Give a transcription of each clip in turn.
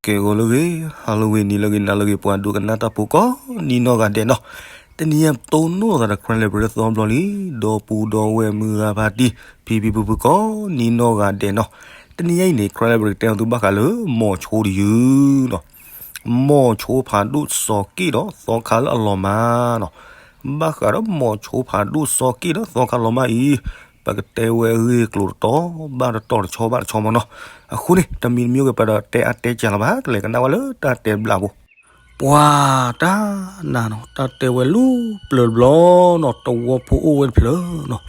ကဲဂီၤလၢအဂ့ၤ, ဟါလၢအဂ့ၤ, နံၤလၢအဂ့ၤ, နၤလၢအဂ့ၤ, ပှၤဒိကနၣ်တၢ်ဖိကိးနံၤနီၢ်ဂၤဒဲးနီၤ. တနံၤအံၤတိၢ်နီၣ်သးဒီး Crown Library သီဘျီလံ, ဒီပုၢ်ဒီဝဲၢ်မုၢ်ဂၤဖါတံၢ်, ဖံဖံဖုဖုကိးနံၤနီၢ်ဂၤဒဲးနီၤ. တနံၤအံၤန့ၣ် Crown Library ကတဲအီၤသုဘၣ်ဃးလၢ မိၤဆိတယုၢ်နီၤ. မိၤဆိဖးဒိၣ်စီၤက့ၣ်ဒီးသီခါလၢအလီၤမၢ်နီၤ. ဘၣ်ဃးဒီးမိၤဆိဖးဒိၣ်စီၤက့ၣ်ဒီးသီခါလီၤမၢ်အံၤ, ပကတဲဝဲအဂ့ၢ်အကျိၤတတီၤဘၣ်တတီၤတဆီဘၣ်တဆီမးနီၤ. အဃိန့ၣ် တမံၤတမံၤအိၣ်ဂ့ၤ ပတတဲအါတဲစှၤလီၤဘၣ်, ကလဲၤကနၣ်ဝဲလၢတၢ်တဲဘျးဖိ. ပှၤတၢ်နၤနီၤ, တၢ်တဲဝဲလၢပျၢၤတဘျီနီၤ, တဝီဖိအိၣ်ဝဲတဖျၢၣ်နီၤ.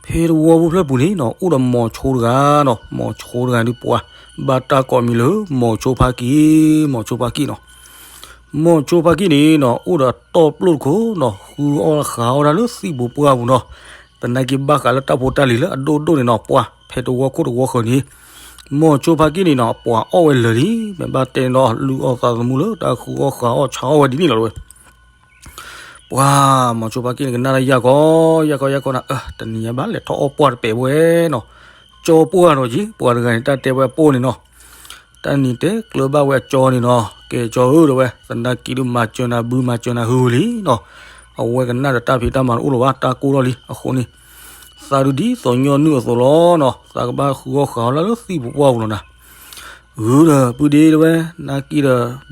ဖဲတဝီဖိဖျၢၣ်ပူၤန့ၣ်နီၤ, အိၣ်ဒီးမိၤဆိတဂၤနီၤ. မိၤဆိတဂၤဒုးပှၤဘၣ်တၢ်ကိးမံၤလၢ မိၤဆိဖါက့ၣ်, မိၤဆိဖါက့ၣ်နီၤ. မိၤဆိဖါက့ၣ်န့ၣ်နီၤ, အိၣ်ဒီးတီၢ်ပျိၣ်တခိၣ်နီၤ, ဃုအီၣ်ဃုအီၣ်တၢ်လၢသံၣ်ပူၤပှၢ်ပူၤနီၤ. သနာ်က့ဘၣ်ဃးလၢတၢ်ဖိတၢ်လံၤလၢအဒိၣ်ဒိၣ်န့ၣ်နီၤ, ပှၤဖဲတဝီခိၣ်တဝီဃၢၤန့ၣ်, မိၤဆိဖါက့ၣ်န့ၣ်နီၤ, အပှၤအီၣ်ဝဲလၢာ်လံ, မ့ၢ်ဘၣ်တဲန့ၣ်ဒီး လုၢ်အီၣ်သးသမူလၢတၢ်ဃုအီၣ်ဃုအီၣ်ဆါအီၣ်ဝဲဒ်န့ၣ်လီၤဝဲ. ပှၤမိၤဆိဖါက့ၣ်န့ၣ် ကနၣ်တၢ်ယၢ်ကီ, ယၢ်ကီယၢ်ကီနၤ, အၢ တနံၤညါဘၣ်လဲၤထီၣ်အီၣ်ပှၢ်တပဲာ်ဝဲနီၤ. ကၠီပှၢ်နီၤက့, ပှၤတဂၤန့ၣ် တၢ်တဲဝဲအပိၢ်န့ၣ်နီၤ. တၢ်နံၤတဲကျၢၤဘၣ်ဝဲအကၠီန့ၣ်နီၤ, ကဲကၠီဧၢ တဲဝဲ, သနာ်က့ဒုးမၤစၢၤနၤဘုမၤစၢၤနၤဟုလံနီၤ. အဝဲကနၣ်ဒီးတၢ်ဖံးတၢ်မၤတအိၣ်လၢၤဘၣ်, တၢ်ကိၢ်ထီၣ်လံ. အဃိန့ၣ် သးဒုးဒ်သိးညီနုၢ်အသိးလီၤနီၤ, သးကဘၣ်ဃုအီၣ်ဃုအီၣ်လၢသံၣ်ပူၤပှၢ်ပူၤလီၤနၤ. ဂုာ်ဒီး ပုၢ်ဒ့ တဲဝဲ, သနာ်က့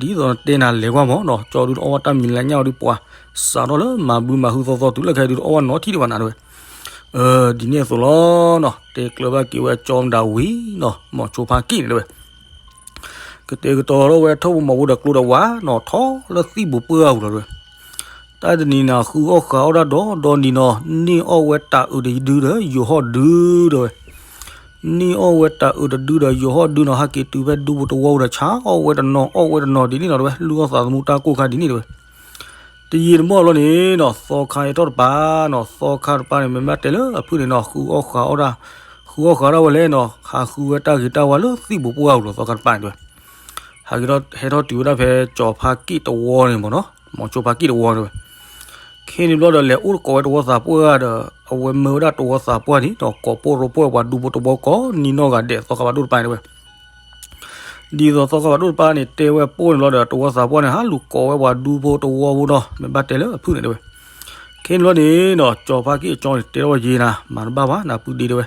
ဒီး ဒ်သိးနတဲနၤလဲၤကွၢ်မးနီၤ, ကၠီဒုးတအီၣ်ဝဲတၢ်မံၤလၢညၣ်အီၤဒုး ပှၤစးထီၣ်လၢမၤဘုမၤဟုသီသီတုၤလၢခဲအံၤဒုး တအီၣ်ဝဲနီတထံၣ်ဒံးဘၣ်နၤ တဲဝဲ. ဒ်န့ၣ်အသိးလီၤနီၤ, တဲကျၢၤဘၣ်က့ၤဝဲအကၠီမတၤဝံၤနီၤ, မိၤဆိဖါက့ၣ်န့ၣ် တဲဝဲ. ကတဲာ်ကတီၤထီၣ်ဝဲထိၣ်ဖိမီၤဖိဒီးကျိဒီးဝးနီၤ, ထီၣ်လၢသံၣ်ပူၤပှၢ်ပူၤလီၤ တဲဝဲ. တၢ်တနံၤနၤ ဃုအီၣ်ဃုအီၣ်တၢ်ဒီးဒီနံၤနီၤ, န့ၢ်အီၣ်ဝဲတၤအုးတဒုဒီးယိၤဟီၣ်ဒု တဲဝဲ. န့ၢ်အီၣ်ဝဲတၤအုးတဒုဒီးယိၤဟီၣ်ဒုနီၤ, ဟဲက့ၤတုၤဖဲဒူဖိတဝီပူၤဒီး ဆါအီၣ်ဝဲတနီၤ အီၣ်ဝဲတနီၤဒ်န့ၣ်နီၤ တဲဝဲ, လုၢ်အီၣ်သးသမူတၢ်ကိၢ်ခါဒ်န့ၣ် တဲဝဲ. တယံာ်တမီၢ်ဘျီန့ၣ်နီၤ, သီခါဟဲထီၣ်တပၤနီၤ, သီခါတပၤန့ၣ် မ့ၢ်ဘၣ်တဲလၢအဖုၣ်န့ၣ်နီၤ, ဃုအီၣ်ဃုအီၣ်တၢ်, ဃုအီၣ်ဃုအီၣ်တၢ်ဝဲလဲၣ်နီၤ, ဟးဃုဝဲတၢ်ဂ့ၤတၢ်ဝါလၢသံၣ်ပူၤပှၢ်ပူၤလီၤ သီခါတပၤန့ၣ် တဲဝဲ. ဟးက့ၤထီၣ်ဟဲထီၣ်တုၤဝဲဒၣ်ဖဲကၠီၤဖါက့ၣ်တဝီန့ၣ်မးနီၤ, မိၤဆိဖါက့ၣ်တဝီ တဲဝဲ. ခဲန့ၣ်ဘျီဒီး လဲၤအိၣ်တကိးဝဲတဝီသးပှၢ်ဒီး အဝဲမၢဝဲဒၣ်တဝီသးပှၢ်န့ၣ်ဒီး ကိးပိၢ်ရိပိၢ်ပှၤဒူဖိတဝီကိးနံၤနီၢ်ဂၤဒဲး သီခါဖးဒိၣ်တပၤန့ၣ် တဲဝဲ. ဒ်သိးသီခါဖးဒိၣ်တပၤန့ၣ် တဲဝဲပိၢ်န့ၣ်လီၤဒီး တဝီသးပှၢ်န့ၣ် ဟးလူၤကိးဝဲပှၤဒူဖိတဝီဖိနီၤ, မ့ၢ်ဘၣ်တဲလၢအဖုၣ်န့ၣ် တဲဝဲ. ခဲန့ၣ်ဘျီန့ၣ်နီၤ, ကၠီၤဖါက့ၣ်အကၠီန့ၣ် တဲထီၣ်ဝဲယဲနၤ, မၤတဘၣ်ဘၣ် နပုၢ်ဒ့ တဲဝဲ.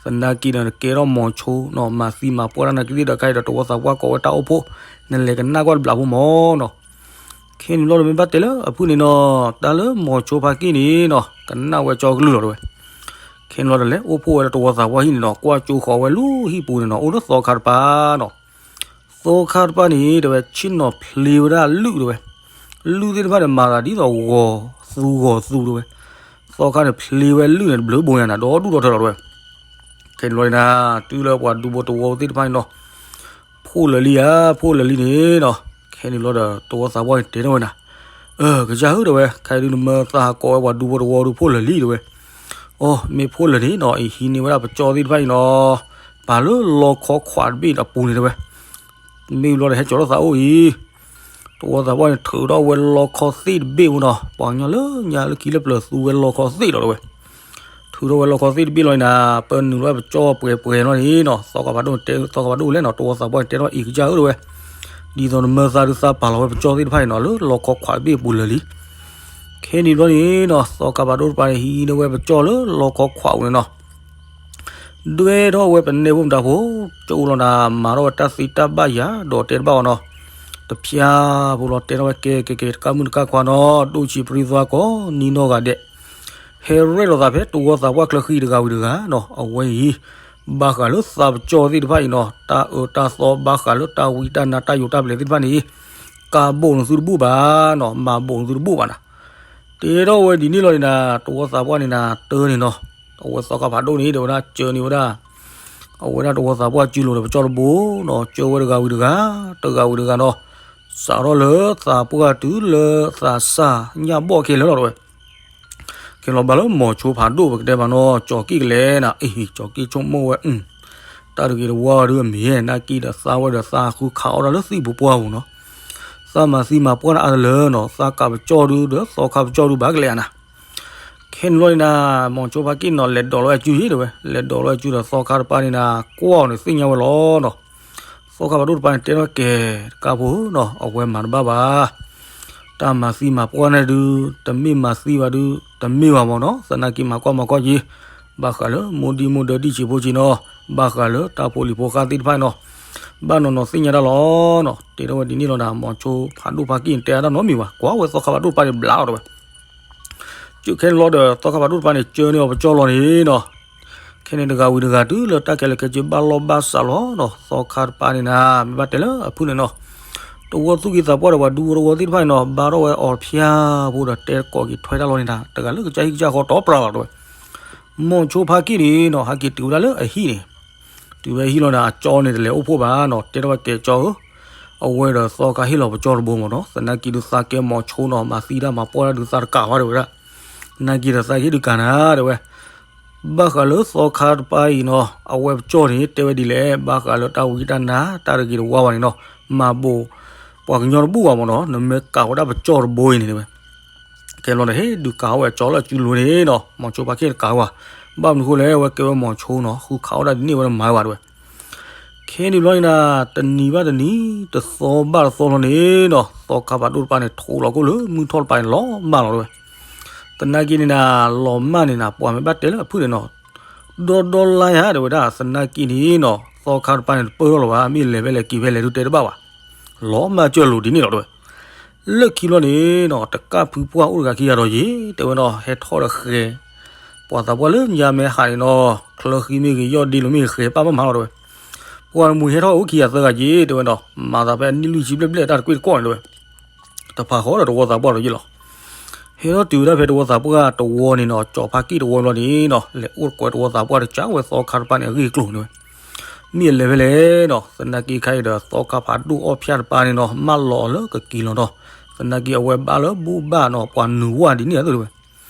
သနာ်က့ဒီး နကဲထီၣ်မိၤဆိနီၤ, မၤသံမၤပှၢ်တၢ်နာ်က့သ့ၣ်ဒီး ခဲအံၤဒီးတဝီသးပှၢ်ကိးဝဲတၢ်အိၣ်ဖှိၣ်, နလဲၤကနၣ်ကွၢ်တဘျီဖိမးနီၤ. ခဲန့ၣ်ဘျီဒီး မ့ၢ်ဘၣ်တဲလၢအဖုၣ်န့ၣ်နီၤ, တၢ်လၢမိၤဆိဖါက့ၣ်န့ၣ်နီၤ, ကနၣ်ဝဲကၠီကလုၢ်လီၤ တဲဝဲ. ခဲန့ၣ်ဘျီဒီး လဲၤအိၣ်ဖှိၣ်ဝဲလၢတဝီသးပှၢ်ဟံၣ်န့ၣ်နီၤ, ကွၢ်ကၠိဃီၤဝဲလၢဟံၣ်ပူၤန့ၣ်နီၤ, အိၣ်လၢသီခါတပၤနီၤ. သီခါတပၤန့ၣ် တဲဝဲ ဆ့ၣ်နီၤဖျ့ဝဲဒၣ်လုၢ် တဲဝဲ. လုၢ်သ့ၣ်တဖၣ်န့ၣ် မၤသးဒ်သိးဂီၤသူဂီၤသူ တဲဝဲ. သီခါန့ၣ် ဖျ့ဝဲလုၢ်န့ၣ် တဘျုးဘိညါနၤ, ဒီဒူၣ်ဒီထၢလီၤ တဲဝဲ. ခဲန့ၣ်ဘျီန့ၣ်နၤ, တုၤလၢပှၤဒူဖိတဝီသ့ၣ်တဖၣ်န့ၣ်နီၤ, ဖှိၣ်လၢာ်လံဧါ, ဖှိၣ်လၢာ်လံန့ၣ်နီၤ. ခဲန့ၣ်ဘျီဒီး တဝီသးပှၢ်န့ၣ် တဲထီၣ်ဝဲနၤ, အၢ ကစၢ်ဧၢ တဲဝဲ, ခဲအံၤဒုးနမၢသးဟးကိးဝဲပှၤဒူဖိတဝီဒုး ဖှိၣ်လၢာ်လံ တဲဝဲ. အိ မ့ၢ်ဖှိၣ်လၢာ်န့ၣ်နီၤ, အံၤဟံးန့ၢ်ဝဲဒၣ်ပကၠီသ့ၣ်တဖၣ်အံၤနီၤ, ပာ်လၢလီခီခွးတဘ့ၣ်အပူၤန့ၣ် တဲဝဲ. မ့ၢ်ဘျီဒီး ဟဲကၠီၤထီၣ်သးအိၣ်အံၤ, တဝီသးပှၢ်န့ၣ် ထုးထီၣ်ဝဲလီခီသ့ၣ်တဘ့ၣ်ဝဲနီၤ, ပှၤကညီလၢညါလၢခံလၢပျၢၤသူဝဲလီခီသ့ၣ်လီၤ တဲဝဲ. ထုးထီၣ်ဝဲလီခီသ့ၣ်တဘ့ၣ်လီၤနၤ, ပၢနုာ်လီၤဝဲပကၠီပှဲၤပှဲၤလီၤန့ၣ်နီၤ, သီခါဖးဒိၣ်တဲ, သီခါဖးဒိၣ်လဲၣ်နီၤ, တဝီသးပှၢ်န့ၣ် တဲထီၣ်အံၤ ကစၢ်ဧၢ တဲဝဲ, ဒ်သိးနမၢသးဒုးသးပာ်လီၤဝဲပကၠီသ့ၣ်တဖၣ်အံၤနီၤ, လၢလီခီခွးတဘ့ၣ်အပူၤလၢာ်လံ. ခဲန့ၣ်ဘျီန့ၣ်နီၤ, သီခါဖးဒိၣ်တပၤန့ၣ် ဟံးန့ၢ်ဝဲပကၠီလၢလီခီခွးပူၤန့ၣ်နီၤ, ဒွဲထီၣ်ဝဲပနဲဖိမတၤဖိ, ကၠိလီၤနၤ, မၤထီၣ်ဝဲတၢ်သ့တၢ်ဘၣ်ယၤ ဒီးတဲတဘၣ်အီၤနီၤ, တဖျါဖိလီၤ တဲထီၣ်ဝဲ ကဲကဲကဲ တကးမုၣ်တကးခွါနီၤ, ဒိၣ်ဆံးပြံသွါကိးနံၤနီၢ်ဂၤဒဲး, ဟဲရဲၣ်လီၤသးဖဲတဝီသးပှၢ်ချၢဃံတဂၤဝံၤတဂၤနီၤ, အဝဲအံၤ ဘၣ်ဃးလၢသးပကၠီသ့ၣ်တဖၣ်အံၤနီၤ, တၢ်အၢတၢ်သီဘၣ်ဃးလၢတၢ်ဝံတၢ်နါတၢ်ယိးတၢ်ပလဲၤသ့ၣ်တဖၣ်န့ၣ်, ကးဘိးနသုတဘူၣ်ဘၣ်နီၤ, မၤဘိးနသုတဘူၣ်ဘၣ်နၤ. တဲထီၣ်ဝဲဒ်န့ၣ်လီၤန့ၣ်နၤ, တဝီသးပှၢ်န့ၣ်နၤ တၢ်န့ၣ်နီၤ, အဝဲသီခါဖးဒိၣ်န့ၣ် တဲဝဲဒၣ် ကၢန့ၢ်ဝဲဒၣ်, အဝဲဒၣ်တဝီသးပှၢ်စုလိၤဒီးပကၠီတဘိနီၤ, ကၢဝဲတဂၤဝံၤတဂၤ, တဂၤဝံၤတဂၤနီၤ, စးထီၣ်လၢသးပှၢ်တုၤလၢသးစၢ်ညၣ်ဘီၣ်ခဲလၢာ်လီၤ တဲဝဲ. ခဲလီၤဘၣ်လၢမိၤဆိဖးဒိၣ် ပကတဲဘၣ်နီၤ, ကၠီၤက့ၣ်ကလဲၤနၤ, အ့ ကၠီၤက့ၣ်ဆိကမိၣ်ဝဲ, တၢ်တဂ့ၤတဝါဒုးအမ့ၢ်နာ်က့ဒီး သးဝဲဒီးသးဃုခးအီၣ်တၢ်လၢသံၣ်ပူၤပှၢ်ပူၤနီၤ, သးမၤသံမၤပှၢ်တၢ်အါတလၢနီၤ, သးကးပကၠီဒုးဒီး သီခါပကၠီဒုးဘၣ်ကလဲၤဧါနၤ. ခဲန့ၣ်ဘျီန့ၣ်နၤ, မိၤဆိဖးက့ၣ်နီၤ လဲၤဒိးလီၤဝဲအစုယ့ၣ် တဲဝဲ, လဲၤဒိးလီၤဝဲအစုဒီး သီခါတပၤန့ၣ်နၤ ကွၢ်အီၤန့ၣ်သ့ၣ်ညါဝဲလီၤနီၤ. သီခါဖးဒိၣ်တပၤန့ၣ် တဲထီၣ်ကဲၤတကးဖိနီၤ, အဝဲမၤတဘၣ်ဘၣ်. တၢ်မၤသံမၤပှၢ်န့ၣ်ဒုး တမ့ၢ်မၤသံဘၣ်ဒုး တမ့ၢ်ဘၣ်မၢ်နီၤ, သနာ်က့မၤကွၢ်မၤကွၢ်က့ၤ, ဘၣ်ဃးလၢမိၢ်ဒံၣ်မိၢ်ဒၢဒံၣ်ဆံးဖိက့ၤနီၤ, ဘၣ်ဃးလၢတၢ်ဖိလံၤဖိဃၢ်သ့ၣ်တဖၣ်နီၤ, ဘၣ်နီၤနီၤသ့ၣ်ညါတၢ်လီၤနီၤ, တဲထီၣ်ဝဲဒ်န့ၣ်လီၤဒီး မိၤဆိဖးဒိၣ်ဖါကံၣ်န့ၣ် တဲအါတၢ်နီတမံၤဘၣ်, ကွၢ်ဝဲသီခါဖးဒိၣ်တပၤန့ၣ် ဘျးလီၤတဲဝဲ ကၠိခဲန့ၣ်လီၤဒီး သီခါဖးဒိၣ်တပၤန့ၣ် ကၢန့ၢ်အီၤပကၠီလီၤန့ၣ်နီၤ, ခဲန့ၣ်တဂၤဝံၤတဂၤတုၤလၢတၢ်ခဲလၢာ်ခဲဆ့ဘၣ်လီၢ်ဘၣ်စးလီၤနီၤ, သီခါတပၤန့ၣ်နၤ မ့ၢ်ဘၣ်တဲလၢအဖုၣ်န့ၣ်နီၤ, တဝီသူၣ်က့သးပှၢ်ဒီးပှၤဒူဖိတဝီသ့ၣ်တဖၣ်န့ၣ်နီၤ, ဘါထီၣ်ဝဲအီၤဖၠါဖိဒီးတဲကိးက့ၤထွဲတၢ်လီၤန့ၣ်နၤ, တဂၤလၢကစၢ်ဟံၣ်ကစၢ်ဃီတီပှၤလီၤတဲဝဲ မိၤဆိဖါကံၣ်န့ၣ်နီၤ ဟဲက့ၤတုၤဝဲဒၣ်လၢအဟံၣ်န့ၣ်, တုၤဝဲဟံၣ်လီၤဒီး အကၠီန့ၣ်တလဲၤအိၣ်ဖှိၣ်ဘၣ်နီၤ, တဲထီၣ်ဝဲကဲကၠီဧၢ, အဝဲဒီးသီခါဟ့ၣ်လီၤပကၠီတဘိမၢ်နီၤ, သနာ်က့ဒုးသးကဲမိၤဆိနီၤ, မၤသံတၢ်မၤပှၢ်တၢ်ဒုးသးတကးဝဲတဲဝဲဒၣ်, သနာ်က့ဒီးသးကဟ့ၣ်ဒုးကးနၤတဲဝဲ ဘၣ်ဃးလၢသီခါတပၤအံၤနီၤ, အဝဲပကၠီန့ၣ် တဲဝဲဒ်လဲၣ်, ဘၣ်ဃးလၢတၢ်ဝံတၢ်နါတၢ်တဂ့ၤတဝါဘၣ်န့ၣ်နီၤ, မၤဘိးပှၤကညီတဘူၣ်ဘၣ်မၢ်နီၤ, နမ့ၢ်ကးဝဲဒၣ်ပကၠီတဘိအံၤန့ၣ်တဲဝဲ ကဲလီၤဒီး ဟ့ၣ်ဒုးကးဝဲအကၠီလၢအစုလိၤန့ၣ်နီၤ, မိၤဆိဖါကံၣ်တကးဝဲ, ဘၣ်မနုၤဃိလဲၣ်, အဝဲကဲဝဲမိၤဆိနီၤ, ဃုခးအီၣ်တၢ်ဒ်န့ၣ်ဝဲတမၤဝဲဘၣ်တဲဝဲ ခဲန့ၣ်ဘျီန့ၣ်နၤ, တနံၤဘၣ်တနံၤ, တသီဘၣ်တသီလီၤန့ၣ်နီၤ, သီခါဖးဒိၣ်တပၤန့ၣ် ထိးလီၤခိၣ်လၢမုၢ်ထီၣ်တပၤန့ၣ် လီၤမၢ်လီၤတဲဝဲ, သနာ်က့န့ၣ်နၤ, လီၤမၢ်န့ၣ်နၤ, ပှၤမ့ၢ်ဘၣ်တဲလၢအဖုၣ်န့ၣ်နီၤ, ဒီဒီလါယါတဲဝဲဒၣ်, သနာ်က့န့ၣ်နီၤ, သီခါတပၤန့ၣ် တပၢၢ်ထီၣ်လီၤဘၣ်, မ့ၢ်လဲၤဖဲလဲၣ်က့ၤဖဲလဲၣ်ဒုးတဲတဘၣ်ဘၣ် လီၤမၢ်ကၢၢ်လိၤဒ်န့ၣ်လီၤတဲဝဲ, လၢခံဘျီန့ၣ်နီၤ, တကၣ်ဖုပှၢ်အိၣ်တဂၤခံဂၤဒီးယံၤ, တဲဝဲနီၤ, ဟဲထီၣ်ဒီးဃဲၤ ပှၤသးပှၢ်လၢညါမဲဟးန့ၣ်နီၤ, ချၢဃံမ့ၢ်ဂ့ၤ ယီၢ်ဒ့လိာ်မ့ၢ်ဂ့ၤ ဃဲၤပၣ်မးမးလီၤတဲဝဲ, ပှၤတမှံၤဟဲထီၣ်အိၣ်ခံဂၤသၢဂၤက့ၤ တဲဝဲနီၤ, မၤသးဖဲအနံၣ်လွံၢ်ဆံဘျဲၣ်ဘျဲၣ် တၢ်တကွ့ၢ်တကွီၢ်န့ၣ်တဲဝဲ တဖးဃီဒီးတဝီသးပှၢ်ဒီးယံၤလီၤ. ဟဲထီၣ်တုၤဝဲဒၣ်ဖဲတဝီသးပှၢ်တဝီန့ၣ်နီၤ, ကၠီဖါကံၣ်တဝီဘျီန့ၣ်နီၤ, လဲၤအိၣ်ကွဲးတဝီသးပှၢ်တကးဝဲသီခါတပၤန့ၣ် အဂ့ၢ်အကျိၤန့ၣ်ဝဲ, မ့ၢ်အလဲၤဖဲလဲၣ်နီၤ, သနာ်က့ခါအံၤဒီး သီခါဖးဒိၣ်အီၣ်ဖၠါတပၤန့ၣ်နီၤ, မၢလီၤအီၤလၢကက့ၤလီၤနီၤ, သနာ်က့အဝဲဘၣ်လၢဘူၣ်ဘၣ်နီၤ, ပှၤနုာ်ဝၣ်ဒ်န့ၣ်တဲဝဲ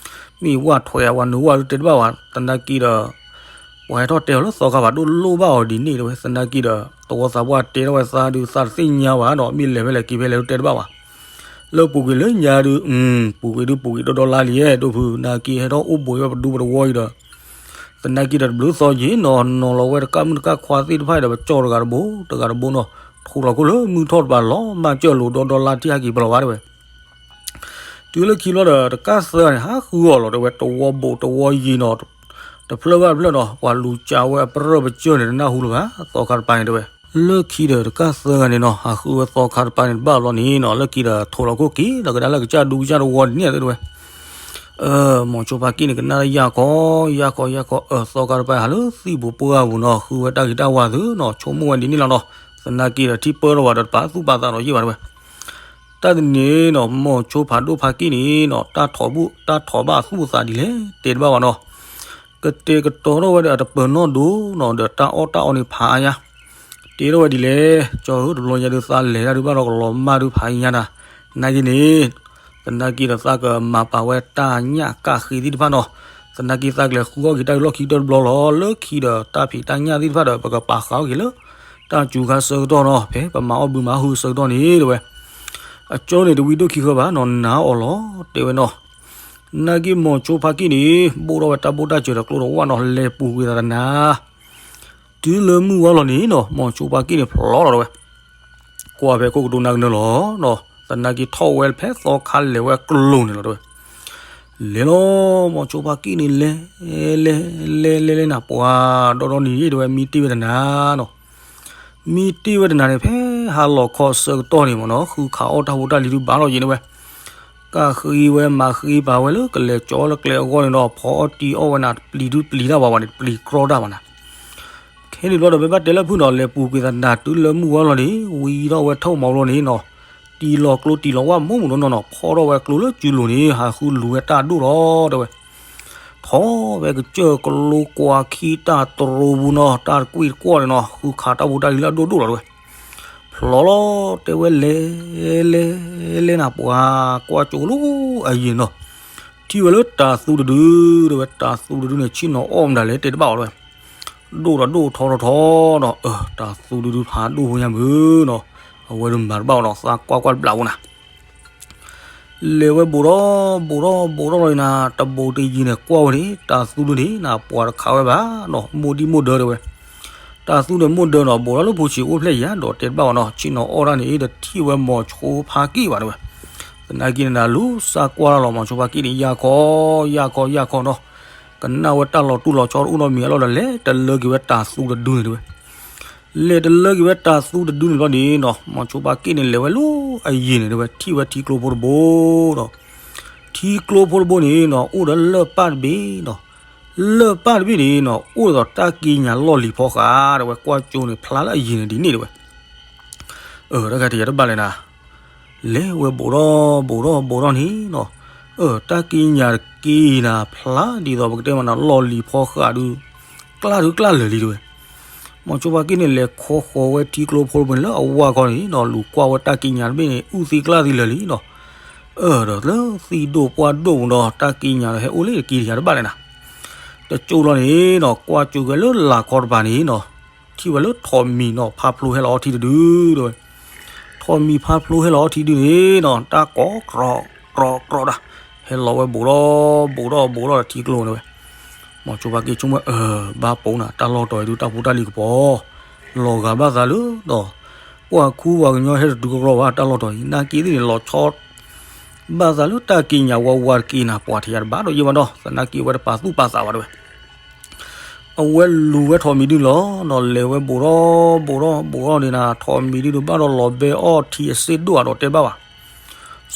မ့ၢ်ဝၣ်ထွဲဧါ ပှၤနုာ်ဝၣ်ဒုးတဲတဘၣ်ဘၣ်, သနာ်က့ဒီး ပှၤဟဲထီၣ်တဲအီၤလၢသီခါဖးဒိၣ်လိၣ်ဘၣ်အီၤဒ်န့ၣ်တဲဝဲ, သနာ်က့ဒီး တဝီသးပှၢ်တဲထီၣ်ဝဲသးဒုး သးတသ့ၣ်ညါဘၣ်နီၤ, မ့ၢ်လဲၤဖဲလဲၣ်က့ၤဖဲလဲၣ်ဒုးတဲတဘၣ်ဘၣ်, လၢပူၤကွံာ်လၢညါဒုး, ပူၤကွံာ်ဒုးပူၤကွံာ်ဒီဒီလါလံ, ဒိၣ်ဖု သနာ်က့ဟဲထီၣ်အိၣ်ဘှံးဝဲပဒူပတဝီအံၤဒီး သနာ်က့ဒီးတဘျုးသီက့ၤနီၤ, နီၤလီၤဝဲတကၣ်မုၣ်တကၣ်ခွါသ့ၣ်တဖၣ်အံၤဒီး ပကၠီတဂၤတဘိတဂၤတဘိနီၤ, ထိးလီၤခိၣ်လၢမုၢ်ထီၣ်တပၤလီၤမၢ်ကၢၢ်လိၤ ဒီဒီလါတဟဲက့ၤပလီၤဘၣ်တဲဝဲ တုၤလၢခံဘျီဒီး တကၣ်သၢဂၤန့ၣ် ဟးဃုအီၤလီၤတဲဝဲ, တဝီဘိးတဝီယံၤနီၤ, တဖျၢၣ်ဘၣ်တဖျၢၣ်နီၤ, ပှၤလူၤကးဝဲအပရၢၢ်ပစၢၢ်န့ၣ် တနၢ်ဟူလၢၤဘၣ် သီခါတပၤန့ၣ်တဲဝဲ, လၢခံဒီးတကၣ်သၢဂၤန့ၣ်နီၤ, ဟးဃုဝဲသီခါတပၤန့ၣ်တဘၣ်ဘျီန့ၣ်နီၤ, လၢခံဒီးထိးလီၤခိၣ်က့ၤ ဒီးကဒါလၢကစၢ်ဒူကစၢ်တဝီဒ်န့ၣ်တဲဝဲ မိၤဆိဖါကံၣ်န့ၣ် ကနၣ်လၢယၢ်ခီ ယၢ်ခီ ယၢ်ခီ, အၢ သီခါတပၤဟးလၢသံၣ်ပူၤပှၢ်ပူၤနီၤ, ဃုဝဲတၢ်ဂ့ၤတၢ်ဝါသုနီၤ, ဆိကမိၣ်ဝဲဒ်န့ၣ်လီၤနီၤ, သနာ်က့ဒီးထံၣ်ပၢၢ်ထီၣ်ဝဲဒီးတပာ်သူၣ်ပာ်သးဒီးယ့ၢ်ဘၣ်တဲဝဲ, တၢ်တနံၤနီၤ, မိၤဆိဖးဒိၣ်ဖါကံၣ်န့ၣ်နီၤ, တၢ်ထီၣ်ဘၣ်, တၢ်ထီၣ်ဘၣ်အသူၣ်အသးဒ်လဲၣ် တဲတဘၣ်ဘၣ်နီၤ, ကတဲာ်ကတီၤထီၣ်ဝဲဒီးအတပၢၤနီၣ်ဒိၣ်နီၤ, ဒီးတၢ်အီၣ်တၢ်အီန့ၣ်ဖးအါညါ, တဲထီၣ်ဝဲဒ်လဲၣ်, ကၠီဧၢ တဘျီညါဒုးသးလဲၤတၢ်ဒုးဘၣ်ဒီးကလီၤမၢ်ဒုးဖးအါညါနၤ, နာ်က့န့ၣ် သနာ်က့ဒီးသးကမၤပာ်ဝဲတၢ်ညၣ်ကၣ်ဃ့သ့ၣ်တဖၣ်နီၤ, သနာ်က့သးကလဲၤဃုအီၣ်က့ၤတၢ်အုၣ်လီၢ်ခံကတၢၢ်တဘျီလီၤ, လၢခံဒီးတၢ်ဖံးတၢ်ညၣ်သ့ၣ်တဖၣ်ဒီး ပကပာ်ဃာ်အီၣ်က့ၤလၢ တၢ်စူၤခါဆၢကတီၢ်နီၤ, ဖဲပမၤအီၣ်ဘုမၤဟုဆၢကတီၢ်န့ၣ်တဲဝဲ, အကၠီန့ၣ်တဝံဒိၣ်ခံဃၢဘၣ်နီၤ, နာ်အီၤလီၤ တဲဝဲနီၤ, နာ်က့မိၤဆိဖါကံၣ်န့ၣ် ဘိၣ်ထီၣ်ဝဲတၢ်ဘိၣ်တၢ်စၢၤဒီးကျိဒီးဝၣ်နီၤ, လဲၤပူၤကွံာ်သးတနၤ တုၤလၢမုၢ်ဝါလီၤန့ၣ်နီၤ, မိၤဆိဖါကံၣ်န့ၣ်ဖျိလီၤတဲဝဲ, ကွၢ်ဖဲခိၣ်ကဒိနၢ်ကနၢလီၤနီၤ, သနာ်က့ထီၣ်ဝဲဖဲသီခါလဲၤဝဲကျိၤန့ၣ်လီၤတဲဝဲ, လဲၤလီၤ, မိၤဆိဖါကံၣ်န့ၣ်လဲၤ, လဲၤလဲၤလဲၤလဲၤနၤ, ပှၤဒီဒီနံၤယ့ၢ်တဲဝဲ မံတ့ၢ်ဝဲတနၤနီၤ, မံတ့ၢ်ဝဲတနၤန့ၣ် ဖဲဟါလီၤခီဆၢကတီၢ်န့ၣ်မ့ၢ်နီၤ, ဃုခးအီၣ်တၢ်ဖိတၢ်လံၤဒုးဘၣ်လီၤယံၤန့ၣ်ဝဲ ကၣ်ဃံဝဲမၤဃံပာ်ဝဲလၢကလဲၤကၠီလၢကျဲအဂီၢ်န့ၣ်ဒီး ဖီအီၣ်တံၤအီၣ်ဝဲနၤ တပျံၤဒုးပျံၤတၢ်ဘၣ်ဘၣ်န့ၣ် တပျံၤကြီတၢ်ဘၣ်နၤ. ခဲန့ၣ်ဘျီဒီး မ့ၢ်ဘၣ်တဲလၢဖုၣ်နီၤ လဲၤပူၤကွံာ်သးနၤတုၤလၢမုၢ်ဝါလီၤန့ၣ် ဝံထီၣ်ဝဲထိၣ်မၤဘျီန့ၣ်နီၤ, တံၤလီၤကျိတံၤလီၤဝၣ်မိၢ်မုၢ်နီၢ်နီၢ်နီၤ ဖီထီၣ်ဝဲကျိလၢစုလိၤန့ၣ် ဟးဃုလူၤဝဲတၢ်ဒိၣ်လီၤတဲဝဲ ထီၣ်ဝဲကစၢၢ်ကလိကွၢ်ခံတၢ်တရိပူၤနီၤ တၢ်တကွံာ်တကွီၢ်န့ၣ်နီၤ ဃုခးတၢ်ဖိတၢ်လံၤလၢအဒိၣ်ဒိၣ်လီၤတဲဝဲ. ဖျိလီၤတဲဝဲလဲၤ လဲၤ လဲၤနၤ ပှၤကွၢ်ကၠိကလိအယံၤနီၤ, ထံၣ်ဝဲလၢတၤသူတဒု တဲဝဲ တၤသူတဒုန့ၣ် ဆ့ၣ်နီၤအီၣ်မတၤလဲၣ်တဲတဘၣ်အီၤတဲဝဲ, ဒိၣ်ဒီးဒိၣ်ထီထီထီနီၤ, အၢ တၤသူတဒုဖးဒိၣ်ဖိညါမုၢ်နီၤ, အဝဲဒုးမၤတဘၣ်အီၤနီၤ သးကွၢ်ကွၢ်တဘျးဖိနၤ လဲၤဝဲဘူးထီၣ်ဘူးထီၣ်ဘူးထီၣ်လီၤနၤ, တဘူးတယံၤန့ၣ် ကွၢ်ဝဲန့ၣ် တၤသူဒုန့ၣ်နၤ ပှၤတခးဝဲဘၣ်နီၤ, မိၢ်ဒံၣ်မိၢ်ဒၢတဲဝဲ, တၢ်သူန့ၣ်မိၢ်ဒၢနီၤ ဘူးထီၣ်လၢဖိဆံးအိၣ်ဖျဲၣ်ယၤ ဒီးတဲတဘၣ်ဘၣ်နီၤ ဆ့ၣ်နီၤအီၣ်တၢ်န့ၣ် တထံၣ်ဝဲမိၤဆိဖါက့ၣ်ဘၣ်တဲဝဲ. သနာ်က့န့ၣ် လူၤစၢ်ကွၢ်လီၤလီၤ မိၤဆိဖါက့ၣ်န့ၣ် ယၢ်ခီ ယၢ်ခီ ယၢ်ခီနီၤ, ကနၣ်ဝဲတၢ်လီၤတူၢ်လီၤဆီတအိၣ်နီတမံၤအလီၢ်ဒီး လဲၤတလၢက့ၤဝဲတၤသူတဒုန့ၣ်တဲဝဲ. လဲၤတလၢက့ၤဝဲတၤသူတဒုန့ၣ်ဘျီန့ၣ်နီၤ မိၤဆိဖါက့ၣ်န့ၣ် လဲၤဝဲလၢအယံၤန့ၣ်တဲဝဲ ထံၣ်ဝဲထံကျိဖိတဘိဒီး ထံကျိဖိတဘိန့ၣ်နီၤ အိၣ်ဒီးလၢၢ်ပၢ်တဘ့ၣ်နီၤ, လၢၢ်ပၢ်တဘ့ၣ်န့ၣ်နီၤ အိၣ်ဒီးတၢ်ကံးညာ်လီၢ်လံၤဖီဃာ်တဲဝဲ ကွၢ်ကၠိန့ၣ် ဖျါလၢအယံၤန့ၣ်ဒ်န့ၣ်တဲဝဲ. အၢ တၢ်ခါတယၤတဘၣ်လဲၣ်နၤ, လဲၤဝဲဘူးထီၣ်ဘူးထီၣ်ဘူးထီၣ်န့ၣ်နီၤ, အၢ တၢ်ကံးညာ်တက့ၤနၤ ဖျါဒ်သိးပကတဲမးနီၤ လီၢ်လံၤဖီဃာ်ဒုး ကျၢ်ဒုးကျၢ်လၢာ်လံတဲဝဲ. မိၤဆိဖါက့ၣ်န့ၣ် လဲၤခီဃီၤဝဲထံကျိဖိတဘိန့ၣ်လၢအဝါခီန့ၣ်နီၤ လူၤကွၢ်ဝဲတၢ်ကံးညာ်တဘ့ၣ်န့ၣ် အုၣ်သံကျၢ်သံလၢာ်လံနီၤ. အၢ ဒီးလၢသံၣ်ဒိၣ်ပှၢ်ဒိၣ်ပူၤဒီး တၢ်ကံးညာ်ဒီးဟဲအိၣ်လၢတက့ၤတယၤတဘၣ်လဲၣ်နၤ, တကၠိလီၤန့ၣ်နီၤ ကွၢ်ကၠိက့ၤလၢလၢ်ခီတပၤန့ၣ်နီၤ ထံၣ်ဝဲလၢထိးမံၤနီၤ ဖါဖျိဟဲလီၤအီထံတဒုတဲဝဲ. ထိးမံၤဖါဖျိဟဲလီၤအီထံဒုန့ၣ်နီၤ တၢ်ကိးကြီကြီတၢ် ဟဲလီၤဝဲဘူးထီၣ်ဘူးထီၣ်ဘူးထီၣ်ဒီးထံကျိန့ၣ်ဝဲ. မိၤဆိဖါက့ၣ်ဆိကမိၣ် အၢ ဘၣ်ပိာ်နၤ တၢ်လီၢ်တီၤအံၤဒုး တၢ်ဖိတၢ်လံၤကပီၤ လီၤဂာ်ဘၣ်သးလၢဒီး ပှၤခူပှၤကညီဟဲတတုၤကီကီဘၣ် တၢ်လီၢ်တီၤအံၤ နာ်က့သ့ၣ်န့ၣ် လီၤဆီ ဘၣ်သးလၢတၢ်ကံးညာ်ဝါဝါတက့ၤနၤ ပှၤထံးယၤတဘၣ်ဒီးယဲၢ်ဘၣ်ဒီး သနာ်က့ဝဲတပာ်သူၣ်ပာ်သးဘၣ်တဲဝဲ. အဝဲလူၤဝဲထိးမံၤဒုလီၤနီၤ လဲၤဝဲဘူးထီၣ်ဘူးထီၣ်ဘူးထီၣ်န့ၣ်နၤ ထိးမံၤဒုဒီးဘၣ်ဒီးလီၤဘဲအီၣ်ထံအစ့ဒိၣ်အဒီးတဲဘၣ်ဘၣ်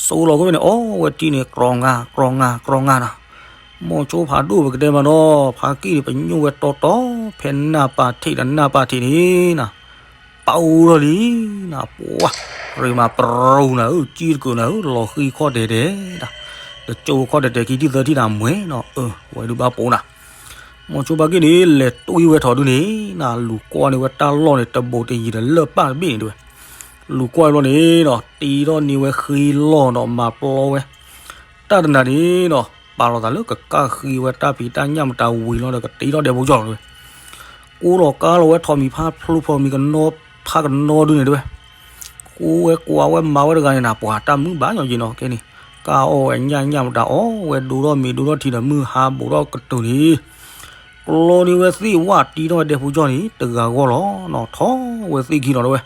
စိလီၤကဝဲန့ၣ် အီဝဲထံန့ၣ် ကြီငါကြီငါကြီငါနၤ, မိၤဆိဖးဒိၣ်ပကတဲမးနီၤ ဖါက့ၣ်န့ၣ် ပညိၣ်ဝဲတီတီ ဖဲနၢ်ပၢ်ထံးဒီးနၢ်ပၢ်ထံးန့ၣ်နၤ ပာ်အိၣ်ထီၣ်လံနၤ ပှၤ ရ့မၤပရူနၤဧၢ ကံတကုာ်နၤဧၢ လီၤဃံခီၣ်တဲာ်တဲာ်နၤ, တကၠိခီၣ်တဲာ်တဲာ်ခံထံၣ်သၢထံၣ်နၤမွဲနီၤ အၢ ဝဲဒုးဘၣ်ပိာ်နၤ မိၤဆိဖါက့ၣ်န့ၣ် လဲၤတွံဝဲထိးဒုန့ၣ်နၤ လူၤကွၢ်န့ၢ်ဝဲတၢ်လီၢ်န့ၣ် တဘူးတယံၤဒီးလၢၢ်ပၢ်တဘ့ၣ်န့ၣ်တဲဝဲ. လူၤကွၢ်ဘျီန့ၣ်နီၤ တ့ထီၣ်န့ၢ်ဝဲဃ့လီၢ်ဒီးမၤပျီဝဲ တၢ်တနၤန့ၣ်နီၤ ပာ်လီၤသးလၢကကၢ်ဃ့ဝဲတၢ်ဖံးတၢ်ညၣ်မတၤဝံၤလီၤဒီး ကတ့ထီၣ်ဒဲဖိကၠီၣ်လီၤတဲဝဲ. ကိးလီၤကါလီၤဝဲထိးမံၤဖါဖျိ ထိးမံၤကနီဖါကနီဒုန့ၣ်တဲဝဲ. ကိးဝဲကွၢ်ဝဲမၤဝဲတဂၤန့ၣ်နၤ ပှၤတၢ်မုၣ်ဘၣ်ညီယံၤနီၤ ကဲန့ၣ် ကၢ်အီၣ်ဝဲညၣ်ညၣ်မတၤအီၣ်ဝဲဒိၣ်ထီၣ်မ့ၤဒိၣ်ထီၣ်ထံဒီးမုၢ်ဟါဘူးထီၣ်ကတုၤန့ၣ် ကျီန့ၢ်ဝဲသ့ၣ်ဝၣ်တ့ထီၣ်ဝဲဒဲဖိကၠီၣ်န့ၣ် တဂၤဂီၢ်လီၤနီၤ ထီၣ်ဝဲသ့ၣ်ခံလီၤတဲဝဲ.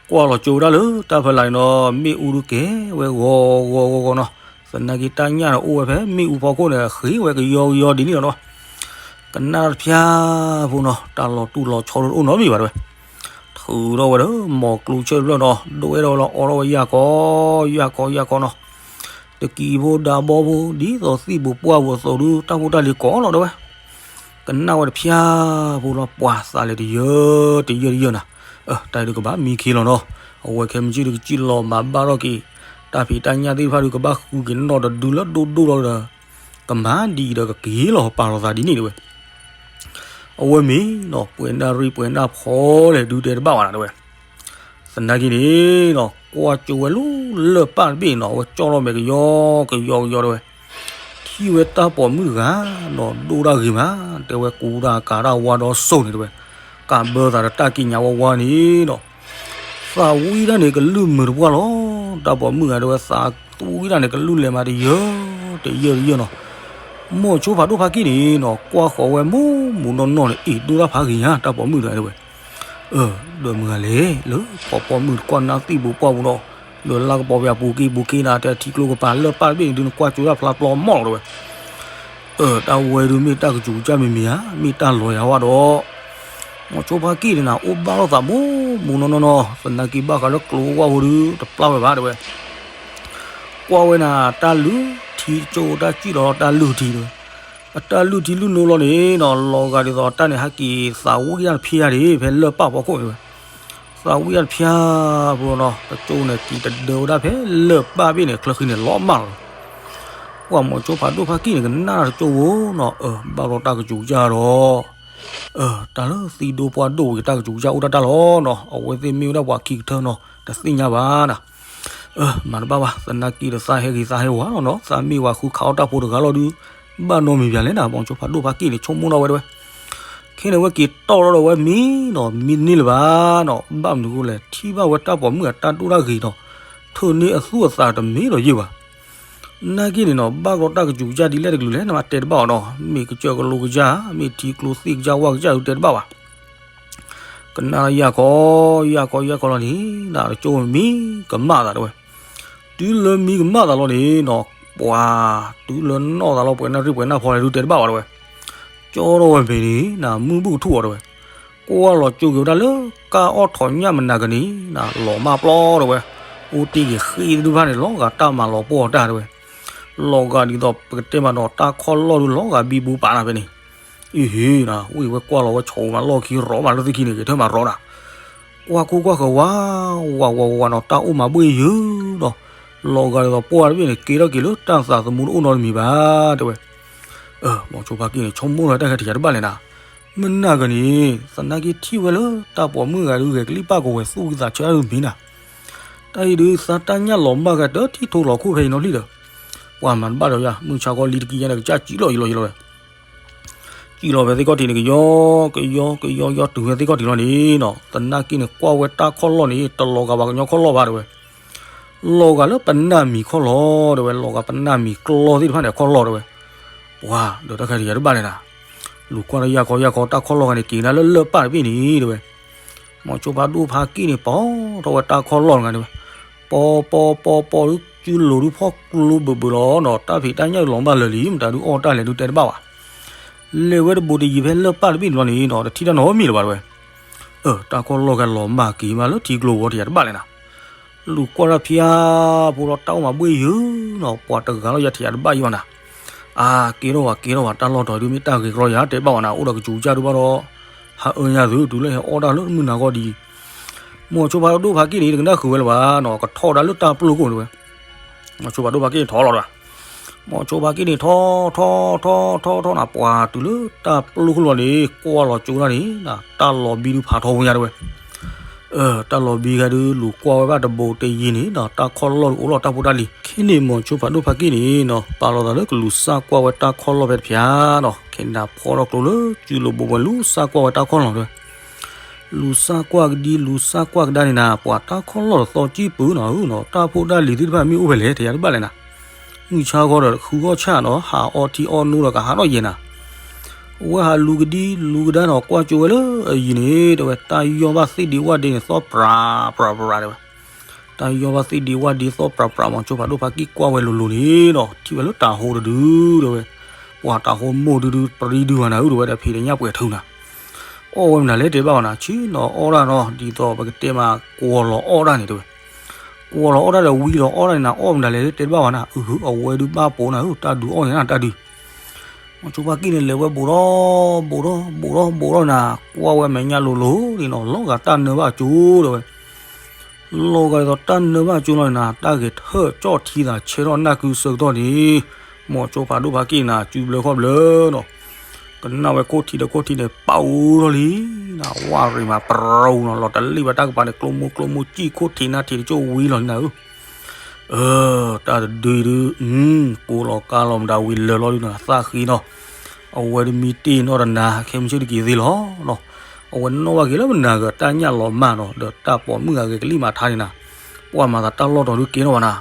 ကွၢ်လီၤကၠိဝဲဒၣ်လၢတၢ်ဖဲလၢ်န့ၣ်နီၤ မ့ၣ်အူဒုးကဲဝဲဂီၤဂီၤဂီၤဂီၤနီၤ, သနာ်က့တၢ်ညၣ်န့ၣ် အိၣ်ဝဲဖဲမ့ၣ်အူဖီခိၣ်န့ၣ် ဃ့ဝဲကယီကယီဒ်န့ၣ်လီၤနီၤ. ကနၣ်တဖၠါဖိနီၤ တၢ်လီၤတူၢ်လီၤဆီတအိၣ်နီတမံၤဘၣ်တဲဝဲ. ထုးထီၣ်ဝဲဒီး မိၤကျိဆၢၣ်တဖျၢၣ်နီၤ ဒိးဝဲဒီးလီၤအီထီၣ်ဝဲယၢ်ခီ ယၢ်ခီ ယၢ်ခီနီၤ. တကံဖိဒါဘီဖိ ဒ်သိးသံၣ်ဘိးပှၢ်ဘိးအသိးဒုး တၢ်ဖိတၢ်လံၤကိးလီၤတဲဝဲ. ကနၣ်ဝဲတဖၠါဖိလီၤ ပှၤသးလဲၤတယၢတယၢတယၢနၤ. တၢ်အံၤဒုးကဘၣ်မံခ့လီၤနီၤ. အဝဲခဲမုၢ်ဆ့ၣ်ဒုးကစံၣ်လီၤမၤဘၣ်ထီၣ်က့ၤ တၢ်ဖံးတၢ်ညၣ်သ့ၣ်တဖၣ်ဒုး ကဘၣ်ဃုက့ၤနီၣ်တဒုလၢဒိၣ်ဒိၣ်လီၤဒီး ကမၤဒ်အံၤဒီးကက့ၤလီၤ ပာ်လီၤသးဒ်န့ၣ်တဲဝဲ. အဝဲမ့ၢ်နီၤ ပှဲၤနၢ်ရံၣ်ပှဲၤနၢ်ဖီလဲၣ်ဒုးတဲတဘၣ်ဘၣ်နၤတဲဝဲ. သနာ်က့န့ၣ်နီၤ ကွၢ်ကၠိဝဲလၢလၢၢ်ပၢ်တဘ့ၣ်နီၤ အဝဲကၠီၣ်လီၤမဲာ်ကယီကယီကယီတဲဝဲ. ထံၣ်ဝဲတၢ်ပိာ်မုၣ်တဂၤနီၤ ဒိၣ်တၢ်ဂ့ၤမး တဲဝဲ ကူတၢ်ကးတၢ်ဝါဒီးစိာ်န့ၣ်တဲဝဲ. ကးဘၢသးဒီးတၢ်ကံးညာ်ဝါဝါန့ၣ်နီၤ သးဝံၣ်တၢ်န့ၣ် ကလုၢ်မုာ်တပှၢ်လီၤ. တၢ်ပိာ်မုၣ်ဂၤတဲဝဲ သးဝံၣ်တၢ်န့ၣ် ကလုၢ်လဲၤမးတယၢတယၢနီၤ. မိၤဆိဖးဒိၣ်ဖါက့ၣ်န့ၣ်နီၤ ကွၢ်ဃီၤဝဲမူမူနီၢ်နီၢ်န့ၣ် အ့ၣ် ဒိၣ်တၢ်ဖးဂ့ၤညါ တၢ်ပိာ်မုၣ်တဂၤတဲဝဲ. အၢ ဒီးမုၢ်ဂၤလဲၣ် လၢဖီဖီမုၢ်တကွၢ်နၢ်သံၣ်ဘိးပှၢ်ပူၤနီၤ လၢလါကပီၤပယၤပူၤက့ၤပူၤက့ၤနၤ တဲထံကျိကပၤလၢၢ်ပၢ်တဘ့ၣ်န့ၣ်ဒုး နကွၢ်ကၠိတၢ်ဖျါပျီမီၢ်လီၤတဲဝဲ. အၢ တၢ်ဝဲဒုးမ့ၢ်တၢ်ကစူၤကစၢ်မံၤမံၤဧါ မ့ၢ်တၢ်လီၤယၤဝဲဒီး မိၤဆိဖါက့ၣ်န့ၣ်နၤ အိၣ်ဘၣ်လိာ်သးမူမူနီၢ်နီၢ်နီၤ သနာ်က့ဘၣ်ဃးလၢကျိဝဲဖိဒုး တပျၢ်ဝဲဘၣ်တဲဝဲ. ကွၢ်ဝဲနၤ တၢ်လုၢ်ထံကၠိ တၢ်စံၣ်လီၤတၢ်လုၢ်ထံတဲဝဲ. အတၢ်လုၢ်ထံလုၢ်နိလီၤန့ၣ်နီၤ လီၤဂာ်ဒ်သိးတၢ်န့ၣ် ဟဲက့ၤသးဝံၣ်တၢ်တဖျါဒၣ် ဖဲလၢၢ်ပၢ်ဖီခိၣ်တဲဝဲ. သးဝံၣ်တၢ်တဖျါဖိနီၤ တကၠိန့ၣ် က့ၤတဒၢဝဲဒၣ်ဖဲလၢၢ်ပၢ်ဘ့ၣ်န့ၣ် ချၢဃံန့ၣ် လီၤမၢ်လီၤ. ပှၤမိၤဆိဖးဒိၣ်ဖါက့ၣ်န့ၣ် ကနၣ်တကၠိဖိနီၤ အၢ ဘၣ်ဘျီတၢ်ကစူၤကစၢ်ဒီး အၢ တၢ်လၢသံဒိၣ်ပှၢ်ဒိၣ်ဝံၤ တၢ်ကစူၤကစၢ်အိၣ်တၢ်တၢ်လီၤနီၤ အဝဲသ့ၣ်မ့ၢ်ဝဲဒၣ်ပှၤခံကထၢနီၤ တသ့ၣ်ညါဘၣ်နၤ. အၢ မၤတဘၣ်ဘၣ် သနာ်က့ဒီးသးဟဲဂ့ၤသးဟဲဝါလီၤနီၤ သးမ့ၢ်ဝၤဃုခးအီၣ်တၢ်ဖိတဂၤလီၤဒုး ဘၣ်နီတမံၤဘၣ်လဲၣ်နၤ မိၤဆိဖးဒိၣ်ဖါက့ၣ်န့ၣ် ဆိကမိၣ်ထီၣ်ဝဲတဲဝဲ. ခဲန့ၣ်ဝဲက့ၤတီၢ်ထီၣ်ဒီးဝဲမံနီၤ မံန့ၢ်လၢၤဘၣ်နီၤ ဘၣ်မနုၤအဃိလဲၣ် ထံၣ်ဘၣ်ဝဲတၢ်ပိာ်မုၣ်အတၢ်ဒိၣ်တၢ်ဂ့ၤဒီး ထုးန့ၢ်အသူၣ်အသးတမ့ၢ်ဒီးယုၢ်ဘၣ် နာ်က့န့ၣ်နီၤ ဘၣ်ဘျီတၢ်ကစူၤကစၢ်ဒ်လဲၣ်တကလုာ်လဲၣ် နမ့ၢ်တဲတဘၣ်အီၤနီၤ မ့ၢ်ကစၢၢ်ကလိကစၢ် မ့ၢ်ထံကျိသ့ၣ်ကစၢ်ဝၣ်ကစၢ်ဒုးတဲတဘၣ်ဘၣ်. ကနၣ်ယၢ်ကီ ယၢ်ကီ ယၢ်ကီလီၤန့ၣ် နတကၠိမံကမၣ်သးတဲဝဲ. တုၤလၢမံကမၣ်သးလီၤန့ၣ်နီၤ ပှၤ တုၤလၢနီၢ်သးလီၤ ပှဲၤနၣ်ရံၣ်ပှဲၤနၣ်ဖီလဲၣ်ဒုးတဲတဘၣ်ဘၣ်တဲဝဲ. ကၠီထီၣ်ဝဲမ့ၤန့ၣ် နမုၢ်ဘူၣ်ကထူၣ်အီၤတဲဝဲ. ကွၢ်လီၤကၠိက့ၤဝဲဒၣ်လၢ ကၢ်အီၣ်ထိးညၣ်မနၤကန့ၣ် နလီၤမၢ်ပျီတဲဝဲ. အိၣ်တ့ၢ်က့ၤဃ့သ့ၣ်တဖၣ်န့ၣ် လီၤဂာ်တၢ်မၤလီၤပှီၢ်တၢ်တဲဝဲ. လီၤဂာ်ဒ်သိးပကတဲမးနီၤ တၢ်ခီၣ်လီၢ်ဒုးလီၤဂာ်ဘံဘူပာ်နၤဖဲန့ၣ်. အ့ဟ့နၤ ဝံၣ်ဝဲကွၢ်လီၤဝဲဆိးမးလီၢ်ခံ ရီမးလၢသ့ၣ်ခံန့ၣ် က့ၤထၢၣ်မးရီနၤ. ကွၢ်ခိၣ်ကွၢ်ဃၢၤဝး ဝးဝးဝးနီၤ တၢ်အိၣ်မးဘှ့ၣ်ယုာ်ဒီး လီၤဂာ်ဒ်သိးပှၢ်တဘ့ၣ်န့ၣ် ကဲထီၣ်က့ၤလၢတၢ်သးသမူတအိၣ်နီတမံၤဘၣ်တဲဝဲ. မိၤဆိဖါက့ၣ်န့ၣ် ဆိကမိၣ်လီၤတၢ်ဂဲၤထံးယၤတဘၣ်လဲၣ်နၤ. မနၤကန့ၣ် သနာ်က့ထံၣ်ဝဲလၢတၢ်ပိာ်မုၣ်ဂၤဒုးဂဲၤကလံၣ်ပၣ်ကဝဲၤသူၣ်ဝံသးဆၢဒုးမံနၤ. တၢ်အံၤဒုး သးတၢ်ညၣ်လီၤမၢ်ဂၤတထံၣ်ထိလီၤခိၣ်ဖဲအံၤနီတဘျီဒီး ပှၤမၤတဘၣ်ဒီးယၤ မုၢ်ဆါခီလံတကံယါန့ၣ် ကစၢ်စံၣ်လီၤယံၤလီၤယံၤလီၤဝဲ. စံၣ်လီၤဖဲသ့ၣ်ခီၣ်ထံးန့ၣ် ကယီ ကယီ ကယီ ယီတုၤဖဲသ့ၣ်ခီၣ်ထံးလီၤန့ၣ်နီၤ သနာ်က့န့ၣ် ကွၢ်ဝဲတၢ်ခီၣ်လီၢ်န့ၣ် တလီၤဂာ်ပှၤကညီခီၣ်လီၢ်ဘၣ်တဲဝဲ. လီၤဂာ်လၢပနၢ်မံၤခီၣ်လီၢ်တဲဝဲ လီၤဂာ်ပနၢ်မံၤကျီသ့ၣ်တဖၣ်န့ၣ် အခီၣ်လီၢ်တဲဝဲ. ပှၤ ဒီးတၢ်ခါတယၤတဘၣ်လဲၣ်နၤ. လူၤကွၢ်တၢ်ယၢ်ခီယၢ်ခီ တၢ်ခီၣ်လီၢ်ဂၤန့ၣ် က့ၤကဒါလၢလၢၢ်ပၢ်တဘ့ၣ်န့ၣ်တဲဝဲ. မိၤဆိဖါဒိၣ်ဖါက့ၣ်န့ၣ် ပိာ်ထီၣ်ဝဲတၢ်ခီၣ်လီၢ်တဂၤတဲဝဲ. ပိာ်ပိာ်ပိာ်ပိာ်ဒုး စုလိၤဒုးဖီၣ်ကျိဘၢၣ်ဘၢၣ်လီၤနီၤ တၢ်ဖံးတၢ်ညၣ်လီၤဘၣ်လၢာ်လံ မတၤဒုးအီၣ်တၢ်လဲၣ်ဒုးတဲတဘၣ်ဘၣ်. လဲၤဝဲတဘူးတယံၤဖဲလၢၢ်ပၢ်တဘ့ၣ်န့ၣ်လီၤန့ၣ်နီၤ တထံၣ်တၢ်နီတမံၤလၢၤဘၣ်တဲဝဲ. အၢ တၢ်ခီၣ်လီၢ်ဂၤလီၤမၢ်က့ၤမးလၢထံကျိဝီၤတယၤတဘၣ်လဲၣ်နၤ. လူၤကွၢ်တၢ်ဖၠါဖိဒီးတၢ်အိၣ်မးဘှ့ၣ်ယုာ်နီၤ ပှၤတဂၤလီၤယၤထံးယၤတဘၣ်ယံၤဘၣ်နၤ. အါ ကဲထီၣ်ဝဲကဲထီၣ်ဝဲ တၢ်လီၢ်တီၤဒုးမ့ၢ်တၢ်ဂ့ၤကရီယၤတဲဘၣ်ဝဲနၤ အိၣ်ဒီးကစူၤကစၢ်ဒုးဘၣ်ဒီး ဟးအၢညါသု တုၤလၢဟဲအီၣ်တၢ်လၢမုၢ်နၤဂီၢ်ဒ်အံၤ. မိၤဆိဖါဒိၣ်ဖါက့ၣ်န့ၣ် တကနၣ်ဃုာ်ဝဲလၢၤဘၣ်နီၤ ကထီၣ်ဒၣ်လၢတၢ်ပျိခိၣ်န့ၣ်ဝဲ. မိၤဆိဖါဒိၣ်ဖါက့ၣ်န့ၣ်ထီၣ်လီၤဒီး မိၤဆိဖါက့ၣ်န့ၣ်ထီၣ်ထီၣ်ထီၣ်ထီၣ်ထီၣ်နၤ ပှၤတုၤလၢတၢ်ပျိခိၣ်လီၤန့ၣ် ကွၢ်လီၤကၠိဒၣ်န့ၣ် တၢ်လီၤဘံဒုးဖးထီဖိညါတဲဝဲ. တၢ်လီၤဘံဂၤဒုး လူၤကွၢ်ဝဲဘၣ်တဘူးတယံၤန့ၣ်ဒီး တၢ်ခီၣ်လီၢ်ဒုးအိၣ်လီၤတၢ်ဖိတၢ်လံၤ ခဲန့ၣ် မိၤဆိဖးဒိၣ်ဖးက့ၣ်န့ၣ်နီၤ ပာ်လီၤသးလၢကလူၤစၢ်ကွၢ်ဝဲတၢ်ခီၣ်လီၢ်ဖဲတဖၠါနီၤ ခဲန့ၣ်ဖီထီၣ်ကျိလၢစုလိၤဘိဘိလူၤစၢ်ကွၢ်ဝဲတၢ်ခီၣ်လီၢ်တဲဝဲ. လူၤစၢ်ကွၢ်ကဒံ လူၤစၢ်ကွၢ်ကဒါန့ၣ်နၤ ပှၤတၢ်ခီၣ်လီၢ်တသီကံၢ်ပူၤနီၤဧၢနီၤ တၢ်ဖိတၢ်လံၤသ့ၣ်တဖၣ်မ့ၢ်အိၣ်ဖဲလဲၣ် ထံၣ်ယၤတဘၣ်လဲၣ်နၤ. မုၢ်ဆါခီဒီးဃုဂီၢ်ဆၣ်နီၤ ဟးအီထံအီနိဒီးကဟးထီၣ်ယဲၢ်နၤ. အဝဲဟးလူၤကဒံလူၤကဒါနီၤ ကွၢ်ကၠိဝဲလၢအယံၤန့ၣ် တဲဝဲ တၢ်ယီၢ်ဘၣ်သ့ၣ်ဒံဝၣ်ဒ့န့ၣ် သီၣ်ပြးပြးပြးတဲဝဲ. တၢ်ယီၢ်ဘၣ်သ့ၣ်ဒံဝၣ်ဒ့သီၣ်ပြးပြး မိၤဆိဖးဒိၣ်ဖးက့ၣ်ကွၢ်ဝဲလိၤလိၤန့ၣ်နီၤ ထံၣ်ဝဲလၢတၤဟိတဒုတဲဝဲ. ပှၤတၤဟိမိၢ်ဒုဒုပြံဒုဝဲနၤဧၢ တဲဝဲဒီးဖံးတညၣ်ပှဲၤထုနၤ. အီၣ်ဝဲမနုၤလဲၣ်တဲဘၣ်ဝဲနၤ ဆ့ၣ်နီၤအီၣ်ဒၣ်နီၤ ဒ်သိးပကတဲမး ကွီၤလီၤအီၣ်ဒၣ်န့ၣ်တဲဝဲ. ကွီၤလီၤအီၣ်ဒၣ်ဒီးဝံလီၤအီၣ်ဒၣ်န့ၣ်နၤ အီၣ်မနုၤလဲၣ်တဲတဘၣ်ဝဲနၤ အဝဲဒုးဘၣ်ပိာ်နၤဧၢ တၢ်ဒုးအီၣ်န့ၣ်နၤတၢ်ဒုး မိၤဆိဖါက့ၣ်န့ၣ် လဲၤဝဲဘူးဒီးဘူးဒီးဘူးဒီးနၤ ကွၢ်ဝဲမဲာ်ညါလိၤလိၤန့ၣ်နီၤ လီၤဂာ်တၢ်နၢဘၣ်ကၠိတဲဝဲ. လီၤဂာ်ဒ်သိးတၢ်နၢဘၣ်ကၠိလီၤန့ၣ်နၤ တၢ်ဂဲၤထၢၣ်ကၠီၣ်ထံသးဆဲထီၣ်နၢ်ကုဆၢကတီၢ်န့ၣ် မိၤဆိဖးဒိၣ်ဖးက့ၣ်နၤ စုဘျၢခီၣ်ဘျၢနီၤ ကနၣ်ဝဲခိၣ်ထံးဒီးခိၣ်ထံးန့ၣ် ပာ်အူထီၣ်လံနၤ ဝၣ်ရံၣ်မးပြူၤနီၤ လီၤတလ့ၣ်ဝဲတၢ်ကပၤန့ၣ် ကျိမိၢ်ကျိမိၢ်စံၣ်ခိၣ်ထံးနၢ်ထံးတကၠိၢ်ဝံလီၤန့ၣ်နၤဧၢ တၢ်တဒုအံၤဒုး ကိးလီၤကါလီၤမတၤဝံၤလၢာ်လီၤဒုးနၤ သၣ်ဃံနီၤ အဝဲဒုးမံတ့ၢ်နီၢ်တနၤ ခဲမုၢ်ဆ့ၣ်တက့ၤသ့လီၤနီၤ အဝဲနီၣ်ဘၣ်က့ၤလၢမနၤဂၤတၢ်ညၣ်လီၤမၢ်နီၤ ဒီးတၢ်ပိာ်မုၣ်ဂၤဂဲၤကလံၣ်မၤထါန့ၣ်နၤ ပှၤမၤသးတၢ်လီၢ်တီၤဒုးကဲထီၣ်ဘၣ်နၤ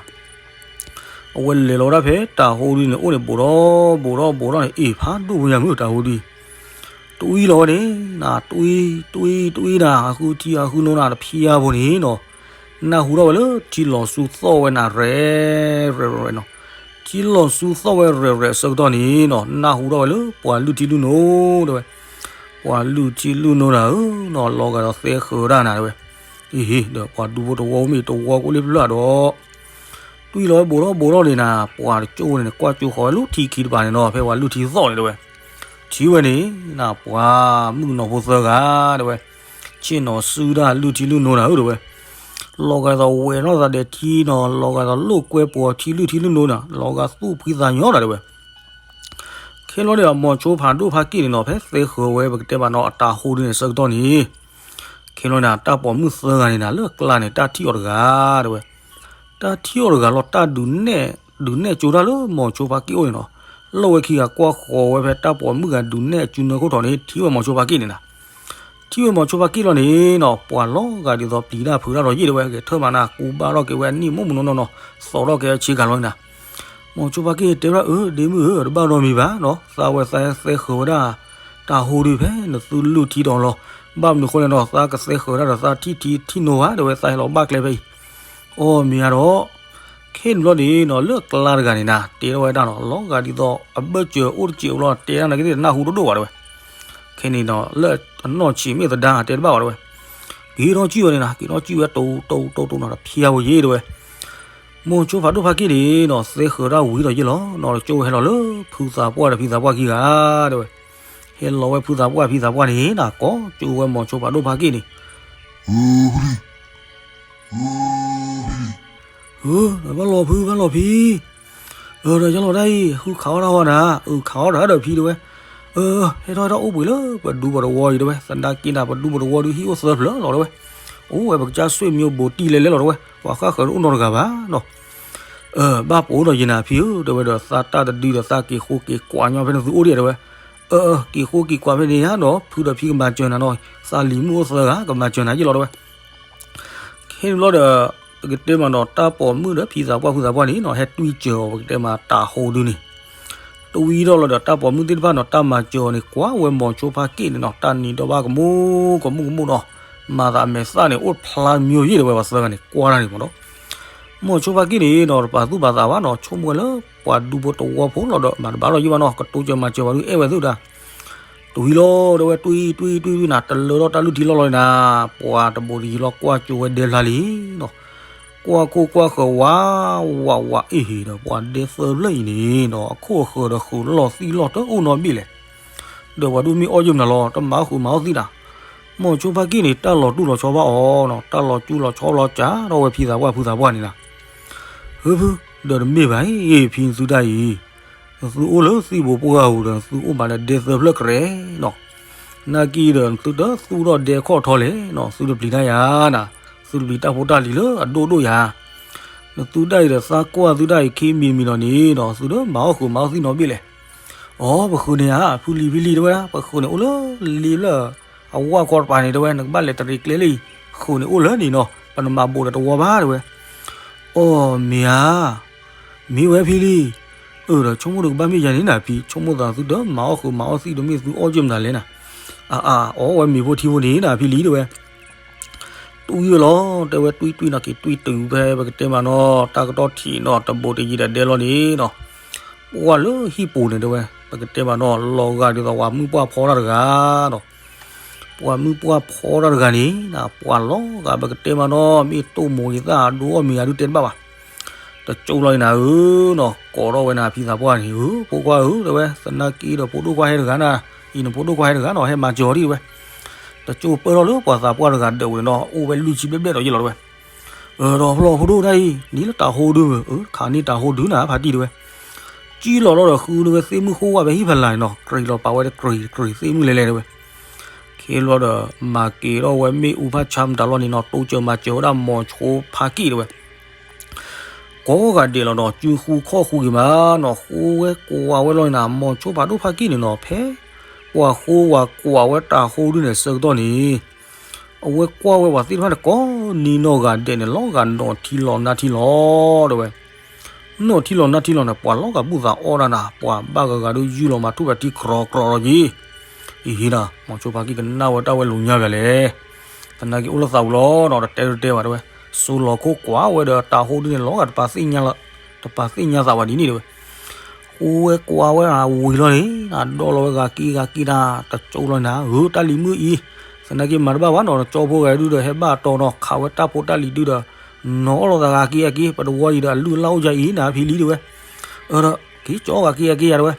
အဝဲလဲၤလီၤဝဲဒၣ်ဖဲတၤဟိဒုန့ၣ် အိၣ်န့ၣ် ဘူးဒီးဘူးဒီးဘူးဒီးန့ၣ် အ့ၣ်ဖးဒိၣ်ဝဲယၤမုၢ်တၤဟိဒု တွံၢ်လီၤဝဲန့ၣ်နၤ တွံၢ် တွံၢ် တွံၢ်နၤ ဟးဃုထံဟးဃုနိနၤ တဖျါဖိန့ၣ်နီၤ နၢ်ဟူထီၣ်ဝဲလၢထံလီၤဆူသီၣ်ဝဲနၤ ရဲၣ်ရဲၣ်ရဲၣ်နီၤ ထံလီၤဆူသီၣ်ဝဲရဲၣ်ရဲၣ်အဆၢကတီၢ်န့ၣ်နီၤ နၢ်ဟူထီၣ်ဝဲလၢပှၤလုၢ်ထံလုၢ်နိတဲဝဲ ပှၤလုၢ်ထံလုၢ်နိနၤဧၢနီၤ လီၤဂာ်ဒီးသဲဃၢၤဝဲဒၣ်နၤတဲဝဲ အ့ဟ့ ဒီးပှၤဒူဖိတဝီမ့ၢ်တဝီကိၣ်လ့ၣ်ဖျၢၣ်ဒီး တွံၢ်လီၤဝဲဘူးဒီးဘူးဒီးန့ၣ်နၤ ပှၤတကၠိၢ်န့ၣ် ကွၢ်ကၠိဃီၤဝဲလၢထံခံတပၤန့ၣ်နီၤ ဖဲပှၤလုၢ်ထံသီၣ်န့ၣ်တဲဝဲ ထံၣ်ဝဲန့ၣ်နၤ ပှၤမုၣ်ကနီၤဖိသၢဂၤတဲဝဲ ဆ့ၣ်နီၤစုဒၣ်လုၢ်ထံလုၢ်နိနၤဧၢတဲဝဲ လီၤဂာ်ဒ်သိးဝဲၢ်နီၢ်သးဒဲးထံနီၤ လီၤဂာ်ဒ်သိးလိာ်ကွဲပှီၤထံလုၢ်ထံလုၢ်နိနၤ လီၤဂာ်သူၣ်ဖှံသးညီနၤတဲဝဲ ခဲလီၤန့ၣ် မိၤဆိဖးဒိၣ်ဖးက့ၣ်န့ၣ်နီၤ ဖဲသဲဃၢၤဝဲ ပကတဲဘၣ်နီၤ အတၤဟိဒုန့ၣ်ဆၢကတီၢ်န့ၣ် ခဲလီၤန့ၣ် တၢ်ပိာ်မုၣ်သၢဂၤန့ၣ်နၤ လၢကျါန့ၣ် တၢ်ထံၣ်အီၤတဂၤတဲဝဲ တၢ်ထံၣ်အီၤတဂၤလီၤ တၢ်ဒုးနဲၣ် ဒုးနဲၣ်ကၠိတၢ်လၢမိၤဆိဖးက့ၣ်အိၣ်န့ၣ်နီၤ လီၤဝဲခံဂၤကွၢ်ဃီၤဝဲဖဲတၢ်ပိာ်မုၣ်ဂၤဒုးနဲၣ်အစုနၢခိၣ်ထီၣ်န့ၣ် ထံၣ်ဝဲမိၤဆိဖးက့ၣ်န့ၣ်နၤ ထံၣ်ဝဲမိၤဆိဖးက့ၣ်လီၤန့ၣ်နီၤ ပှၤလီၤဂာ်ဒ်သိးပျံၤတၢ်ဖုးတၢ်ဒီးယ့ၣ်တဲဝဲ ဂဲၤထၢၣ်မးနၤ ကူဘၣ်ထီၣ်က့ၤဝဲအနံၣ်မုၢ်မုၢ်နီၢ်နီၢ်နီၤ သီၣ်ထီၣ်က့ၤအဆ့ကၤလီၤန့ၣ်နၤ မိၤဆိဖးက့ၣ်တဲဝဲဒၣ် အၢ ဒ့မုၣ်ဧၢ တဘၣ်နီတမံၤဘၣ်နီၤ သးဝဲသးသဲဃၢၤဝဲဒၣ် တၤဟိဒုဖဲနသုလုၢ်ထံဒီးလီၤ ဘၣ်မနုၤဃိလဲၣ်နီၤ သးကသဲဃၢၤတၢ်ဒီးသးထံၣ်ထံထံၣ်နိဘၣ် တဲဝဲ သးဟဲလီၤဘၣ်ကျဲဖဲအံၤ. အီၣ်မ့ၤဧါဒီး ခဲန့ၣ်ဘျီန့ၣ်နီၤ လၢကျါတဂၤန့ၣ်နၤ တဲထီၣ်ဝဲဒၣ်နီၤ လီၤဂာ်ဒ်သိးအဘၢၣ်စၢၤအိၣ်တစဲးအိၣ်လီၤ တဲဒၣ်နာ်က့သ့ၣ်တနၢ်ဟူတဒိၣ်ဘၣ်တဲဝဲ. ခဲန့ၣ်နီၤ လၢအနီၢ်ဆံးမ့ၢ်သဒါတဲတဘၣ်ဘၣ်တဲဝဲ. က့ၤထီၣ်ကံၣ်ဝဲန့ၣ်နၤ က့ၤထီၣ်ကံၣ်ဝဲတိၤတိၤတိၤတိၤနီၤ တဖျါဝဲယ့ၣ်တဲဝဲ. မိၤဆိဖးဒိၣ်ဖးက့ၣ်န့ၣ်နီၤ သဲဃၢၤတၢ်ဝံၤဒီးယ့ၣ်လီၤနီၤ ကၠိဝဲဟဲလီၤလၢဖုသးပှၢ်ဒီးဖံသးပှၢ်ခံဂၤတဲဝဲ. ဟဲလီၤဝဲဖုသးပှၢ်ဖံသးပှၢ်န့ၣ်နၤ ကိးကၠိဝဲမိၤဆိဖးဒိၣ်ဖးက့ၣ်န့ၣ် ဧၢ, ဘၣ်လီၤဖု ဘၣ်လီၤဖံ, ဒီးယလီၤတၢ်အံၤ ဃုခးအီၣ်တၢ်ဟီနၤ, အုခးအီၣ်တၢ်ဒီးဖံတဲဝဲ, ဟဲထီၣ်ဟဲထီၣ်အိၣ်ဘှံးလၢပဒူပတဝီအံၤတဲဝဲ, သနာ်က့နၤ ပဒူပတဝီဒုးဟံၣ်အိၣ်သၢဖျၢၣ်လီၤတဲဝဲ, အိၣ်ဝဲပကစၢ်ဆွေမျိုးဘိးတံၢ်လဲၤလဲၤလီၤတဲဝဲ, ပှၤဃၣ်ဃၢၤတအိၣ်နီတဂၤဘၣ်နီၤ, ဘၣ်ပိာ်ဒီးယနၤဖံဧၢ တဲဝဲဒီး သးတၢ်တဒုဒီးသးက့ၤဃိက့ၤကွၢ်ညီဖဲနသုအိၣ်ဒံးတဲဝဲ, က့ၤဃိက့ၤကွၢ်ဖဲန့ၣ်ဧါဒီး ဖုဒီးဖံကမၤစၢၤနၤနီၤ, သးလံၤမုၣ်အိၣ်သၢဂၤ ကမၤစၢၤနၤယ့ၣ်လီၤတဲဝဲ. ခဲန့ၣ်ဘျီဒီး ပကတဲမးနီၤ တၢ်ပိာ်မုၣ်ဒီးဖံသးပှၢ်ဖုသးပှၢ်န့ၣ်နီၤ ဟဲတွံၢ်စၢၤအီၤ ပကတဲမးတၤဟိဒုန့ၣ်, တွံၢ်ထီၣ်လီၤဒီးတၢ်ပိာ်မုၣ်သ့ၣ်တဖၣ်နီၤ တၢ်မၤစၢၤအီၤန့ၣ် ကွၢ်ဝဲမိၤဆိဖးက့ၣ်န့ၣ်နီၤ တၢ်နံၤဒီးဘၣ်ကမူကမူကမူနီၤ, မၤသးအမဲာ်သၣ်န့ၣ် အိၣ်ဖျါမၠိယ့ၣ်တဲဝဲ ပှၤသၢဂၤန့ၣ် ကွၢ်တၢ်န့ၣ်မးနီၤ, မိၤဆိဖးက့ၣ်န့ၣ်နီၤ တပာ်သူၣ်ပာ်သးဘၣ်နီၤ ဆိကမိၣ်ဝဲလၢပှၤဒူဖိတဝီဖိလီၤဒီး မၤတဘၣ်လီၤယ့ၣ်ဘၣ်နီၤ ကတိၤစၢၤမၤစၢၤပှၤဒုးအဲၣ်ဝဲသ့ၣ်ဒၣ် တွံၢ်လီၤတဲဝဲ တွံၢ်တွံၢ်တွံၢ်နၤ တလၢထီၣ်တၢ်လုၢ်ထံလီၢ်လီၤနၤ, ပှၤတဘိးတယံၤလီၤကွၢ်ကၠိဝဲဒဲဖျါလံနီၤ, ကွၢ်ခိၣ်ကွၢ်ဃၢၤဝးဝးဝးအ့ၣ်ဟ့ၣ်ဒီး ပှၤဒဲသၢဖျၢၣ်အံၤန့ၣ်နီၤ အခိၣ်အဃၢၤဒီးဃုာ်လီၤသံလီၤတအိၣ်နီတဘ့ၣ်လဲၣ်, ဒီးပှၤဒုးမ့ၢ်အီၣ်ယုၢ်မနုၤလီၤ တမၤအီၣ်ဃုာ်မၤအီၣ်သံနၤ, မိၤဆိဖးက့ၣ်န့ၣ် တၢ်လီၤတူၢ်လီၤဆီဘၣ်အီၤနီၤ တၢ်လီၤကူၣ်လီၤဆီလီၤစးထီၣ်ဝဲဖံသးပှၢ်ဖုသးပှၢ်န့ၣ်နၤ ဧၢဖု, ဒီးတမ့ၢ်ဘၣ်အံၤ ဖံနသုတၢ်အံၤ, နသုအိၣ်လၢသံၣ်ဘိပှၢ်ပူၤဒီး နသုအိၣ်မးလၢဒဲသၢဖျၢၣ်ကရဲနီၤ, နာ်က့ဒီး နသုတသူၣ်ထီၣ်ဒဲခီၣ်ထီလဲၣ်နီၤ သုတပျံၤတၢ်ယၤနၤ, သုတပျံၤတၢ်ဖိတၢ်လံၤလၢအဒိၣ်ဒိၣ်ယၤ, နသုတၢ်အံၤဒီး သးကွၢ်သုတၢ်အံၤခံမံၤမံၤလီၤန့ၣ်နီၤ သုတမၤအီၣ်ဃုာ်မၤအီၣ်သံနီတဘ့ၣ်လဲၣ် အိ ပဃုာ်န့ၣ်ဧါ ဖုလံၤဖံလံၤတဲဝဲဒၣ် ပဃုာ်န့ၣ်အိၣ်လၢလ့လၢအဝၢ်ခီတပၤန့ၣ်တဲဝဲ နကဘၣ်လဲၤတရံးကျဲလၢအံၤ, ဃုာ်န့ၣ်အိၣ်လၢန့ၣ်နီၤ ပနမၤဘိးဒီးတဝီဘၣ်တဲဝဲ. အိ မ့ၢ်ဧါ, မ့ၢ်ဝဲဖံလံၤ, အၢ ဒီးဆိကမိၣ်တကဘၣ်မ့ၢ်ယၤန့ၣ်နၤဖံ ဆိကမိၣ်သးသုတမၤအီၣ်ဃုာ်မၤအီၣ်သံဒီးမ့ၢ်သုအီၣ်ကၠၢမနုၤလဲၣ်နၤ, အါအါ အိ ဝဲမ့ၤဖိထံဖိန့ၣ်နၤဖံလံၤတဲဝဲ တွံၢ်ဝဲလီၤ တဲဝဲတွံၢ်တွံၢ်နီၤက့ၤတွံၢ်တုၤဖဲပကတဲမးနီၤ တၢ်ကတီၢ်ထံးနီၤ တဘိးတယံၤဒီးဒဲလီၤန့ၣ်နီၤ, ပှၢ်လၢဟံၣ်ပူၤန့ၣ်တဲဝဲ ပကတဲမးနီၤ လီၤဂာ်ဒ်သိးပှၤမုၣ်ပှၢ်ဖီတၢ်တဂၤနီၤ, ပှၤမုၣ်ပှၢ်ဖီတၢ်တဂၤန့ၣ် ပှၤလီၤဂာ်ပကတဲမးနီၤ မ့ၢ်တိၢ်မိၤဂ့ၤသၣ်အဒိအီၣ်မ့ၤဂ့ၤဒုးတဲတဘၣ်ဘၣ် တကၠိလီၤအံၤနၤဧၢနီၤ ကိးထီၣ်ဝဲနၤဖံသးပှၢ်န့ၣ် ဧၢ ဖိခွါဧၢ တဲဝဲ သနာ်က့ဒီးဖိဒိၣ်ခွါဟဲတဂၤနၤ အံၤနဖိဒိၣ်ခွါဟဲတဂၤနီၤ ဟဲမၤစၢၤအီၤဒံးတဲဝဲ, တကၠိပၢၢ်ထီၣ်လၢပှၤသးပှၢ်တဂၤဒၢးဝဲန့ၣ်နီၤ အိၣ်ဝဲလွံၢ်ဆံဘျဲၣ်ဘျဲၣ်ဒီးယ့ၣ်လီၤတဲဝဲ, ဒီးဖျီၣ်ဖိဒိၣ်တၢ်အံၤ နံၤလၢတၤဟိဒုဧၢ ခးန့ၢ်တၤဟိဒုနၤ ဖါတံၢ်တဲဝဲ, ကံၣ်လီၤထီၣ်ဒီးဃုန့ၢ်ဝဲသ့ၣ်မုၢ်ဃိဝဲဖဲဟံၣ်ဖးလာ်န့ၣ်နီၤ ကြံးလီၤပာ်ဝဲတကြံးတကြံးသ့ၣ်မုၢ်လဲၤလဲၤတဲဝဲ ခဲလီၤဒီး မၤက့ၤထီၣ်ဝဲမ့ၣ်အူဖးဆါမတၤလီၤန့ၣ်နီၤ တိစၢၤမၤစၢၤဝဲဒၣ်မိၤဆိဖါက့ၣ်တဲဝဲ, ကိးဂၤဒဲးလီၤနီၤ စုဃူခီၣ်ဃူက့ၤမးနီၤ ဃိဝဲကွၢ်ဝဲလီၤန့ၣ်နၤ မိၤဆိဖးဒိၣ်ဖါက့ၣ်န့ၣ်နီၤ ဖဲ ပှၤဃိဝဲကွၢ်ဝဲတၤဟိဒုန့ၣ်ဆၢကတီၢ်န့ၣ် အဝဲကွၢ်ဝဲပှၤသ့ၣ်တဖၣ်န့ၣ် ကိးနံၤနီၢ်ဂၤဒဲးန့ၣ် လီၤဂာ်နီၢ်ထံလီၤနါထံလီၤတဲဝဲ နီၢ်ထံလီၤနါထံလီၤန့ၣ် ပှၤလီၤဂာ်ဘူၣ်သးအီၣ်တၢ်နၤ ပှၤဘၣ်ဂၤဂၤဒုးယုၢ်လီၤမၤထူၣ်ဖးထံကြီကြီယံၤ, အံၤဟ့နၤ မိၤဆိဖါက့ၣ်ကနၣ်ဝဲတၢ်ဝဲလူၤညါဘၣ်လဲၣ်, သနာ်က့အိၣ်လၢသးပူၤလီၤနီၤ တတဲတတဲဘၣ်တဲဝဲ, စိလီၤခိၣ်ကွၢ်ဝဲဒီးတၤဟိဒုန့ၣ် လီၤဂာ်တပာ်သ့ၣ်ညါသးဝဲဒ်န့ၣ်တဲဝဲ ဃိဝဲကွၢ်ဝဲဝံၤလီၤန့ၣ် ဒီးလီၤဝဲဂၤက့ဂၤက့တၢ် တကၠိလီၤနၤ ဧၢ တၢ်လံၤမုၣ်အံၤ, သနာ်က့မၤတဘၣ်ဘၣ်နီၤ ကၠီဖိဂၤဒုဒီးဟဲဘၣ်တီနီၤ ခးဝဲတၢ်ဖိတၢ်လံၤဒုဒီး နီၤအီၣ်လီၤသးဂၤက့ဂၤက့ ပတဝီအံၤဒီးအလုၢ်အလၢ်အိၣ်ယၤအံၤနၤ ဖံလံၤတဲဝဲ, ဒီးက့ၤကၠီဂၤက့ဂၤက့ယၤတဲဝဲ,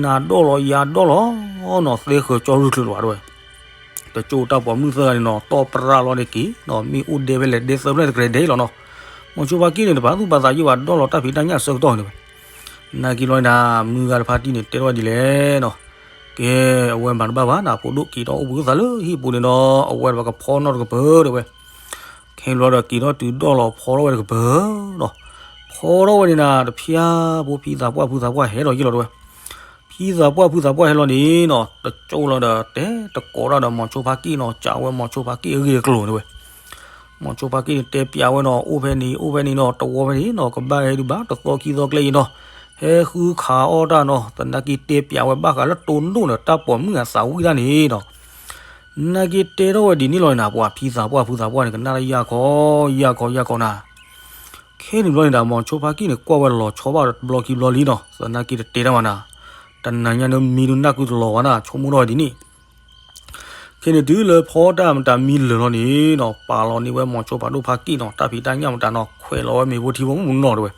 နၤဒီၣ်လီၤယၤဒီၣ်လီၤနီၤ သဲဃၢၤကၠီရုၢ်ချုးလီၤတဲဝဲ တကၠိတၢ်ပိာ်မုၣ်သၢဂၤန့ၣ်နီၤ တီၢ်ပြးလီၤန့ၣ်က့ၤနီၤ မ့ၢ်အိၣ်ဒဲဖဲလဲၣ် ဒဲသၢဖျၢၣ်တကြဲးဒဲးလီၤနီၤ, မိၤဆိဖါက့ၣ်န့ၣ် တပာ်သူၣ်ပာ်သးယံာ်ဘၣ် ဒီၣ်လီၤတၢ်ဖံးတၢ်ညၣ်အဆၢကတီၢ်န့ၣ်ဝဲ, နာ်က့လီၤနၤ မုၢ်ဂၤတဖါတံၢ်န့ၣ် တဲထီၣ်ဝဲဒ်လဲၣ်နီၤ, ကဲ အဝဲမၤတဘၣ်ဘၣ်နၤဖိဒိၣ်က့ၤထီၣ်အိၣ်ဘှံးအိၣ်သးလၢဟံၣ်ပူၤန့ၣ်ဒီး အဝဲပကဖီနီၣ်တကပၤတဲဝဲ ခဲလီၤဒီးက့ၤထီၣ်တုၤဒီၣ်လီၤဖီထီၣ်ဝဲတကပၤနီၤ, ဖီထီၣ်ဝဲန့ၣ်နၤ တဖျါဖိဖံသးပှၢ်ဖုသးပှၢ်ဟဲလီၤယံာ်လီၤ တဲဝဲ, ဖံသးပှၢ်ဖုသးပှၢ်ဟဲလီၤန့ၣ်နီၤ တကၠိလီၤဒီး တဲတကိးတၢ်ဒီးမိၤဆိဖါက့ၣ်နီၤ စံးဝဲမိၤဆိဖါက့ၣ်အဂ့ၢ်အကျိၤတဲဝဲ, မိၤဆိဖါက့ၣ်န့ၣ် တဲပျးဝဲနီၤ အိၣ်ဖဲန့ၣ် အိၣ်ဖဲန့ၣ်နီၤ တဝီဖဲန့ၣ်နီၤ ကဘၣ်ဟဲဒုးဘၣ်တသီခံသီကျဲအံၤနီၤ, ဟဲဃုခးအီၣ်တၢ်နီၤ သနာ်က့တဲပျးဝဲဘၣ်ဃးလၢတိၢ်နီၣ်ဒီးတၢ်ပိာ်မုၣ်အသးဝံၣ်တၢ်န့ၣ်နီၤ, နာ်က့တဲထီၣ်ဝဲဒ်န့ၣ်လီၤန့ၣ် ပှၤဖံသးပှၢ်ဖုသးပှၢ်န့ၣ် ကနၣ်တၢ်ယၢ်ခီ ယၢ်ခီ ယၢ်ခီနၤ. ခဲန့ၣ်ဘျီန့ၣ်ဒီး မိၤဆိဖါကံၣ်န့ၣ် ကွၢ်ဝဲလီၤဆီဘၣ်တဘျီခံဘျီလံနီၤ, သနာ်က့တတဲတၢ်ဘၣ်နၤ. တနၤညါန့ၣ်မံဒုးနၢ်ကုတလီၤဘၣ်နၤ, ဆိကမိၣ်ထီၣ်ဝဲဒ်န့ၣ် ခဲန့ၣ်တုၤလၢဖီတၢ်မတၤမံလၢာ်လီၤန့ၣ်နီၤ, ပာ်လီၤန့ၢ်ဝဲမိၤဆိဖးဒိၣ်ဖါကံၣ်နီၤ, တၢ်ဖံးတၢ်ညၣ်မတၤနီၤ, ခွဲးလီၤဝဲမ့ၤဖိထံဖိမုၢ်နီၤတဲဝဲ.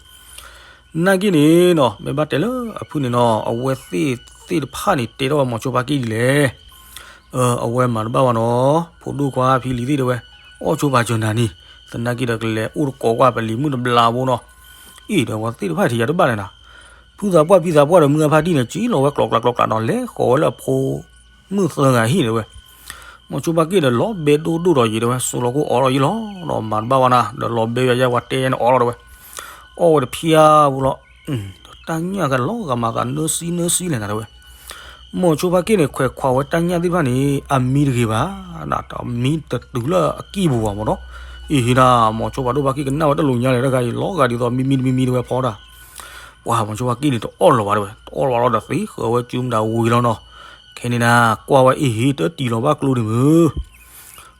နာ်က့န့ၣ်နီၤ, မ့ၢ်ဘၣ်တဲလၢအဖုၣ်န့ၣ်နီၤ, အဝဲသ့ၣ်သ့ၣ်တဖၣ်န့ၣ် တဲထီၣ်ဝဲမိၤဆိဖါကံၣ်ဒ်လဲၣ်. အဝဲမၤတဘၣ်ဘၣ်နီၤ, ဖိဒိၣ်ခွါဖံလံၤသ့ၣ်တဲဝဲ, အီၣ်ဆိပာ်စၢၤနၤန့ၣ်, သနာ်က့ဒီးကလဲၤအိၣ်တကိးကွၢ်ပလံၤမုၣ်တဘျါဘိနီၤ. အ့ၣ်ဒီးပှၤသ့ၣ်တဖၣ်ထံၣ်ယၤတဘၣ်န့ၣ်နၤ, ဖုသးပှၢ်ဖံသးပှၢ်ဒီးမုၢ်ဂၤဖါတံၢ်န့ၣ် ကံလီၤဝဲကျိးကျါကျိးကျါနီၤ, လဲၤဃီၤဝဲလၢအဖိ မုၣ်သၢဂၤဟံၣ်တဲဝဲ. မိၤဆိဖါကံၣ်ဒီးလီၤဘဲဒိၣ်ဒိၣ်ဒီးယံၤတဲဝဲ, စိၤလီၤကိၣ်အီလီၤယံၤလီၤ, ဒီးမၤတဘၣ်ဘၣ်နၤ, ဒီးလီၤဘဲယၤယဲပှၤတဲယဲန့ၣ်အီလီၤတဲဝဲ. အီၣ်ဝဲတဖျါဖိလီၤ, တၢ်ညၣ်ကလီၤဂာ်မၤသးနၢစံနၢစံလဲၣ်နၤတဲဝဲ. မိၤဆိဖါကံၣ်န့ၣ် ခွဲးခွးဝဲတၢ်ညၣ်သ့ၣ်တဖၣ်န့ၣ် အမံတဂ့ၤဘၣ်, မံတတုၤလၢအကံၢ်ပူၤဘၣ်မ့ၢ်နီၤ. အ့ၣ်ဟ့နၤ, မိၤဆိဖးဒိၣ်ဖါကံၣ်ကနၣ်ဝဲတလိာ်ညါလဲၣ်, တဂၤအံၤလီၤဂာ်ဒ်သိးမံမံတမံမံတဲဝဲဖီတၢ် ပှၤမိၤဆိဖါကံၣ်န့ၣ်တအီၣ်လၢၤဘၣ်တဲဝဲ, တအီၣ်လၢၤဘၣ်လီၤဒီးသ့ဃၢၤဝဲစုမတၤဝံၤလီၤနီၤ. ခဲန့ၣ်နၤ, ကွၢ်ဝဲအ့ၣ်ဟ့တတံၢ်လီၤဘၣ်ကျိဒံးမုၢ်.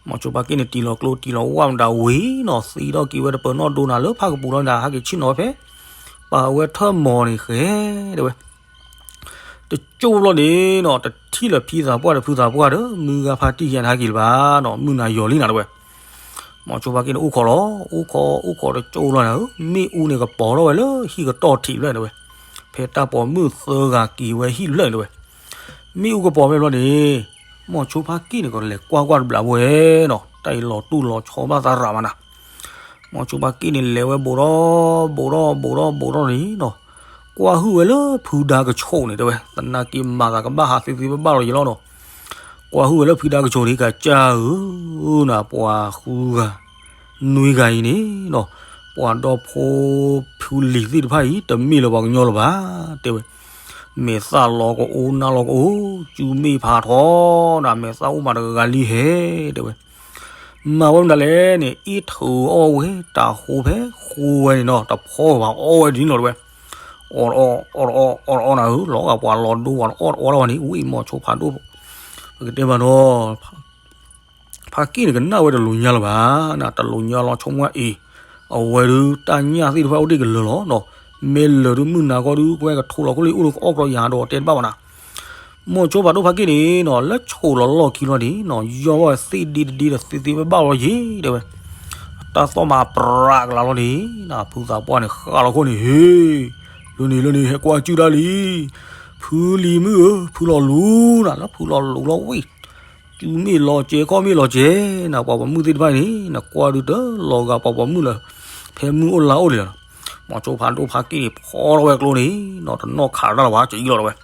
မိၤဆိဖါကံၣ်န့ၣ်တံၢ်လီၤကျိတံၢ်လီၤဝၣ်မတၤဝံၤနီၤ, သံထီၣ်က့ၤဝဲတပၢၤနီၣ်ဒိနၤလၢဖးကပူၤလီၤနၤ, ဟဲက့ၤဆ့ၣ်နီၤဝဲဖဲ ပာ်ဝဲထၢၣ်မီၤန့ၣ်ဃဲတဲဝဲ. တကၠိဘျီန့ၣ်နီၤ, တထံၣ်လၢၤဖံသးပှၢ်ဒီးဖုသးပှၢ်ဒီး မုၢ်ဂၤဖါတံၢ်ယဲန့ၣ်ဟဲက့ၤလၢၤဘၣ်နီၤ, မုၢ်နၤယီၤလံနၤတဲဝဲ. မိၤဆိဖါကံၣ်န့ၣ်အိၣ်ခိးလီၤ, အိၣ်ခိးအိၣ်ခိးတကၠိလီၤနၤဧၢ, မ့ၣ်အူန့ၣ်ကပီၤထီၣ်ဝဲလၢဟံၣ်ကတီၢ်ထံးဖျၢၣ်တဲဝဲ, ဖဲတၢ်ပိာ်မုၣ်သၢဂၤက့ၤဝဲဟံၣ်တဖျၢၣ်န့ၣ်တဲဝဲ. မ့ၣ်အူကပီၤဖဲဘျီန့ၣ်, မိၤဆိဖါကံၣ်န့ၣ်ကလဲၤကွၢ်ကွၢ်တဘျီဝဲနီၤ, တၢ်အံၤလီၤတူၢ်လီၤဆီဘၣ်သးရးမးနၤ. မိၤဆိဖါကံၣ်န့ၣ်လဲၤဝဲဘူးထီၣ်ဘူးထီၣ်ဘူးထီၣ်ဘူးထီၣ်န့ၣ်နီၤ, ကွၢ်ဟုၣ်ဝဲလၢဖုဒါကဆိးန့ၣ်တဲဝဲ, သနာ်က့မၤသးကဘၣ်ဟးသ့သ့ဘၣ်ဘၣ်လီၤယံၤလီၤနီၤ. ကွၢ်ဟုၣ်ဝဲလၢဖုဒါကဆိးန့ၣ် ကစၢ်ဧၢနၤ, ပှၤဃုဂၤ နွံဂၤအံၤန့ၣ်နီၤ, ပှၤဒီဖိဖုလံၤသ့ၣ်တဖၣ်အံၤ တမ့ၢ်လၢပှၤကညီလၢၤဘၣ်တဲဝဲ. မဲာ်သၣ်လီၤကအိနါလီၤကအိ, စုမ့ၣ်ဖးထီနၤ, မဲာ်သၣ်အိၣ်မးတဂၤလံဟဲတဲဝဲ. မၤဝဲမတၤလဲၣ်န့ၣ်, အ့ၣ်ထုးအီၣ်ဝဲတၤဟိဖဲဃိဝဲန့ၣ်နီၤ, တဖီဘၣ်အီၣ်ဝဲဒ်န့ၣ်လီၤတဲဝဲ. အီၣ်တအီၣ်အီၣ်တအီၣ်အီၣ်တအီၣ်နၤဧၢ, လီၤဂာ်ပှၤလီၤဒိပှၤတအီၣ်တအီၣ်တၢ်ဝဲန့ၣ်, ဝံၣ်မိၤဆိဖးဒိၣ်, ပကတဲမးနီၤ ဖါကံၣ်န့ၣ်ကနၣ်ဝဲတလိာ်ညါလၢၤဘၣ်, တလိာ်ညါလီၤဆိကမိၣ်အံၤ, အဝဲဒုးတၢ်ညၣ်သ့ၣ်တဖၣ်အိၣ်ဒံးကလၢာ်လီၤနီၤ, မ့ၢ်လၢာ်ဒုးမုၢ်နၤခီဒုး ကွဲကထိလီၤခိၣ်လၢအံၤအိၣ်လၢကအီၣ်ကြီယၤဒီးတဲတဘၣ်ဘၣ်နၤ. မိၤဆိဖးဒိၣ်ဖါကံၣ်န့ၣ်နီၤ, လၢဆိးလီၤလီၢ်ခံလီၤန့ၣ်နီၤ, ယီၢ်ဝဲသ့ၣ်ဒ့တဒ့ဒီးသ့သ့ဘၣ်ဘၣ်လီၤယံၤတဲဝဲ. တၢ်သီၣ်မၤပြးကလၤလီၤန့ၣ်, ဖုသးပှၢ်န့ၣ်ဃၣ်လီၤခိၣ်န့ၣ်, ဟ့, လၢန့ၣ်လၢန့ၣ် ဟဲကွၢ်စုတၢ်လံ, ဖုလံၤမုၣ်ဧၢ, ဖုလီၤလူၤနၤ, လၢဖုလီၤလူၤလီၤဝံၣ် စုမ့ၢ်လီၤစဲၤခီၣ်မ့ၢ်လီၤစဲၤနၤ, ပှၤပိာ်မုၣ်သ့ၣ်တဖၣ်န့ၣ် နကွၢ်ဒုးတလီၤဂာ်ပှၤပိာ်မုၣ်လၢ ဖဲမုၢ်အိၣ်လါအိၣ်လံလီၤ. မိၤဆိဖးဒိၣ်ဖါကံၣ်န့ၣ် ဖီထီၣ်ဝဲကျိန့ၣ်နီၤ, တနီၣ်ခးတၢ်လၢၤဘၣ်, ကံလီၤတဲဝဲ.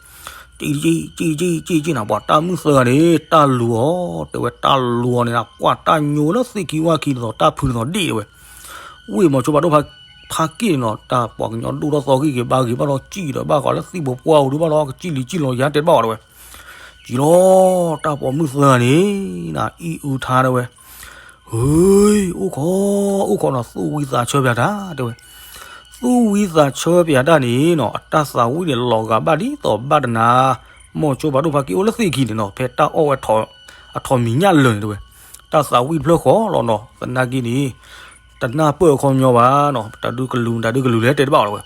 ကံကံကံကံကံကံနၤ, ပှၤတၢ်မုၣ်သၢဂၤန့ၣ် တၢ်လူၤအီၤတဲဝဲ, တၢ်လူၤအီၤန့ၣ်နၤ, ကွၢ်တၢ်ညိလၢသ့ၣ်ခံဝၣ်ခံဒ်သိးတၢ်ဖုးဒ်သိးဒ့ၣ်တဲဝဲ. ဝံၣ်မိၤဆိဖးဒိၣ်ဖါကံၣ်န့ၣ်နီၤ, တၢ်ပှၤကညီဒိၣ်ထီၣ်သီဂံၢ်က့ၤဘါဂ့ၤဘၣ်ဒီး ကံၣ်ဒီးဘၣ်ဃးလၢသံၣ်ဘိပှၢ်အိၣ်ဒုးဘၣ်ဒီး ကစံၣ်လံၤစံၣ်လီၤယၤတဲတဘၣ်ဝဲတဲဝဲ. ကံလီၤ, တၢ်ပိာ်မုၣ်သၢဂၤန့ၣ်နၤ, အံၣ်အုထါတဲဝဲ. ဟ့, အိၣ်ခိး, အိၣ်ခိးနီၤ, သူၣ်ဝံသးဆၢပၠးတၢ်တဲဝဲ. သူၣ်ဝံသးဆၢပၠးတၢ်န့ၣ်နီၤ, အတၢ်သးဝံၣ်န့ၣ်လီၤဂာ်ဘၣ်ဒ်သိးဘၣ်တနၤ, မိၤဆိဖးဒိၣ်ဖါကံၣ်အိၣ်လၢသ့ၣ်ခံန့ၣ်နီၤ, ဖဲတၢ်အီၣ်ဝဲအထီၣ်မံၤညၣ်လၢာ်န့ၣ်တဲဝဲ. တၢ်သးဝံၣ်တဖျၢၣ်ဃီလီၤနီၤ, သနာ်က့န့ၣ် တနၢ်ပၢၢ်အခီပညီဘၣ်နီၤ, တၢ်ဒုးကလူး တၢ်ဒုးကလူးလဲၣ်တဲတဘၣ်ဝဲတဲဝဲ.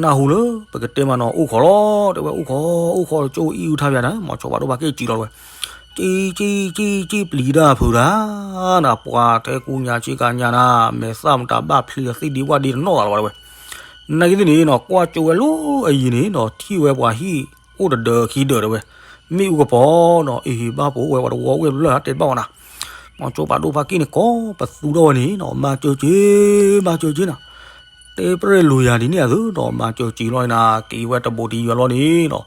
နၢ်ဟူလၢ ပကတဲမးနီၤ, အိၣ်ခိးလီၤတဲဝဲ, အိၣ်ခိး, အိၣ်ခိးကၠိအံၣ်အုထါပၠးတၢ်, မိၤဆိဖးဒိၣ်ဖါကံၣ်စံၣ်လီၤတဲဝဲ. ကံကံကံကံပျံၤတၢ်ဖုးတၢ်နၤ, ပှၤထဲကူညါဆ့ကၤညါနၤ, မဲာ်သၣ်မတၤဘၣ်ဖျ့ဒီးသ့ၣ်ဒ့ဝၣ်ဒ့တနီၣ်သးလီၤဘၣ်တဲဝဲ. နာ်က့သ့ၣ်န့ၣ်နီၤ, ကွၢ်ကၠိဝဲလၢအယံၤန့ၣ်နီၤ, ထံၣ်ဝဲပှၤဟံၣ်အိၣ်တဒၢးခံဒၢးတဲဝဲ. မ့ၣ်အူကပီၤနီၤ, အ့ၣ်ဟ့ၣ်ဘၣ်ပိာ်ဝဲပှၤတဝီအိၣ်ဝဲဖျၢၣ်တဲတဘၣ်ဝဲနၤ. မိၤဆိဖးဒိၣ်ဖါကံၣ်န့ၣ် ကိးပသူထီၣ်ဝဲန့ၣ်နီၤ, မၤစၢၤက့ၤ, မၤစၢၤက့ၤနၤ, တဲပြဲၢ်လိာ်ယၤဒ်န့ၣ်အသိးနီၤ, မၤစၢၤက့ၤလီၤနၤ, က့ၤဝဲတဘိးတယွၤလီၤန့ၣ်နီၤ.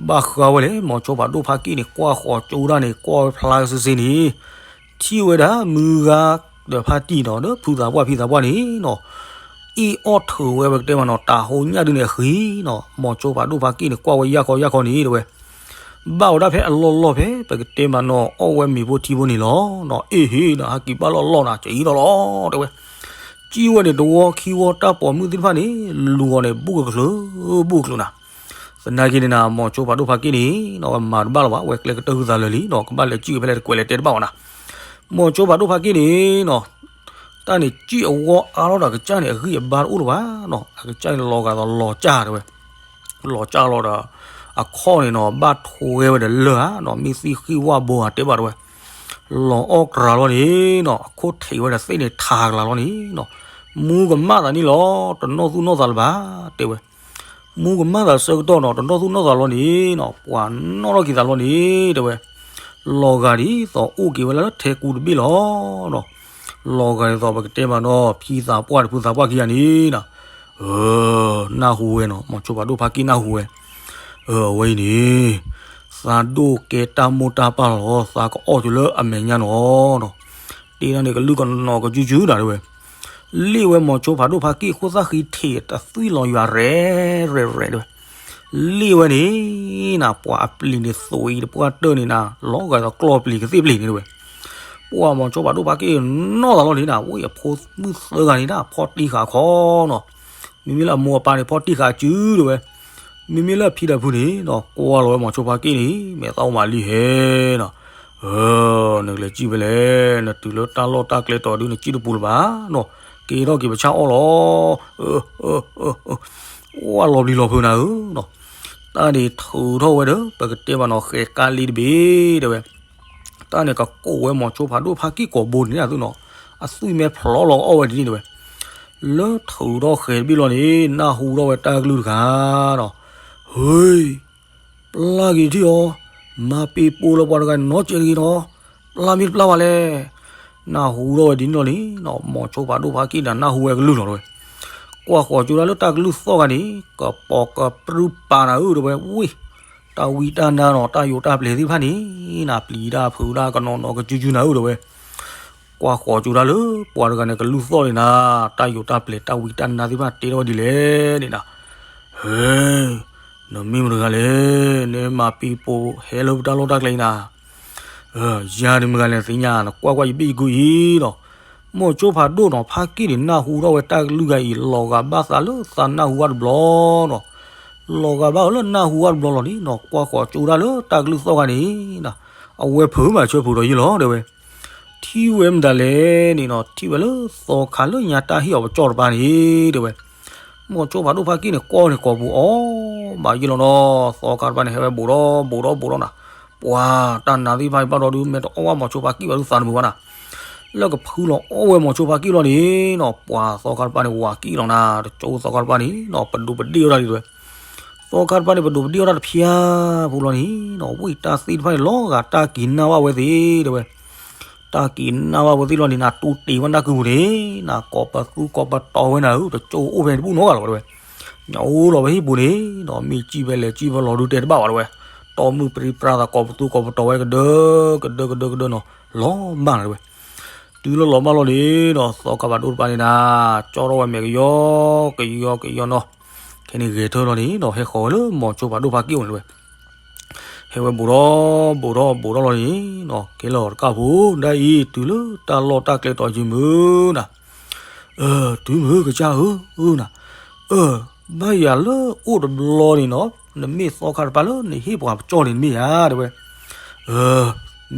ဘၣ်ဃးဝဲလဲၣ်, မိၤဆိဖးဒိၣ်ဖါကံၣ်န့ၣ် ကွၢ်ဃီၤကၠိဒၣ်န့ၣ် ကွၢ်ဝဲဖျါစ့စ့န့ၣ်, ထံၣ်ဝဲဒၣ်မုၢ်ဂၤဒီးဖါတံၢ်နီၤ, ဒီးဖုသးပှၢ်ဖံသးပှၢ်န့ၣ်နီၤ, အ့ၣ်အီၣ်ထုးဝဲ ပကတဲမးနီၤ, တၤဟိညၣ်ဒုန့ၣ်အဃံနီၤ. မိၤဆိဖးဒိၣ်ဖါကံၣ်န့ၣ် ကွၢ်ဝဲယၢ်ခီယၢ်ခီန့ၣ်တဲဝဲ. ဘၣ်ဝဲဒၣ်ဖဲအလီၢ်လီၢ်ဖဲ ပကတဲမးနီၤ, အီၣ်ဝဲမ့ၤဖိထံဖိန့ၣ်လီၤနီၤ. အ့ၣ်ဟ့ၣ်နၤ, ဟဲက့ၤဘၣ်လီၢ်လီၢ်နၤ, ကံလီၤလီၤတဲဝဲ. ကံဝဲန့ၣ် တဝီခံဝီ တၢ်ပိာ်မုၣ်သ့ၣ်တဖၣ်န့ၣ် လူၤအီၤန့ၣ် ဘူၣ်ကချုး, ဘူၣ်ကချုးနၤ. သ သနာ်က့န့ၣ်နၤ မိၤဆိဖးဒိၣ်ဖါက့ၣ်န့ၣ်နီၤ ဝဲမၤတဘၣ်လၢၤဘၣ်, ဝဲကျဲကတၢၢ်ဟုသးလၢာ်လံနီၤ, ကဘၣ်လဲၤစံၣ်ဝဲဖဲလဲၣ်တကွဲးလဲၤတဲတဘၣ်ဘၣ်နၤ. မိၤဆိဖးဒိၣ်ဖါက့ၣ်န့ၣ်နီၤ တၢ်န့ၣ်စံၣ်အဂီၢ်အါထီၣ်ဒီး အကစၢ်န့ၣ် အဂံၢ်အဘါတအိၣ်လၢၤဘၣ်နီၤ, အကစၢ်န့ၣ်လီၤဂာ်ဒီးလီၤစၢ်တဲဝဲ, လီၤစၢ်လီၤဒီး အခီၣ်န့ၣ်နီၤ ဘၣ်ထွဲဝဲဒီးလၢၢ်ဧါနီၤ, မ့ၢ်သံဃံဝၣ်ဘိဧါတဲဘၣ်တဲဝဲ, လီၤအီၣ်ကြၤလီၤန့ၣ်နီၤ အခိၣ်ထံးဝဲဒီးသ့ၣ်န့ၣ်ထးကြၤလီၤန့ၣ်နီၤ, မူကမၣ်သးန့ၣ်လီၤ တနီၣ်သူၣ်နီၣ်သးလၢၤဘၣ်တဲဝဲ မူကမၣ်သးဆၢကတီၢ်နီၤ တနီၣ်သူၣ်နီၣ်သးလီၤန့ၣ်နီၤ ပှၤနီၣ်ထီၣ်က့ၤသးလီၤန့ၣ်တဲဝဲ, လီၤဂာ်ဒ်သိးအိၣ်က့ၤဝဲလၢထဲကူတဘ့ၣ်လီၤနီၤ, လီၤဂာ်ဒ်သိးပကတဲမးနီၤ ဖံသးပှၢ်တဖုသးပှၢ်ခံဂၤန့ၣ်နီၤ, နၢ်ဟူဝဲနီၤ မိၤဆိဖးဒိၣ်ဖါက့ၣ်နၢ်ဟူဝဲ, အဝဲအံၤန့ၣ် သးဒိၣ်ကဲတၢ်မိၢ်တၢ်ပၢ်လီၤ သးကအီၣ်က့ၤလၢအမဲာ်ညါနီၤနီၤ, တဲဒၣ်န့ၣ်ကလုၢ်ကနီၤကစုစုနၤတဲဝဲ လ့ၣ်ဝဲမိၤဆိဖးဒိၣ်ဖါက့ၣ်အခိၣ်သၣ်ဃံထံးတသွံၣ်လီၤယွၤရဲၣ်ရဲၣ်ရဲၣ်တဲဝဲ, လ့ၣ်ဝဲန့ၣ်နၤ ပှၤအပျ့ၤန့ၣ်သွံၣ်တပှၢ်တၢၢ်န့ၣ်နၤ လီၤဂာ်ဒီးကျီၢ်ပျ့ၤကသ့ၣ်ပျ့ၤန့ၣ်တဲဝဲ, ပှၤမိၤဆိဖးဒိၣ်ဖါက့ၣ်နီၣ်သးလီၤန့ၣ်နၤ ဝဲအဖိမုၣ်သၢဂၤန့ၣ်နၤ ဖီၣ်တံၢ်ဃာ်ခီနီၤ, မ့မ့ၢ်လၢအမိၢ်အပၢ်န့ၣ် ဖီၣ်တံၢ်ဃာ်စုတဲဝဲ, မ့မ့ၢ်လၢအဖံဒီးဖုန့ၣ်နီၤ ကွၢ်လီၤဝဲမိၤဆိဖါက့ၣ်န့ၣ် မဲာ်သၣ်အိၣ်မးလံဟဲနီၤ နကလဲၤစံၣ်ဖဲလဲၣ် နတုၤလၢတၢ်လီၢ်တၢ်ကျဲတီၤဒု နစံၣ်တပူၤလၢၤဘၣ်နီၤ, က့ၤထီၣ်က့ၤပဆၣ်အီၣ်လီၤ, ကွၢ်လီၤပျံၤလီၤဖုးနၤဧၢနီၤ, တၢ်န့ၣ်ထုးထီၣ်ဝဲဒီး ပကတဲဘၣ်နီၤ ဃဲၤကါလံတဘ့ၣ်တဲဝဲ, တၢ်န့ၣ်ကကိးဝဲမိၤဆိဖးဒိၣ်ဖါက့ၣ်ကိာ်ဘိန့ၣ်နၤသုနီၤ, အသွံၣ်မ့ၢ်ဖျိးလီၤကအီၣ်ဝဲဒ်န့ၣ်တဲဝဲ, လၢထုးထီၣ်ဃဲၤတဘ့ၣ်လီၤန့ၣ် နၢ်ဟူထီၣ်ဝဲတၢ်ကလုၢ်တဂၤနီၤ, ဟ့ ပျၢ်က့ၤထံၣ်အီၤ, မၤပ့ၤပိာ်လၢပှၤတဂၤန့ၣ်နီတစဲးတဂ့ၤနီၤ, ပျၢ်မ့ၢ်တပျၢ်ဘၣ်လဲၣ်, နၢ်ဟူထီၣ်ဝဲဒ်န့ၣ်လီၤန့ၣ်နီၤ မိၤဆိဖးဒိၣ်ဖါက့ၣ်န့ၣ် နၢ်ဟူဝဲကလုၢ်လီၤတဲဝဲ, ကွၢ်ဃီၤကၠိဒၣ်လၢတၢ်ကလုၢ်သီၣ်ဂၤန့ၣ် ကပိာ်ကပြုၢ်ပာ်နၤဧၢတဲဝဲ, ဝံၢ် တၢ်ဝံတၢ်နါနီၤ တၢ်ယိးတၢ်ပျဲၤသ့ၣ်တဖၣ်န့ၣ် နၤပျံၤတၢ်ဖုးတၢ်ကနီၤနီၤကစုစုနၤဧၢတဲဝဲ, ကွၢ်ဃီၤကၠိဒၣ်လၢပှၤတဂၤန့ၣ် ကလုၢ်သီၣ်န့ၣ်နၤ တၢ်ယိးတၢ်ပျဲၤတၢ်ဝံတၢ်နါသ့ၣ်တဖၣ်တဲထီၣ်ဝဲဒ်လဲၣ်န့ၣ်နၤ, ဟ့ နမ့ၢ်မတၤတဂၤလဲၣ်, နမၤပ့ၤပိာ်ဟဲလၢပတၢ်လီၢ်တၢ်ကျဲအံၤနၤ, ယၤတမတၤတဂၤလဲၣ်သ့ၣ်ညါ နကွၢ်ကွၢ်ယဘ့ၣ်ယကုၢ်အံၤနီၤ, မိၤဆိဖးဒိၣ်နီၤ ဖါက့ၣ်န့ၣ် နၢ်ဟူထီၣ်ဝဲတၢ်ကလုၢ်ဂၤအံၤ လီၤဂာ်ဘၣ်သးလၢသးနၢ်ဟူဘၣ်တဘျီနီၤ, လီၤဂာ်ဘၣ်အီၤလၢနၢ်ဟူဘၣ်တဘျီလီၤန့ၣ်နီၤ ကွၢ်ဃီၤကၠိဒၣ်လၢတၢ်ကလုၢ်သီၣ်ဂၤန့ၣ် အဝဲဖုးမးဆၢဖုးဒီးယ့ၢ်လီၤတဲဝဲ, ထံၣ်ဝဲမတၤလဲၣ်န့ၣ်နီၤ ထံၣ်ဝဲလၢသီခါလၢညါတၢ်ဟ့ၣ်အီၤပကၠီၣ်တပၤန့ၣ်တဲဝဲ, မိၤဆိဖးဒိၣ်ဖါက့ၣ်န့ၣ် ကွၢ်န့ၣ်ကိာ်ပူၤအီၣ်မးယ့ၢ်လီၤနီၤ သီခါတပၤန့ၣ် ဟဲဝဲဘူးဒီးဘူးဒီးဘူးဒီးနၤ, ပှၤတၢ်နါသ့ၣ်တဖၣ်အံၤဘၣ်ဒီးဒုး မ့ၢ်တအီၣ်ဘၣ်မိၤဆိဖါက့ၣ်ဘၣ်ဒုးသးတမုာ်ဘၣ်နၤ, လၢကဖုလီၤအီၣ်ဝဲမိၤဆိဖါက့ၣ်လီၤန့ၣ်နီၤ ပှၤသီခါတပၤန့ၣ် ဝၤကံၣ်လီၤနၤ တကၠိသီခါတပၤန့ၣ်နီၤ ပဒိးပဒ့ၣ်ဝဲဒၣ်ဒ်တဲဝဲ သီခါတပၤန့ၣ် ပဒိးပဒ့ၣ်ဝဲဒၣ်တဖျါပူၤလီၤန့ၣ်နီၤ ဝံၢ်တၢ်သ့ၣ်တဖၣ်န့ၣ် လီၤဂာ်တၢ်က့ၤနၢ်ဘၣ်ဝဲသ့ၣ်တဲဝဲ, တၢ်က့ၤနၢ်ဘၣ်ဝဲသ့ၣ်လီၤန့ၣ် နတူၢ်တ့ၢ်ဝဲနၢ်ကုၢ်ပူၤန့ၣ် နကိးပသူကိးပတီၤဝဲနၤဧၢ တကၠိအိၣ်ဖဲန့ၣ်တဘူၣ်နီတဂၤလီၤတဲဝဲ, ညအိၣ်လီၤဝဲဟံၣ်ပူၤန့ၣ်နီၤ မ့ၢ်စံၣ်ဖဲလဲၣ်စံၣ်ဖဲလဲၣ်ဒုးတဲတဘၣ်ဘၣ်တဲဝဲ, တီမုၣ်ပြံပြါသးကိးပသူကိးပတီၤဝဲကဒၢ ကဒၢကဒၢကဒၢနီၤ လီၤမၢ်နၤတဲဝဲ တုၤလၢလီၤမၢ်လီၤန့ၣ်နီၤ သီခါဖးဒိၣ်တပၤန့ၣ်နၤ ကၠီထီၣ်ဝဲမဲာ်ကယီကယီကယီနီၤ, ခဲန့ၣ်ဂဲၤထၢၣ်လီၤန့ၣ်နီၤ ဟဲဃီၤဝဲလၢမိၤဆိဖးဒိၣ်ဖါက့ၣ်အိၣ်န့ၣ်ဝဲ, ဟဲဝဲဘူးထီၣ်ဘူးထီၣ်ဘူးထီၣ်လီၤန့ၣ်နီၤ ကဲလီၤတကၣ်ဖိ ဒ်အံၤ တုၤလၢတၢ်လီၢ်တၢ်ကျဲတီၤယံၤမုၢ်နၤ, တုၤမုၢ်ကစၢ်ဧၢနၤ, ဘၣ်ယၤလၢအိၣ်တဘျီန့ၣ်နီၤ နမ့ၢ်သီခါတပၤလၢနဟ့ၣ်ပှၤပကၠီၣ်န့ၣ်မ့ၢ်ဧါတဲဝဲ,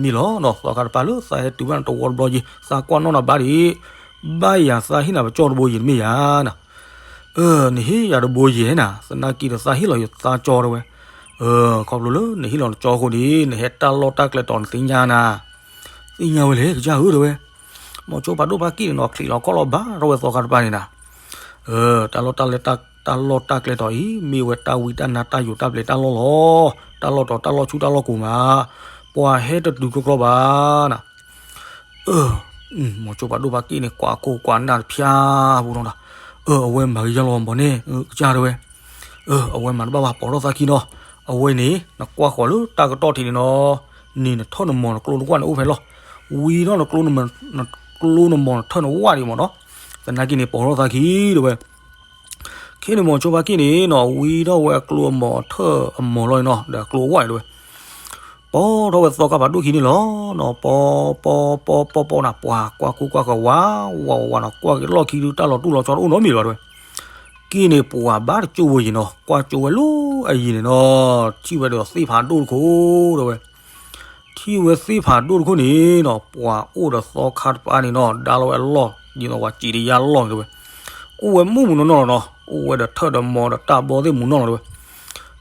မ့ၢ်လီၤနီၤ သီခါတပၤလၢသးဟဲတုၤဘၣ်နတဝီတဘျီယံၤ သးကွၢ်နီၣ်နၤဘၣ်ဒံး, ဘၣ်ယၤသးဟ့ၣ်နၤပကၠီၣ်တဘိယံၤတမ့ၢ်ဧါနၤ, နဟ့ၣ်ယၤတဘိယံၤနၤ သနာ်က့ဒီးသးဟ့ၣ်လီၤယသးကၠီတဲဝဲ, ခီဖျိလၢနဟ့ၣ်လီၤနကၠီအဃိန့ၣ် နဟဲတၢ်လီၢ်တၢ်ကျဲတီၤနသ့ၣ်ညါနၤ, သ့ၣ်ညါဝဲလဲၣ်ကစၢ်ဧၢတဲဝဲ, မိၤဆိဖးဒိၣ်ဖါက့ၣ်န့ၣ်နီၤ ချံးလီၤခီၣ်လီၤဘၣ်ထီၣ်ဝဲသီခါတပၤန့ၣ်နၤ, တၢ်လီၢ်တၢ်လီၢ်တၢ်ကျဲတီၤအံၤ မ့ၢ်ဝဲတၢ်ဝံတၢ်နါတၢ်ယိးတၢ်ပျဲၤတၢ်လီၢ်လီၤ, တၢ်လီၢ်တီၤတၢ်လီၢ်ဆူၣ်တၢ်လီၢ်ကိၤမး, ပှၤဟဲတတုၤကြီကြီဘၣ်နၤ မိၤဆိဖးဒိၣ်ဖါက့ၣ်န့ၣ် ကွၢ်ခိၣ်ကွၢ်နၢ်တဖျါပူၤနီၤ, အဝဲမၤကယၢ်လီၤမၢ်န့ၣ် ကစၢ်တဲဝဲ, အဝဲမၤတဘၣ်ဘၣ် ပိာ်ထီၣ်သးခံနီၤ, အဝဲန့ၣ် နကွၢ်ဃီၤလၢတၢ်ကတီၢ်ထံးန့ၣ်နီၤ, န့ၣ်နထၢၣ်နမီၤနကျိနဝၣ်န့ၣ်အိၣ်ဖဲလီၤ, ဝံၤထီၣ်နကျိနမီၤနထၢၣ်နဝၣ်ဒံးမၢ်နီၤ, သနာ်က့န့ၣ် ပိာ်ထီၣ်သးခံတဲဝဲ ခဲန့ၣ်မိၤဆိဖါက့ၣ်န့ၣ်နီၤ ဝံၤထီၣ်ဝဲအကျိအမီၤအထၢၣ်အမီၤလီၤန့ၣ်နီၤ ဒီးအကျိအဝၣ်န့ၣ်တဲဝဲ, ပိာ်ထီၣ်ဝဲသီခါဖးဒိၣ်ခံန့ၣ်လီၤနီၤ, ပီပီပီပီပီနၤ ပှၤကွၢ်ခိၣ်ကွၢ်ဃီၤဝးဝးဝးနီၤ ကွၢ်က့ၤလီၢ်ခံဒုး တၢ်လီၤတူၢ်လီၤဆီတအိၣ်နီတမံၤလၢၤဘၣ်တဲဝဲ, က့န့ၣ်ပှၤဘၣ်တကၠိဝဲယံၤနီၤ, ကွၢ်ကၠိဝဲလၢအယံၤန့ၣ်နီၤ, ထံၣ်ဝဲဒီးသ့ၣ်ဖးဒိၣ်တခိၣ်တဲဝဲ. ထံၣ်ဝဲသ့ၣ်ဖးဒိၣ်တခိၣ်န့ၣ်နီၤ, ပှၤအိၣ်ဒီးသီခါတပၤန့ၣ်နီၤ, ဒါလီၤဝဲအလီၢ်, ဒ်သိးပှၤစံးတယါလီၢ်န့ၣ်တဲဝဲ. အိၣ်ဝဲမုၢ်မုၢ်နီၢ်နီၢ်လီၤနီၤ, အိၣ်ဝဲဒီးထၢၣ်ဒီးမီၤဒီးတၢ်ဘီသ့ၣ်မုၢ်နီၢ်လီၤတဲဝဲ.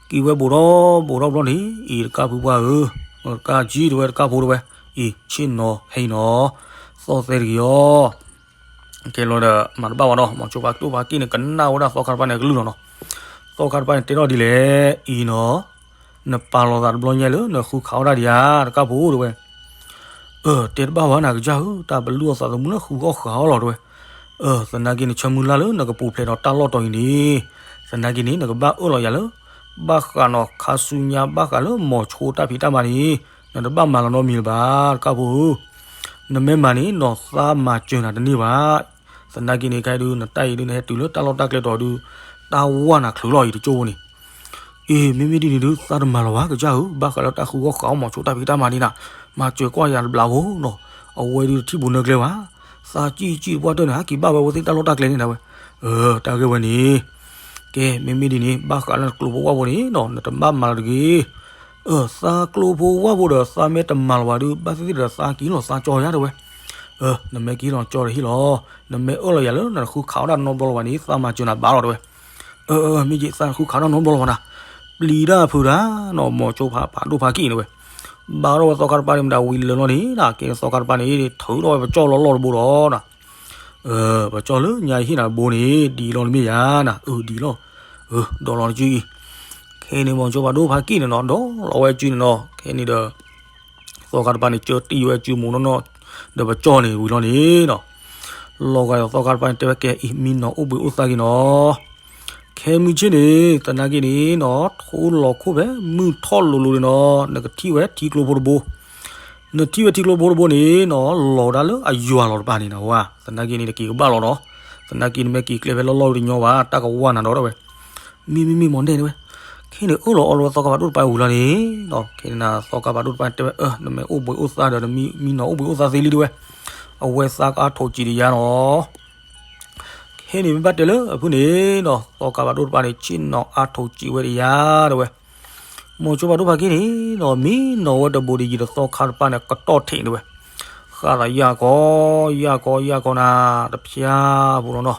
က့ၤဝဲဘူးထီၣ်ဘူးထီၣ်ဘျီန့ၣ်, အံၤတကၢ်ဖုပှၢ်ဧၢ, တကၢ်ကံတဲဝဲတကၢ်ဖိတဲဝဲ, အံၤဆ့ၣ်နီၤဟဲအံၤနီၤ, သီၣ်သဲတက့ၢ်အီၤ. ကဲလီၤဒီး မၤတဘၣ်ဝဲနီၤ, မီၤစိဖးဒိၣ်ဖါက့န့ၣ် ကနၣ်ဝဲဒၣ်သီခါတပၤန့ၣ်အကလုၢ်လီၤနီၤ. သီခါတပၤန့ၣ်တဲထီၣ်ဒ်လဲၣ်, အံၤနီၤ, နပာ်လီၤသးတဘျီညါလၢနဃုခးအီၣ်ဒၣ်ဒံးဧါ, တကၢ်ဖိတဲဝဲ. အၢ တဲတဘၣ်ဝဲနၤကစၢ်ဧၢ, တၢ်ပလုၢ်အီၣ်သးသမူလၢဃုအီၣ်ဃးအီၣ်လီၤတဲဝဲ. အၢ သနာ်က့န့ၣ် ဆၢမုၢ်လၢ်လၢနကပူၤဖျဲးဒီးတၢ်လီၢ်တီၤအံၤန့ၣ်, သနာ်က့န့ၣ် နကဘၣ်အၢၣ်လီၤယၤလၢ ဘၣ်ဃးနီၤခါဆူညါဘၣ်ဃးလၢမီၤစိတၢ်ဖံးတၢ်မၤန့ၣ်, နတဘၣ်မၤလီၤနီတမံၤလၢၤဘၣ် တကၢ်ဖိဧၢ. နမ့ၢ်မၤန့ၣ်နီၤ သးမၤစၢၤနၤတန့ၢ်ဘၣ်. သနာ်က့န့ၣ် ခဲအံၤဒုး နတၢ်အံၤဒုးနဟဲတုၤလၢတၢ်လီၢ်တၢ်ကျဲတီၤဒုး, တၢ်ဝါနၤချုးလီၤအံၤတကၠိဖိန့ၣ် အ့ မ့မ့ၢ်ဒ်န့ၣ်ဒုး သးတမၤလီၤဘၣ်ကစၢ်ဧၢ, ဘၣ်ဃးလၢတၢ်ဃုအီၣ်ဃးအီၣ်မီၤစိတၢ်ဖံးတၢ်မၤန့ၣ်နၤ, မၤစၢၤကွၢ်ယၤတဘျီဖိနီၤ, အဝဲဒုးတထံၣ်ဘူးနၢကျဲဘၣ်, သးကံၣ်ကံၣ်တပှၢ်တၢၢ်န့ၣ် ဟဲက့ၤဘၣ်ဝဲအဝဲသ့ၣ်တၢ်လီၢ်တၢ်ကျဲန့ၣ်ဒၣ်ဝဲ. အၢ တၢ်ဂ့ၢ်ဝဲန့ၣ်, ကဲ မ့မ့ၢ်ဒ်န့ၣ် ဘၣ်ဃးလၢနကျိဖိဝၣ်ဖိန့ၣ်နီၤ နတဘၣ်မၤလီၤတဂ့ၤ. အၢ သးကျိဖိဝၣ်ဖိဒီးသးမ့ၢ်တမၤလီၤဘၣ်ဒုး ဘၣ်သ့ၣ်သ့ၣ်ဒီးသးက့ၤလီၤသးကၠီယါတဲဝဲ. အၢ နမ့ၢ်က့ၤလီၤကၠီဒီးဟ့ၣ်လီၤ, နမ့ၢ်အၢၣ်လီၤယၤလၢနဃုခးအီၣ်ဒၣ်နီတဘျီလၢၤဘၣ်န့ၣ် သးမၤစၢၤနၤဘၣ်လီၤတဲဝဲ. အၢ အၢ မ့ၢ်က့ၤသးဃုခးအီၣ်ဒၣ်နီတဘျီလၢၤဘၣ်နၤ, ပျံၤတၢ်ဖုးတၢ်နီၤ မီၤစိဖးဒိၣ်ဖါက့န့ၣ်ဝဲ, ဘၣ်ထီၣ်ဝဲသီခါတပၤန့ၣ်မတၤဝံၤလၢာ်လီၤန့ၣ် ကဲသီခါတပၤန့ၣ် ထုးထီၣ်ဝဲပကၠီၣ်လီၢ်လီၢ်တဘိဒီးနၤ ပကၠီၣ်လၢညါယဟ့ၣ်နၤတဘိန့ၣ် ဒ်လီၤနမ့ၢ်ယါနၤ, အၢ ဒ်လီၤ, ဒီးလီၤတကၠိအံၤ, ခဲအံၤန့ၣ် မီၤစိဖးဒိၣ်ဖါက့န့ၣ်နီၤ ဒီးလီၤဝဲအစုန့ၣ်နီၤ ခဲအံၤန့ၣ်ဒီး သီခါတပၤန့ၣ် ကၢတံၢ်ဝဲအစုမူးနီၢ်နီၢ်, ဒီးပကၠီၣ်န့ၣ်ဝံၤလီၤန့ၣ်နီၤ, လီၤဂာ်ဒီးသီခါတပၤန့ၣ် တဲဝဲကဲအံၤ မံနီၤအိၣ်ဘှံးအိၣ်သါက့ၤနီၤ ခဲမုၢ်ဆ့ၣ်န့ၣ် သနာ်က့န့ၣ်နီၤ ထိလီၤခိၣ်ဖဲမုၢ်ထီၣ်လိၤလိၤန့ၣ်နီၤ နကထံၣ်ဝဲထံကျိဖိတဘိ, နထံၣ်ဝဲထံကျိဖိတဘိန့ၣ်နီၤ လီၤဒၣ်လၢအယွၤလီၤတပၤန့ၣ်နီၤ, သနာ်က့န့ၣ် နက့ၤကဘၣ်လီၤနီၤ, သနာ်က့နမ့ၢ်က့ၤကျဲဖဲလီၢ်လီၢ်တညီဘၣ် တၢ်ကဝါနၤဒီးတဲဝဲ. မ့မ့ၢ်မ့ၢ်မီၤဒဲၣ်တဲဝဲ, ခဲန့ၣ်အၢၣ်လီၤအီလီၤဝဲသီခါဖးဒိၣ်တပၤဝံၤလီၤန့ၣ်နီၤ, ခဲန့ၣ်နၤသီခါဖးဒိၣ်တပၤတဲဝဲ အၢ နမ့ၢ်အိၣ်ဘှံးအိၣ်သါဒီး နမံနီၤအိၣ်ဘှံးအိၣ်သါသ့လံတဲဝဲ, အဝဲသးကအါထိးစံးတယါနီၤ ခဲန့ၣ်မ့ၢ်ဘၣ်တဲလၢအဖုန့ၣ်နီၤ သီခါဖးဒိၣ်တပၤန့ၣ် ဆ့ၣ်နီၤအါထိးစံးဝဲတယါတဲဝဲ, မီၤစိဖးဒိၣ်ဖါက့န့ၣ်နီၤ မံနီၤဝဲတဘိဒ်ယံၤဒီးသီခါတပၤန့ၣ် ကတီၢ်ထံးတဲဝဲ, ဃါသးယၢ်ကီယၢ်ကီယၢ်ကီနၤ တဖျါပူၤလီၤနီၤ,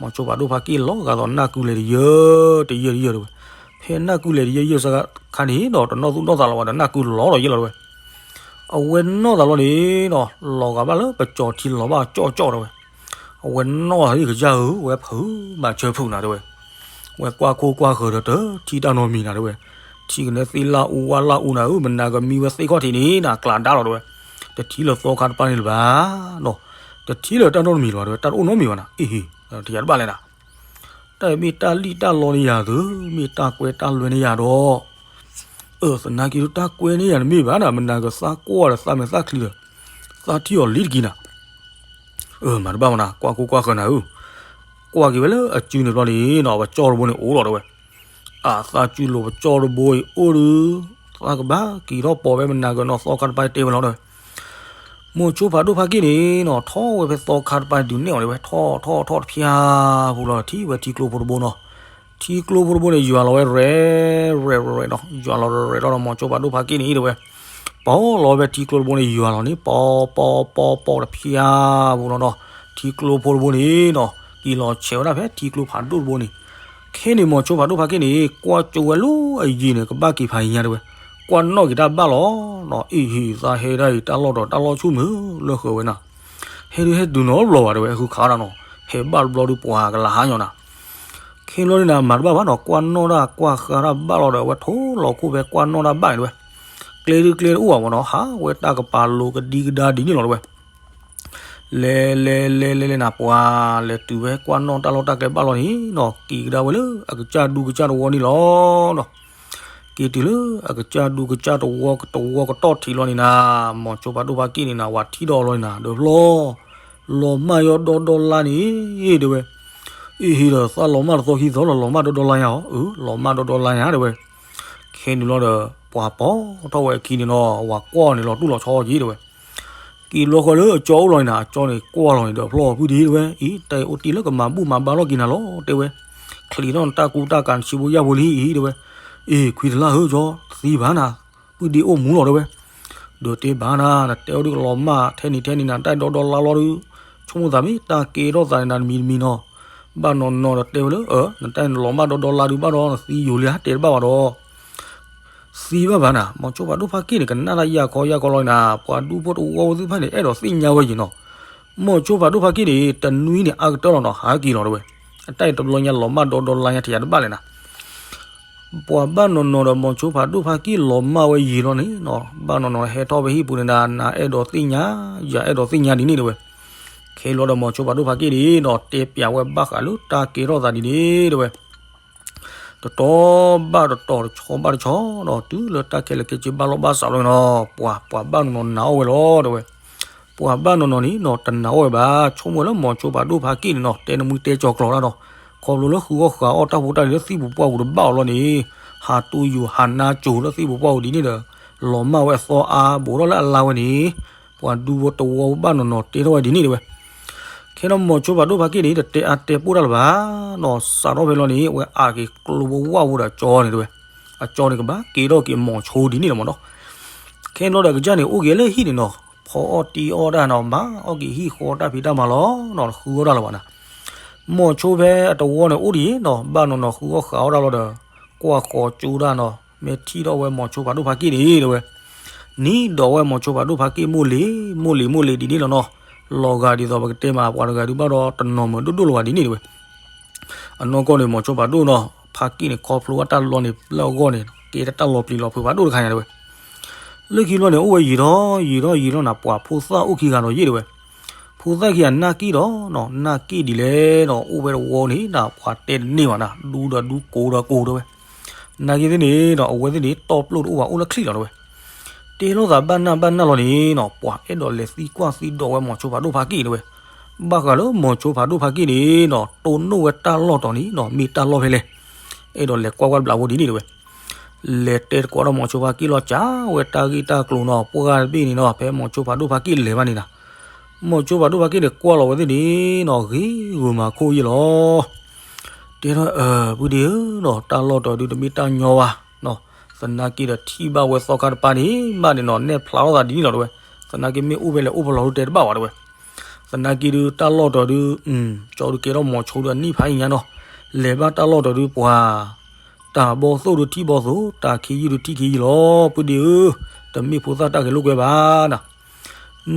မီၤစိဖးဒိၣ်ဖါက့လီၤဂာ်သိးနၢ်ကုလဲၤတယၢၢ်တယၢၢ်တယၢၢ်တဲဝဲ, ဖဲနၢ်ကုလဲၤတယၢၢ်ယၢၢ်စ့ၢ်ခါန့ၣ်ဒီး တနီၣ်သူၣ်နီၣ်သးလီၤဘၣ်ဒီးနၢ်ကုလီၤဒီးယဲၢ်လီၤတဲဝဲ အဝဲနီၣ်သးလီၤန့ၣ်နီၤ လီၤဂာ်ဘၣ်လၢပကၠီၤထံလီၤဘၣ်ကၠီၣ်ကၠီၣ်တဲဝဲ, အဝဲနီၣ်သးလၢကစၢ်ဧၢ ဝဲဖုးမၤဆၢဖုးနၤတဲဝဲ, ဝဲကွၢ်ခိၣ်ကွၢ်ဃၢၤဒီးတထံၣ်တၢ်နီတမံၤနၤတဲဝဲ, ထံကနဲသ့ၣ်လၢအူဝါလၢအူနၤဧၢ မနၤကမံဝဲသ့ၣ်ခီၣ်ထံးန့ၣ်နၤ ကျးဒါလီၤတဲဝဲ, တထံၣ်လၢသီခါတပၤန့ၣ်လၢၤဘၣ်နီၤ, တထံၣ်လၢတၢ်နီတမံၤလၢၤဘၣ်တဲဝဲ တၢ်တအိၣ်နီတမံၤဘၣ်နၤ အ့ဟ့ တယၤတဘၣ်လဲၣ်နၤ တၢ်မ့ၢ်တၢ်လံၣ်တၢ်လီန့ၢ်ယၤသု, မ့ၢ်တၢ်ကွဲတၢ်လွဲန့ၢ်ယၤဒီး, အၢ သနာ်က့ဒုးတၢ်ကွဲန့ၢ်ယၤတမ့ၢ်ဘၣ်နၤ, မနၤကသးကွၢ်ဒီးသးမဲာ်သၣ်ချံဒီး, သးထံၣ်အီၤလံတက့ၢ်နၤ, အၢ မၤတဘၣ်မနၤ ကွၢ်ကိၢ်ကွၢ်ဃၢၤနၤဧၢ, ကွၢ်က့ၤဝဲလၢအစုန့ၣ်ဘျီန့ၣ်နီၤ ပကၠီတဘိန့ၣ်အိၣ်လီၤတဲဝဲ, အသးစုလိာ်ပကၠီတဘိအံၤအိၣ်ဒုး, သးကဘၣ်က့ၤထီၣ်ပိာ်ဝဲမနၤကနီၤ သီခါတပၤတဲဝဲလီၤတဲဝဲ မိၤဆိဖးဒိၣ်ဖးက့ၣ်န့ၣ်နီၤ ထီၣ်ဝဲဖဲသီခါတပၤဒုးနဲၣ်အီၤန့ၣ်ဝဲ ထီၣ်ထီၣ်ထီၣ်တဖျါပူၤလီၤ ထံၣ်ဝဲထံကျိဖိတဘိနီၤ, ထံကျိဖိတဘိန့ၣ် ယွၤလီၤဝဲရဲၣ်ရဲၣ်ရဲၣ်ရဲၣ်နီၤ ယွၤလီၤရဲၣ်ရဲၣ်လီၤဒီး မိၤဆိဖးဒိၣ်ဖးက့ၣ်န့ၣ်တဲဝဲ, ပီလီၤဝဲဖဲထံကျိတဘိန့ၣ် ယွၤလီၤန့ၣ် ပီပီပီပီတဖျါပူၤလီၤနီၤ, ထံကျိဖိတဘိန့ၣ်နီၤ က့ၤလီၤဆဲးဝဲဒၣ်ဖဲထံကျိဖးဒိၣ်တဘိန့ၣ်, ခဲန့ၣ်မိၤဆိဖးဒိၣ်ဖးက့ၣ်န့ၣ် ကွၢ်ကၠိဝဲလၢအယံၤန့ၣ် ကဘၣ်က့ၤဖးယံၤညါတဲဝဲ, ကွၢ်နီၣ်က့ၤတၢ်ဘၣ်လီၤနီၤ, အ့ဟ့ၣ်သးဟဲဒၣ်အံၤ တၢ်လီၢ်ဒီးတၢ်လီၢ်ဆူၣ်မုာ်လၢဃၢၤဝဲနၤ, ဟဲဒုးဟဲတုၤနီတဘျီဘၣ်တဲဝဲ ဃုခးဒၣ်နီၤ, ဟဲဘၣ်တဘျီဒုးပှၤကလၤဟါညီနၤ, ခဲဘျီန့ၣ်နၤ မၤတဘၣ်ဘၣ်နီၤ ကွၢ်နီၣ်တၢ်ကွၢ်ဃါတၢ်ဘၣ်လီၤဒီး အဝဲထိလီၤခိၣ်ဖဲကွၢ်နီၣ်တၢ်ဘၣ်န့ၣ်တဲဝဲ, ကျဲဒုးကျဲတအိၣ်ဘၣ်မ့ၢ်နီၤ ဟးဝဲတၢ်ကပၤလိၤကဒံကဒါဒ်န့ၣ်လီၤတဲဝဲ လဲၤလဲၤလဲၤလဲၤလဲၤနၤ ပှၤလဲၤတုၤဝဲကွၢ်နီၣ်တၢ်လီၢ်တၢ်ကျဲဘၣ်လီၤန့ၣ်နီၤ က့ၤကဒါဝဲလၢအကစၢ်ဒူကစၢ်တဝီန့ၣ်လီၤနီၤ, က့ၤတုၤလၢအကစၢ်ဒူကစၢ်တဝီကတဝီကတီၢ်ထံးလီၤန့ၣ်နၤ, မိၤဆိဖးဒိၣ်ဖးက့ၣ်န့ၣ်နၤ ဝၤထံၣ်ဒီးအီၤလီၤန့ၣ်နၤ ဒီးဖျီ လီၤမၢ်ယီဒီဒီလါန့ၣ် တဲဝဲ, အ့ဟ့ၣ်ဒီးသးလီၤမၢ်တသီခံသီလီၤ လီၤမၢ်ဒီဒီလါညါအီၤ, အၢ လီၤမၢ်ဒီဒီလါညါတဲဝဲ, ခဲန့ၣ်လီၤဒီး ပှၤပိာ်ထီၣ်ဝဲအခံန့ၣ်နီၤ ဝၤကွၢ်န့ၣ်လီၤတူၢ်လီၤဆီက့ၤတဲဝဲ က့ၤလီၤဃီလၢအကၠီအိၣ်လီၤန့ၣ်နၤ အကၠီန့ၣ်ကွၢ်လီၤန့ၣ်ဒီးဖျီဖုဒံးတဲဝဲ အံၤ တၢ်အံၤအိၣ်တ့ၢ်လၢကမၤဘူၣ်မၤဘါလီၢ်က့ၤနၤလီၤတဲဝဲ, ချံးထီၣ်နတၢ်ကူတၢ်ကၤ နဆံဖိယၢ်ဖိလံအံၤ တဲဝဲ. အ့ ခွံတလၢ်ဧၢ ကၠီ သံဘၣ်နၤ, ပုၢ်ဒ့အိၣ်မူလီၤ တဲဝဲ. ဒီးတဲဘၣ်နၤ နတဲအီၤဒုးကလီၤမၢ်ထဲန့ၣ်ထဲန့ၣ် နတၢ်ဒီဒီလါလီၤဒုး ဆိကမိၣ်သးမ့ၢ်တၢ်ကဲထီၣ်သးန့ၣ် နတမံၤတမံၤနီၤ. ဘၣ်နီၢ်နီၢ်ဒီးတဲဝဲလၢ အၢ နတၢ်လီၤမၢ်ဒီဒီလါဒုးဘၣ်ဒီး နသံယိာ်လံ ဟးတဲတဘၣ်ဘၣ်ဒီး သံဘၣ်ဘၣ်နၤ, မိၤဆိဖးဒိၣ်ဖးက့ၣ်န့ၣ် ကနၣ်တၢ်ယၢ်ခီယၢ်ခီလီၤနၤ, ပှၤဒူဖိတဝီဖိသ့ၣ်တဖၣ်န့ၣ် အဲၣ်ဒိးသ့ၣ်ညါဝဲယံၤနီၤ. မိၤဆိဖးဒိၣ်ဖးက့ၣ်န့ၣ် တနွံန့ၣ် အါကတၢၢ်လီၤနီၤ ဟးက့ၤလီၤ တဲဝဲ. အတၢ်အံၤတဘျီညါလီၤမၢ်ဒီဒီလါညါထံၣ်ယၤတဘၣ်လဲၣ်နၤ. ပှၤဘၣ်နီၢ်နီၢ်ဒီးမိၤဆိဖးဒိၣ်ဖးက့ၣ်လီၤမၢ်ဝဲယံၤလီၤန့ၣ်နီၤ, ဘၣ်နီၢ်နီၢ်ဟဲထီၣ်ဖဲဟံၣ်ပူၤန့ၣ်နၤ, နအဲၣ်ဒိးသ့ၣ်ညါ, ယအဲၣ်ဒိးသ့ၣ်ညါဒ်န့ၣ် တဲဝဲ. ခဲလီၤဒီးမိၤဆိဖးဒိၣ်ဖးက့ၣ်န့ၣ်နီၤ တဲပျးဝဲဘၣ်ဃးလၢတၢ်ကဲထီၣ်သးဒ်န့ၣ် တဲဝဲ. တတီၤဘၣ်တတီၤ တဆီဘၣ်တဆီဒီး တုၤလၢတၢ်ခဲလၢာ်ခဲဆ့ဘၣ်လီၢ်ဘၣ်စးလီၤနီၤ, ပှၤ ပှၤဘၣ်နီၢ်နီၢ်နာ်အီၣ်ဝဲလီၤ တဲဝဲ. ပှၤဘၣ်နီၢ်နီၢ်န့ၣ်နီၤ တနာ်အီၣ်ဝဲဘၣ်, ဆိကမိၣ်လၢမိၤဆိဖးဒိၣ်ဖးက့ၣ်န့ၣ်နီၤ တဲနမုၢ်တဲကၠီၤကျိာ်တၢ်ဒီး ခီဖျိလၢဃုအီၣ်ဃုအီတၢ်ဖိတၢ်လံၤလၢသံၣ်ပူၤပှၢ်ပူၤတဘၣ်အီၤလီၤန့ၣ်, ဟးတူၢ်ယိာ်ဟးနါစိၤလၢသံၣ်ပူၤပှၢ်ပူၤဒ်န့ၣ်ဒီး လီၤမၢ်ဝဲအသီအါ ဘူးထီၣ်လၢအလါဝဲန့ၣ်, ပှၤဒူဖိတဝီဖိဘၣ်နီၢ်နီၢ်တဲထီၣ်ဝဲဒ်န့ၣ် တဲဝဲ. ခဲဒီးမိၤဆိဖးဒိၣ်ဖးက့ၣ်န့ၣ် တတဲအါတဲပိၢ်တၢ်လၢၤဘၣ်နီၤ, စးထီၣ်ဖဲလီၤန့ၣ် အဝဲအးက့ၤကျိဖိဝၣ်ဖိဒီးအကၠီန့ၣ် တဲဝဲ. အကၠီန့ၣ် ကဘၣ်ကဲထီၣ်က့ၤမိၤဆိဒ်န့ၣ်လီၤမးနီၤ. ခဲဒီးဒီးကစၢ်န့ၣ် အိၣ်က့ၤလၢဟံၣ်န့ၣ်နီၤ, ဖီအီၣ်တံအီၣ်တၢ်နီၤ, မၤအီၣ်က့ၤဟံၣ်ဃီတၢ်ဖံးတၢ်မၤလီၤနီၤ, တဃုအီၣ်တၢ်လၢၤဘၣ်နၤ. မိၤဆိဖဲအတဝီန့ၣ်အိၣ်ဒ်အံၤနီၤ, ဘၣ်နီၢ်နီၢ်ဃုအီၣ်ဃုအီတၢ်လီၤဒီး ကွၢ်ဃီကၠိတၢ်နီၤ, မ့ၢ်ထံၣ်ထီၣ်ဝဲမိၤဆိဖးဒိၣ်ဖးက့ၣ်န့ၣ် တဲဝဲ. နံၤဒီးဝဲမိၤဆိဖးဒိၣ်ဖးက့ၣ်မိၢ်လ့ၤ, မိၢ်လ့ၤမိၢ်လ့ၤဒ်န့ၣ်လီၤနီၤ, လီၤဂာ်ဒ်သိးပကတဲမး ပှၤတဂၤဒုးဘၣ်ဒီးတနီၤမုာ်ဒိၣ်ဒိၣ်လၢၤဘၣ်ဒ်န့ၣ် တဲဝဲ. အနီၢ်ကီၢ်န့ၣ် မိၤဆိဖးဒိၣ်နီၤ, ဖးက့ၣ်န့ၣ် ခီဖျိအတၢ်လီၢ်န့ၣ်လၢအဂီၢ်န့ၣ် ကဲတၢ်လီၤပျံၤလီၤဖုးဖးဒိၣ်တခါညါ တဲဝဲ. လၢခံဘျီန့ၣ် အိၣ်ဝဲယံာ်ထီၣ်ယံာ်ထီၣ်ယံာ်ထီၣ်နၤ, ပှၤဖိသၣ်အိၣ်ခံဂၤဒီးယ့ၢ် တဲဝဲ. ဖိသၣ်ခံဂၤနၢ်က့ၣ်ဒီးနီၤ, နၢ်က့ၣ်ဒ်လဲၣ်နီၤ, အိၣ်ဝဲတဝီန့ၣ်နၤ ပှၤတဲတန့ၢ်ဘၣ်နၤ, ဒူဒီးဒူကိၢ်ဒီးကိၢ် တဲဝဲ. နၢ်က့ၣ်သ့ၣ်န့ၣ်ဒီး အဝဲသ့ၣ်န့ၣ် တီၢ်ပျိၢ်တအိၣ်ဘၣ် အိၣ်လၢချံၣ်လီၤ တဲဝဲ. တဲလိာ်သးဘၣ်နၢ်ဘၣ်နၢ်လီၤန့ၣ်နီၤ, ပှၤအဲၣ်ဒိးလဲၤသံကွၢ်သံဒိးဝဲမိၤဆိဖးဒိၣ်ဖးက့ၣ် တဲဝဲ. ဘၣ်ဃးလၢမိၤဆိဖးဒိၣ်ဖးက့ၣ်န့ၣ်နီၤ, တိၢ်နီၣ်ဝဲတၢ်လီၢ်တီၤန့ၣ်နီၤ, မ့ၢ်တၢ်လီၢ်ဖဲလဲၣ်, အဲၣ်ဒိးလဲၤကွၢ်ကွၢ်တဘျီဖိဒ်န့ၣ် တဲဝဲ. လဲၤတဲသကိးဒီးမိၤဆိဖးက့ၣ်လီၤ, ကးဝဲတၢ်ဂ့ၢ်တၢ်ကျိၤနီၤ, ပှၢ်တဘ့ၣ်န့ၣ်နီၤ, ဖဲမိၤဆိဖးဒိၣ်ဖးက့ၣ်လဲၤဘၣ်န့ၣ်နၤ, မိၤဆိဖးဒိၣ်ဖးက့ၣ်န့ၣ် ကွၢ်လီၤဝဲသ့ၣ်န့ၣ်နီၤ, ဂ့ၤဂုာ်မၤခိၣ်ယ့ၢ်လီၤ. တဲထီၣ် ပုၢ်ဒ့ဧၢနီၤ, တၢ်လီၢ်တီၤဒုးတမ့ၢ်တၢ်ညီဘၣ်နီၤ, သနာ်က့ဒီးထံၣ်ဘၣ်ဝဲသီခါတပၤန့ၣ် ဘၣ်န့ၣ်နီၤ, နဲၣ်ဖျါထီၣ်သးဒ်န့ၣ်လီၤ တဲဝဲ. သနာ်က့မ့ၢ်အိၣ်ဖဲလဲၣ်အိၣ်ဖဲလဲၣ်တဲတဘၣ်ဘၣ် တဲဝဲ. သနာ်က့ဒုးတၢ်လီၢ်တီၤဒုး, ကၠီဒုးကဲထီၣ်မိၤဆိဒုးအနံၣ်ဖးယံၤညါနီၤ, လဲၤဘၣ်တၢ်လီၢ်တီၤဒုးပှၤ တၢ်ဘီၣ်သိၣ်ဒုးထံၣ်ဘီၣ်သိၣ်, တၢ်ခံယုၢ်ဒုးထံၣ်ခံယုၢ်လီၤ, ပုၢ်ဒ့ဧၢ, တမ့ၢ်ဖိသၣ်တၢ်ဂဲၤလိာ်ကွဲဘၣ်နၤ.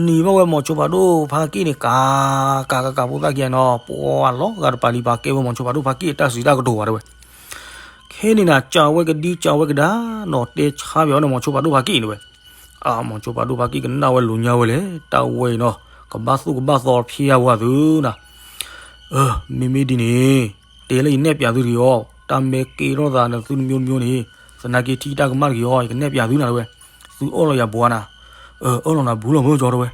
နံၤဘၣ်ဝဲမိၤဆိဖးဒိၣ်ဖးက့ၣ်န့ၣ် ကးကးကးကးဖိသၣ်ခံဂၤနီၤ, ပှၤလီၤဂာ်တပၤလံပာ်ကဲဝဲမိၤဆိဖးဒိၣ်ဖးက့ၣ်အတၢ်စံးတၢ်ကတိၤဘၣ် တဲဝဲ. ခဲန့ၣ်နၤ ကးဝဲကဒံကးဝဲကဒါနီၤ, တဲဆါပၠးဝဲန့ၣ်မိၤဆိဖးဒိၣ်ဖးက့ၣ် တဲဝဲ. အါ မိၤဆိဖးဒိၣ်ဖးက့ၣ်ကနၣ်ဝဲလိၤညါဝဲလဲၣ်, တၢ်ဝဲအံၤနီၤ, ကဘၣ်သူၣ်ကဘၣ်သီဖျဲယၤဝဲသုနၤ. မ့မ့ၢ်ဒ်န့ၣ် တဲလၢယနဲၣ်ပၠးသုတဂ့ၤအီၤ, တၢ်မ့ၢ်ကဲထီၣ်သးနသုတမျိုးမျိုးန့ၣ်, သနာ်က့ထံၣ်တၢ်ကမၣ်တဂ့ၤအီၤ, ယကနဲၣ်ပၠးသုနၤ တဲဝဲ. သုအၢၣ်လီၤယၤဘှါနၤ. အၢၣ်လီၤနၤဘူးလီၤမၢကၠီ တဲဝဲ.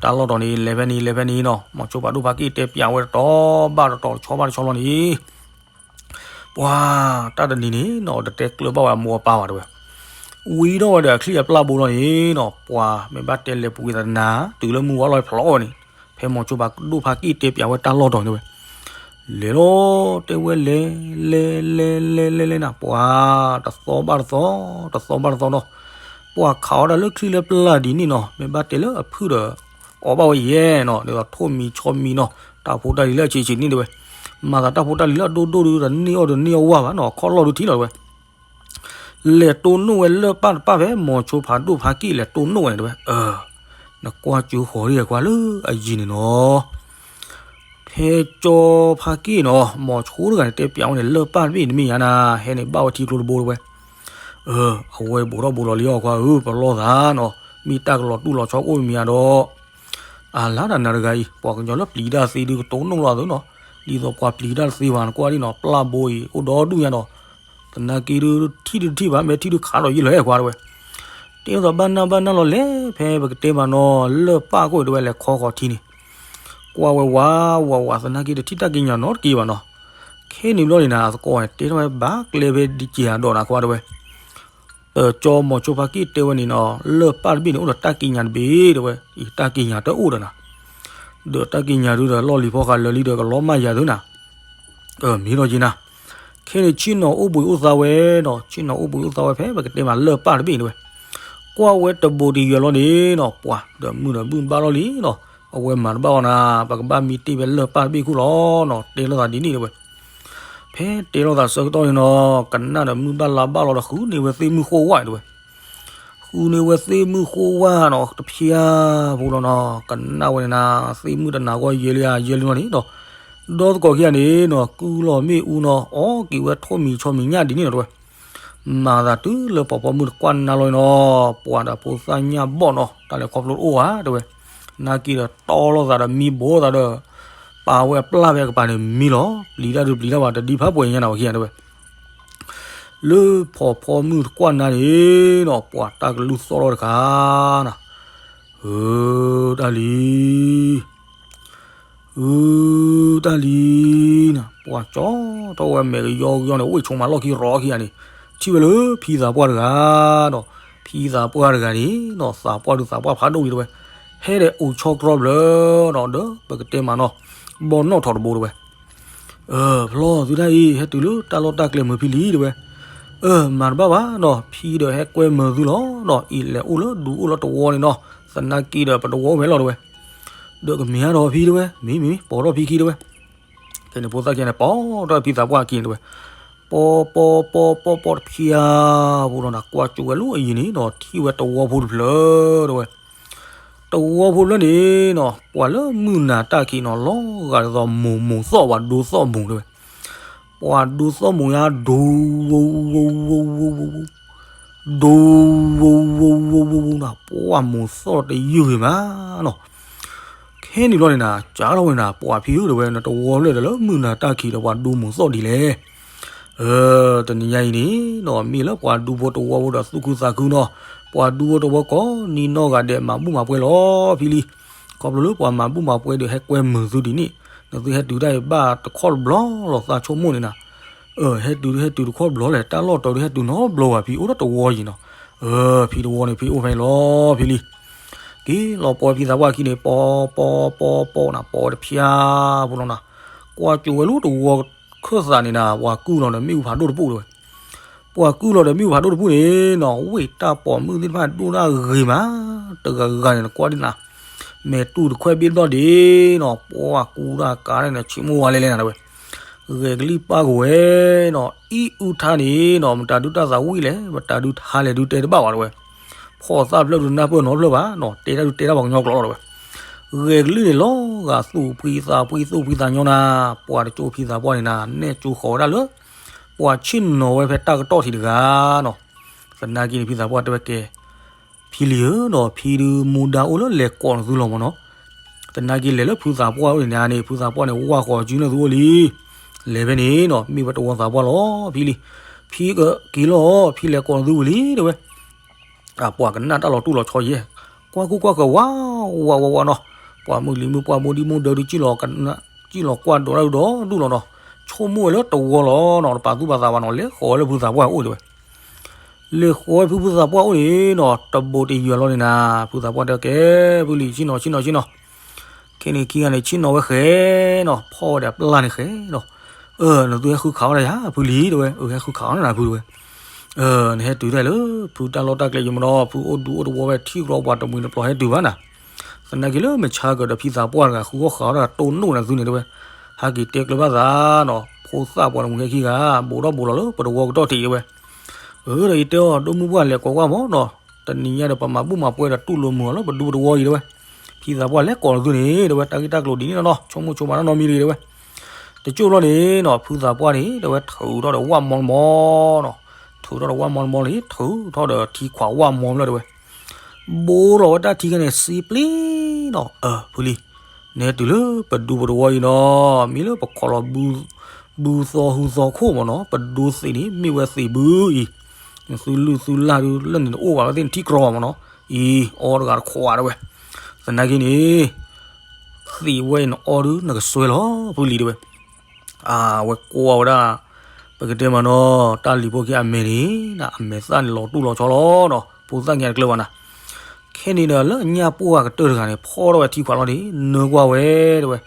တၢ်လီၢ်တီၤန့ၣ် လဲၤဖဲန့ၣ် လဲၤဖဲန့ၣ်နီၤ, မိၤဆိဖးဒိၣ်ဖးက့ၣ်တဲပၠးဝဲတတီၤဘၣ်တတီၤ တဆီဘၣ်တဆီလီၤန့ၣ် ပှၤ တၢ်တနံၤန့ၣ်နီၤ တတဲကျၢၤဘၣ်ဝဲအမိၢ်အပၢ်ဘၣ် တဲဝဲ. ဝံၤထီၣ်ဝဲဒီးအချံၣ်အပျၢ်ဘိလီၤန့ၣ်နီၤ, ပှၤမ့ၢ်ဘၣ်တဲလဲၤပူၤကွံာ်သနာ် တုၤလၢမုၢ်ဝါလီၤဖျိးဝဲန့ၣ်, ဖဲမိၤဆိဖးဒိၣ်ဖးက့ၣ်တဲပၠးဝဲတၢ်လီၢ်တီၤန့ၣ် တဲဝဲ. လဲၤလီၤ တဲဝဲလဲၤ လဲၤ လဲၤ လဲၤ လဲၤ လဲၤနၤ, ပှၤ တသီဘၣ်တသီ တသီဘၣ်တသီနီၤ, ပှၤခးအီၣ်တၢ်လၢချံလၢပျၢ်ဒ်န့ၣ်နီၤ, မ့ၢ်ဘၣ်တဲလၢအဖုၣ်ဒီး အီၣ်ဘၣ်ဝဲယဲနီၤ, ဒ်သိးထိၣ်မံၤဆီမံၤနီၤ, တၢ်ဖိတၢ်လံၤလၢအဆံးဆံးန့ၣ် တဲဝဲ. မၤသးတၢ်ဖိတၢ်လံၤလၢအဒိၣ်ဒိၣ်ဒုး တန့ၢ်အီၣ်ဒီးန့ၢ်အီၣ်ဝါဘၣ်နီၤ, ခီၣ်လီၢ်ဒုးထံလီၤ တဲဝဲ. လဲၤတိၢ်နီၣ်ဝဲလၢၢ်ပၢ်တပၢ်ဖဲမိၤဆိဖးဒိၣ်ဖးက့ၣ်လဲၤတိၢ်နီၣ်ဝဲန့ၣ် တဲဝဲ. အၢ နကွၢ်စၢဃီၤဒံးကွၢ်လၢအယံၤန့ၣ်နီၤ, ဖဲကၠီဖးက့ၣ်နီၤ, မိၤဆိတဂၤန့ၣ် တဲပၠးဝဲန့ၣ် လၢၢ်ပၢ်တဘ့ၣ်န့ၣ်မ့ၢ်ယါနၤ, ဟဲန့ၣ်ဘၣ်ဝဲထံကျိတဘိ တဲဝဲ. အဝဲဘူးထီၣ်ဘူးလီၤလံအီၤ ခွါဧၢ, ပလီၢ်သးနီၤ, မ့ၢ်တၢ်ကလီၤတူၢ်လီၤဆီအိၣ်မ့ၢ်ဧါဒီး အလါတၢ်နၤတဂၤအံၤ ပှၤကညီလၢပျံၤတၢ်သ့ဒုးကတိၢ်နီၣ်လီၤသုနီၤ, ဒ်သိးပှၤပျံၤတၢ်တသ့ဘၣ် နကွၢ်ဒ်နီၤ, ပျၢ်ဘိအံၤ အိၣ်ဒီဒူၣ်ညါဒီး သနာ်က့ဒုးထံၣ်ဒုးတထံၣ်ဘၣ်, မ့ၢ်ထံၣ်ဒုးခးဒီးယံာ်လီၤဟဲ ခွါ တဲဝဲ. တဲသိးဘၣ်နၢ်ဘၣ်နၢ်လီၤလဲၣ်, ဖဲပကတဲမးနီၤ လၢၢ်ပၢ်ခိၣ် တဲဝဲ လဲၤခီဃီၤထံန့ၣ်, ကွၢ်ဝဲဝးဝးဝး သနာ်က့တထံၣ်တၢ်ကံးညာ်နီတက့ၢ်ဘၣ်နီၤ. ခဲန့ၣ်ဘျီန့ၣ်နၤ အသကိးန့ၣ် တဲထီၣ်ဝဲဘၣ်ကျဲဖဲဒ်က့ၤအဒိးနၤ ခွါ တဲဝဲ. ကၠီမိၤဆိဖးက့ၣ်တဲဝဲန့ၣ်နီၤ, လၢၢ်ပၢ်တဘ့ၣ်န့ၣ် အိၣ်ဒီးတၢ်ကံးညာ်တဘ့ၣ် တဲဝဲ, အံၤတၢ်ကံးညာ်တအိၣ်ဒီးနၤ, ဒီးတၢ်ကံးညာ်ဒုးဒီးလီၢ်လံၤဖီဃးလၢာ်လံဒီးကလီၤမၢ်ယၤသုနၤ. မ့ၢ်ဒီးယံၤနၤ, ခဲန့ၣ်ဆ့ၣ်နီၤအိၣ်ဘှံးအိၣ်သါဝဲဒီး ဆ့ၣ်နီၤအိၣ်ဘှံးအိၣ်သါဝဲဖဲပကတဲမးလၢၢ်ပၢ်တဘ့ၣ်တဲဝဲ, ကွၢ်ဝဲတဘိးတယၢၤလီၤန့ၣ်နီၤ ပှၤဒီးမုၢ်ဒီးဘုၣ်ဘၣ်လီၤလံနီၤ, အဝဲမၤတဘၣ်အီၤနၤ ပကဘၣ်မံတ့ၢ်ဝဲလၢၢ်ပၢ်တဘ့ၣ်ခိၣ်လီၤနီၤ တဲလိာ်သးဒ်န့ၣ်တဲဝဲ. ဖဲတဲလိာ်သးဆၢကတီၢ်န့ၣ်နီၤ ကနၣ်ဒီးမုၢ်ဘၣ်လါဘၣ်လီၤဒီး ဃုန့ၢ်ဝဲသ့ၣ်မုၣ်ဃိဝၣ်တဲဝဲ, ဃုန့ၢ်ဝဲသ့ၣ်မုၣ်ဃိဝၣ်နီၤ တဖျါဖိလီၤနီၤ ကနၣ်ဝဲန့ၣ်နၤ သ့ၣ်မုၣ်တနၤဂီၢ်ယဲလံဧါ ယဲလံနီၤန့ၣ်ဒီး ဒီသကိးခံဂၤန့ၣ်နီၤ ကုလီၤမ့ၣ်အူနီၤ အီက့ၤဝဲထိၣ်မံၤဆီမံၤညၣ်ဒ်န့ၣ်နီၤတဲဝဲ. မၤသးတုၤလၢပှၤပိာ်မုၣ်တကွၢ်နါလီၤန့ၣ်နီၤ ပှၤဒီးဖိသၣ်ညၣ်ဘီၣ်နီၤ တၢ်လဲၤခီဖျိတအိၣ်ဧါတဲဝဲ. နာ်က့ဒီးတီလိာ်သးဒီးမံဘိသးဒီး ပာ်ဝဲအပျၢ်ဖဲအကပၤန့ၣ်မံလီၤ ပျံၤတၢ်ဒုးပျံၤတၢ်ဘၣ် တဒ်ဖးပှဲၤညါနၤဝဲခံဂၤတဲဝဲ. လၢဖှီၣ်ဖိမုၣ်တကွၢ်နါန့ၣ်နီၤ ပှၤတၢ်ကလုၢ်သီၣ်ထီၣ်တခါနၤ, အၢ တၢ်လံ အၢ တၢ်လံ နၤ ပှၤကၠီထီၣ်ဝဲမဲာ်ကယီကယီန့ၣ် အိၣ်ဆိးမးလီၢ်ခံရီခံဂၤန့ၣ် ထံၣ်ဝဲလၢဖံသးပှၢ်တဂၤဒီး ဖံသးပှၢ်တဂၤန့ၣ်နီၤ သးပှၢ်ဒုးသးပှၢ်ဖးဒိၣ်လံတဲဝဲ, ဟဲဒီးအိၣ်ဆီတြီဘျၢဒီး ဒီးပကတဲမးနီၤ ဘီနီၣ်ထီၣ်တဘိတဲဝဲ. အၢ ဖျီသုတၢ်အံၤ ဟဲတုၤလၢတၢ်လီၢ်တၢ်ကျဲမုာ်ဖံလံတဲဝဲ. အၢ မၤတဘၣ်ဘၣ်နီၤ ဖံဒီးဟဲကွဲမုာ်သုလီၤနီၤ အံၤလဲၤအိၣ်လၢဒူအိၣ်လၢတဝီန့ၣ်နီၤ သနာ်က့ဒီးပတဝီအိၣ်ဖဲလီၤတဲဝဲ. ဒီးကမ့ၢ်ဟါဒီးဖံတဲဝဲ မ့ၢ်မ့ၢ် ပိာ်ထီၣ်ဖံခံတဲဝဲ. ဖဲန့ၣ်ဖိသၣ်ခံဂၤန့ၣ် ပိာ်ထီၣ်ဖံသးပှၢ်ခံန့ၣ်တဲဝဲ. ပိာ်ပိာ်ပိာ်ပိာ်ပိာ်တဖျါဖိလီၤနၤ ကွၢ်ကၠိဝဲလၢအယံၤန့ၣ်နီၤ ထံၣ်ဝဲတဝီဖိတဖျၢၣ်တဲဝဲ. တဝီဖိတဖျၢၣ်န့ၣ်နီၤ ပှၤလၢမုၢ်နၤတၢ်ခံးနီၤ လီၤဂာ်ဒ်သိးမိၢ်မိၢ်သီၣ်ပှၤဒိသီၣ်မိၢ်တဲဝဲ. ပှၤဒိသီၣ်မိၢ်ညါဒိ ဝဝဝဝဝ ဒိ ဝဝဝဝဝ နၤ ပှၤမိၢ်သီၣ်တယုၢ်ဂ့ၤမးနီၤ. ခဲန့ၣ်ဘျီန့ၣ်နၤ ကၢထီၣ်ဝဲနၤ ပှၤဖံဧၢတဲဝဲ နတဝီဖျၢၣ်ဒီးလၢမုၢ်နၤတၢ်ခံးဒီးပှၤဒိမိၢ်သီၣ်ဒ်လဲၣ်. အၢ တနံၤညါအံၤန့ၣ်နီၤ မ့ၢ်လၢပှၤဒူဖိတဝီဖိဒီးသူၣ်ခုသးခုနီၤ ပှၤဒူဖိတဝီကိးနံၤနီၢ်ဂၤဒဲးမၤဘူၣ်မၤပှဲၤလီၤဖံလံ. ခီဖျိလၢပှၤမၤဘူၣ်မၤပှဲၤဒီးဟဲကွဲမုာ်သုဒ်န့ၣ် နသုဟဲတုၤတၢ်အံၤဘၣ်တခီတဘျီလီၤ သးဆိကမိၣ်န့ၣ်နၤ. အၢ ဟဲတုၤဒုးဟဲတုၤတခီတဘျီလဲၣ် တၢ်လီၢ်တတီၤဒုးဟဲတုၤနီတဘျီဘၣ် ဖံအိၣ်ဒီးတဝီယံၤနီၤ. အၢ ဖံတဝီန့ၣ် ဖံအိၣ်ဖဲန့ၣ်လီၤဖံလံ. က့ၤလီၤပိာ်ဖံသးပှၢ်ခံန့ၣ် ပိာ်ပိာ်ပိာ်ပိာ်နၤ ပိာ်တဖျါဖိလီၤနၤ. ကွၢ်ကၠိဝဲလၢတဝီခၢၣ်သးန့ၣ်နၤ ပှၤကုၢ်လီၤဒီးမ့ၣ်အူဖးဒိၣ်တပူၤတဲဝဲ. ပှၤကုၢ်လီၤဒီးမ့ၣ်အူဖးဒိၣ်တပူၤန့ၣ်နီၤ ဝ့ၢ်တၢ်ပိာ်မုၣ်သ့ၣ်တဖၣ်ဒိၣ်တၢ်ဂ့ၤမး တဂၤဂၤန့ၣ် နကွၢ်ဒ်နၤ မဲာ်တူၢ်တခွဲးဘ့ၣ်ဘျီၣ်ဒ့နီၤ ပှၤကူတၢ်ကါန့ၣ် ဆ့မိၢ်ဝါလဲၤလဲၤနၤတဲဝဲ. ဂဲၤကလံၣ်ပၢ်ကဝဲနီၤ အံၣ်အုၣ်ထါန့ၣ်နီၤ မတၤဒုးတၢ်သးဝံၣ်လဲၣ် မတၤဒုးထါလဲၣ်ဒုးတဲတဘၣ်ဘၣ်တဲဝဲ. ဖီၣ်သၣ်ဖျၢၣ်ဒုးနၢ်ပၢၢ်နီတဖျၢၣ်ဘၣ်နီၤ တဲတၢ်ဒုးတဲတၢ်ပှၤကညီကျိာ်လီၤတဲဝဲ. ဂဲၤကလံၣ်န့ၣ်လီၤဂာ်သူၣ်ဖှံသးဖှံသူၣ်ဖှံသးညီနၤ ပှၤတကၠိဖံသးပှၢ်န့ၣ်နၤ နဲၣ်ကၠိဃီၤဝဲဒၣ်လၢ ပှၤဆ့ၣ်နီၤဝဲဖဲတၢ်ကတီၢ်ထံးတဂၤနီၤ. သနာ်က့န့ၣ် ဖံသးပှၢ်တဲဝဲကဲ ဖံလံဧၢနီၤ ဖံဒုးမူဒါအိၣ်လၢလဲၤကိးနသုလီၤမၢ်နီၤ. သနာ်က့လဲၤလၢဖုသးပှၢ်အိၣ်န့ၣ်န့ၣ် ဖုသးပှၢ်န့ၣ် ဝၢ်ဃီၤစုနသုအိၣ်လံ. လဲၤဖဲန့ၣ်နီၤ မ့ၢ်ဝဲတဝီသးပှၢ်လီၤ ဖံလံ. ဖံကက့ၤလီၤ ဖံလဲၤကိးနသုဝံၤလံတဲဝဲ. ပှၤကနၣ်တၢ်လီၤတူၢ်လီၤဆီယဲၢ် ကွၢ်ကူၣ်ကွၢ်ဃၢၤဝးဝးဝးဝးနီၤ. ပှၤမုၢ်လံၤမုၢ်ပှၢ်ဘိဒံၣ်ဘိဒၢဒုး စံၣ်လီၤကွၢ်ဒိးတၢ်ဒုးဒီးဒူၣ်လီၤနီၤ. ဆိကမိၣ်ဝဲလၢတဝီလီၤနီၤ တပာ်သူၣ်ပာ်သးဘၣ်နီၤ လဲၤဃီၤဝဲလၢဖုသးပှၢ်အိၣ်တဲဝဲ. လဲၤဃီၤဝဲဖုဖုသးပှၢ်အိၣ်န့ၣ်နီၤ တဘိးတယၢၤလီၤန့ၣ်နၤ ဖုသးပှၢ်တဲကဲ ဖုလံၤ ဆ့ၣ်နီၤဆ့ၣ်နီၤဆ့ၣ်နီၤ. ခဲန့ၣ်ခံဂၤန့ၣ် ဆ့ၣ်နီၤဝဲဃဲနီၤ ဖီၣ်ဝဲဒီးပျၢ်န့ၣ်ဃဲနီၤ. အၢ နသုဟဲဃုခးအီၣ်တၢ်ယၤ ဖုလံၤတဲဝဲ. အၢ ဟဲဃုခးအီၣ်န့ၣ်နၤဖုတဲဝဲ. အၢ နဟဲတုၤတၢ်လၢ ဖုတၢ်လီၢ်တၢ်ကျဲယမနီၤ ဖုအိၣ်ဒူအိၣ်တဝီဝဲထံကရီပှၤတမှံၤတပျီၤဟဲတုၤဘၣ်နၤ. သနာ်က့လၢမုၢ်ဆါကဒီးဖံသးပှၢ်တဂၤ ဃုအီၣ်ဃးအီၣ်တၢ်တိၢ်နီၣ်နၤသုန့ၣ်တဲဝဲ. ဟဲက့ၤတဲကျၢၤဘၣ်သးနီၤ ဖိသၣ်ပှၤတမှံၤဟဲခံဂၤ ဘူးထီၣ်ဘူးလီၤလၢပတဝီကတီၢ်ထံးတဲဝဲ. အၢ ဒီးယတဲအီၤ ဒိၣ်မုၢ်ပှၢ်လဲၤကိးကွၢ်မၢ်နီၤ တနံၤညါဒီးပမၤဘူၣ်မၤပှဲၤဒီးတူၢ်လိာ်မုာ်အီၤလၢပဒူပတဝီအံၤတဲဝဲ. ဖံသးပှၢ်လဲၤကိးနၤသုန့ၣ်တဲဝဲ တၢ်ဂ့ၢ်တၢ်ကျိၤဒ်န့ၣ်နီၤ ဆိကမိၣ်ဆိကမးနီတမံၤတဂ့ၤတဲဝဲ. တကၠိၢ်ဘျီန့ၣ်နီၤ ဖုသးပှၢ်န့ၣ် တဲဝဲထုးထီၣ်ဒီးဝၣ်မီလမီနီၤ. ထုးထီၣ်ဒီးဝၣ်မီလမီန့ၣ် ထုးထီၣ်ဒီးထံခွးဝၣ်မီလမီတဲဝဲ. ဘိလီၤဝဲတၢ်ထံခဲန့ၣ် စ့ပျ့နီၤ အၢ ဖုလံၤ နဲတုၤလၢပဒူပတဝီအံၤနီၤ မ့ၢ်လၢပခီလီၤ ဘုသီဟူသီခိၣ်မၢ်နီၤ ပဒိသ့ၣ်န့ၣ် မ့ၢ်ဝဲသ့ၣ်ဘုအံၤ သုလုၢ်သုလၢ်ဒုးလၢန့ၣ်တအိၣ်ဘၣ်ဝဲသ့ၣ်န့ၣ်ထံကရီမၢ်နီၤ အံၤ အီတဂၤတခွးတဲဝဲ. သနာ်က့န့ၣ် သ့ၣ်ဝဲအံၤနအီဒုးနကစွဲလီၤ ဖုလံၤတဲဝဲ. အဝဲကွၢ်ဝဲဒၣ် ပကတဲမၢ်နီၤ တၢ်လံၤဖိခံအမဲာ်န့ၣ် အမဲာ်သၣ်န့ၣ်လီၤတူၢ်လီၤဆီလီၤနီၤ ဖိသၣ်ညါတကျၢၤဘၣ်နၤ. ခဲန့ၣ်ဒီးလၢအညၣ်ပှၢ်ကတၢၢ်တဂၤန့ၣ် ဖီၣ်ထီၣ်ဝဲထံခွးလီၤန့ၣ် နၢကွၢ်ဝဲတဲဝဲ.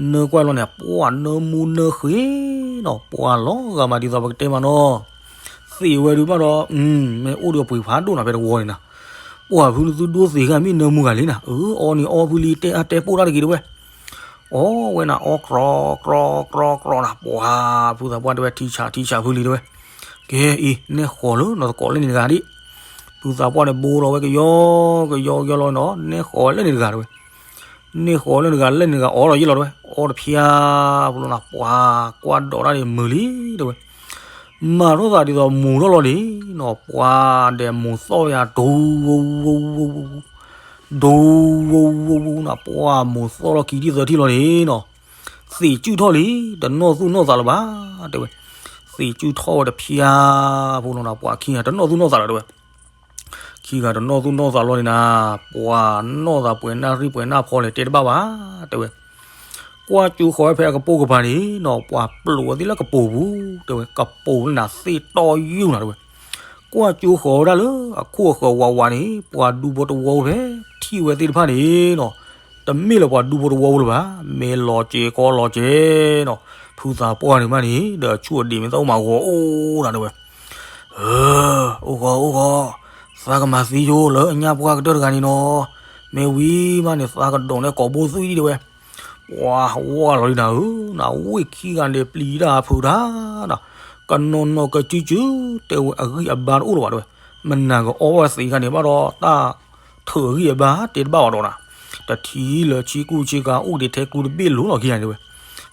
နၢကွၢ်လီၤန့ၣ် ပှၤနၢမူနၢဃ့နီၤ, ပှၤလီၤဂာ်မးဒ်သိးပကတဲမးနီၤ, သ့ၣ်ဝဲဒုးဘၣ်ဒီး မ့ၢ်အိၣ်ဒီးပှ့ၤဖးဒိၣ်နၤဖဲတဝီန့ၣ်နၤ, ပှၤဖုနသုဒိသ့ၣ်ဂၤမ့ၢ်နၢမူဂၤလံနၤ, အၢ အီန့ၣ်အီဖုလံ တဲအါတဲပိၢ်တၢ်တဂ့ၤတဝဲ, အီဝဲနၤ အီကြီကြီကြီနၤ, ပှၤဖုသးပှၢ်တဲဝဲ ထံဆးထံဆးဖုလံတဲဝဲ, ကဲအံၤ နဲၣ်ဃီၤလၢနီၢ်သကိးလၢန့ၣ်တဂၤဒံး, ဖုသးပှၢ်န့ၣ်ဘိလီၤဝဲကယီကယီကယီလီၤနီၤ, နဲၣ်ဃီၤလၢန့ၣ်တဂၤတဲဝဲ န့ၢ်ဃီၤလၢန့ၣ်တဂၤ လၢန့ၣ်တဂၤအီလီၤယ့ၢ်လီၤတဲဝဲ, အီတဖျါဖိလီၤနၤ, ပှၤကွၢ်ဒိးတၢ်န့ၣ်မုာ်လံတဲဝဲ, မၤထီၣ်သးဒ်သိးမိၢ်ထီၣ်လီၤန့ၣ်နီၤ, ပှၤဒဲးမိၢ်သီၣ်ယၤ ဒိဝူဝူဝူဝူ ဒိဝူဝူဝူနၤ, ပှၤမိၢ်သီၣ်လီၤခံထံၣ်သၢထံၣ်လီၤန့ၣ်နီၤ, သံးစုၣ်ထီၣ်လံ, တနီၣ်သူၣ်နီၣ်သးလၢၤဘၣ်တဲဝဲ, သံးစုၣ်ထီၣ်ဝဲတဖျါဖိလီၤနၤ, ပှၤခံဂၤတနီၣ်သူၣ်နီၣ်သးလၢၤတဲဝဲ ခံဂၤတနီၣ်သူၣ်နီၣ်သးလီၤန့ၣ်နၤ, ပှၤနီၣ်သးပှဲၤနၢ်ရံၣ်ပှဲၤနၢ်ဖီလဲၣ်တဲတဘၣ်ဘၣ်တဲဝဲ, ကွၢ်ကၠိဃီၤဝဲဖဲအကပိာ်ကပၤန့ၣ်နီၤ, ပှၤပျိးဝဲသ့ၣ်လၢကပိာ်ပူၤတဲဝဲ, ကပိာ်လၢနၤသ့ၣ်တီယူၢ်နၤတဲဝဲ, ကွၢ်ကၠိဃီၤဝဲဒၣ်လၢအခိၣ်အဃၢၤဝးဝးန့ၣ် ပှၤဒူဖိတဝီဖိဖဲထံၣ်ဝဲသ့ၣ်တဖၣ်န့ၣ်နီၤ, တမ့ၢ်လၢပှၤဒူဖိတဝီဖိလၢၤဘၣ်, မ့ၢ်လီၤစဲၤကီလီၤစဲၤနီၤ, ဖုသးပှၢ်န့ၣ်မးန့ၣ် ဒီးဆူၣ်အဒံးမ့ၢ်သၣ်အိၣ်မးဂီၤအိၣ်နၤတဲဝဲ အိၣ်ဂီၤအိၣ်ဂီၤ, သးကမၤသံယိလၢအညၣ်ပှၢ်ကတၢၢ်တဂၤန့ၣ်နီၤ, မ့ၢ်ဝံၤမးန့ၣ် သးကဒိးန့ၢ်ကိာ်ဘိသွံၣ်တဲဝဲ, ပှၤဝါလီၤလံနၤဧၢ, နဝ့ၢ်ခံဂၤန့ၣ်ပျံၤတၢ်ဖုးတၢ်နၤ, ကနီၤနီၤကစုစုတဲဝဲ အဂံၢ်အဘါတအိၣ်လၢၤဘၣ်တဲဝဲ, မနၤကအီၣ်ဝဲသ့ၣ်တခါန့ၣ် ဘၣ်ဒီးတၢ်ထုးအဂံၢ်အဘါတဲတဘၣ်ဘၣ်ဒီးနၤ, တထံၣ်လၢဆ့ကူဆ့ကၤအိၣ်ဒံးထဲကူတဘ့ၣ်လိၤလီၤခံဂၤန့ၣ်တဲဝဲ,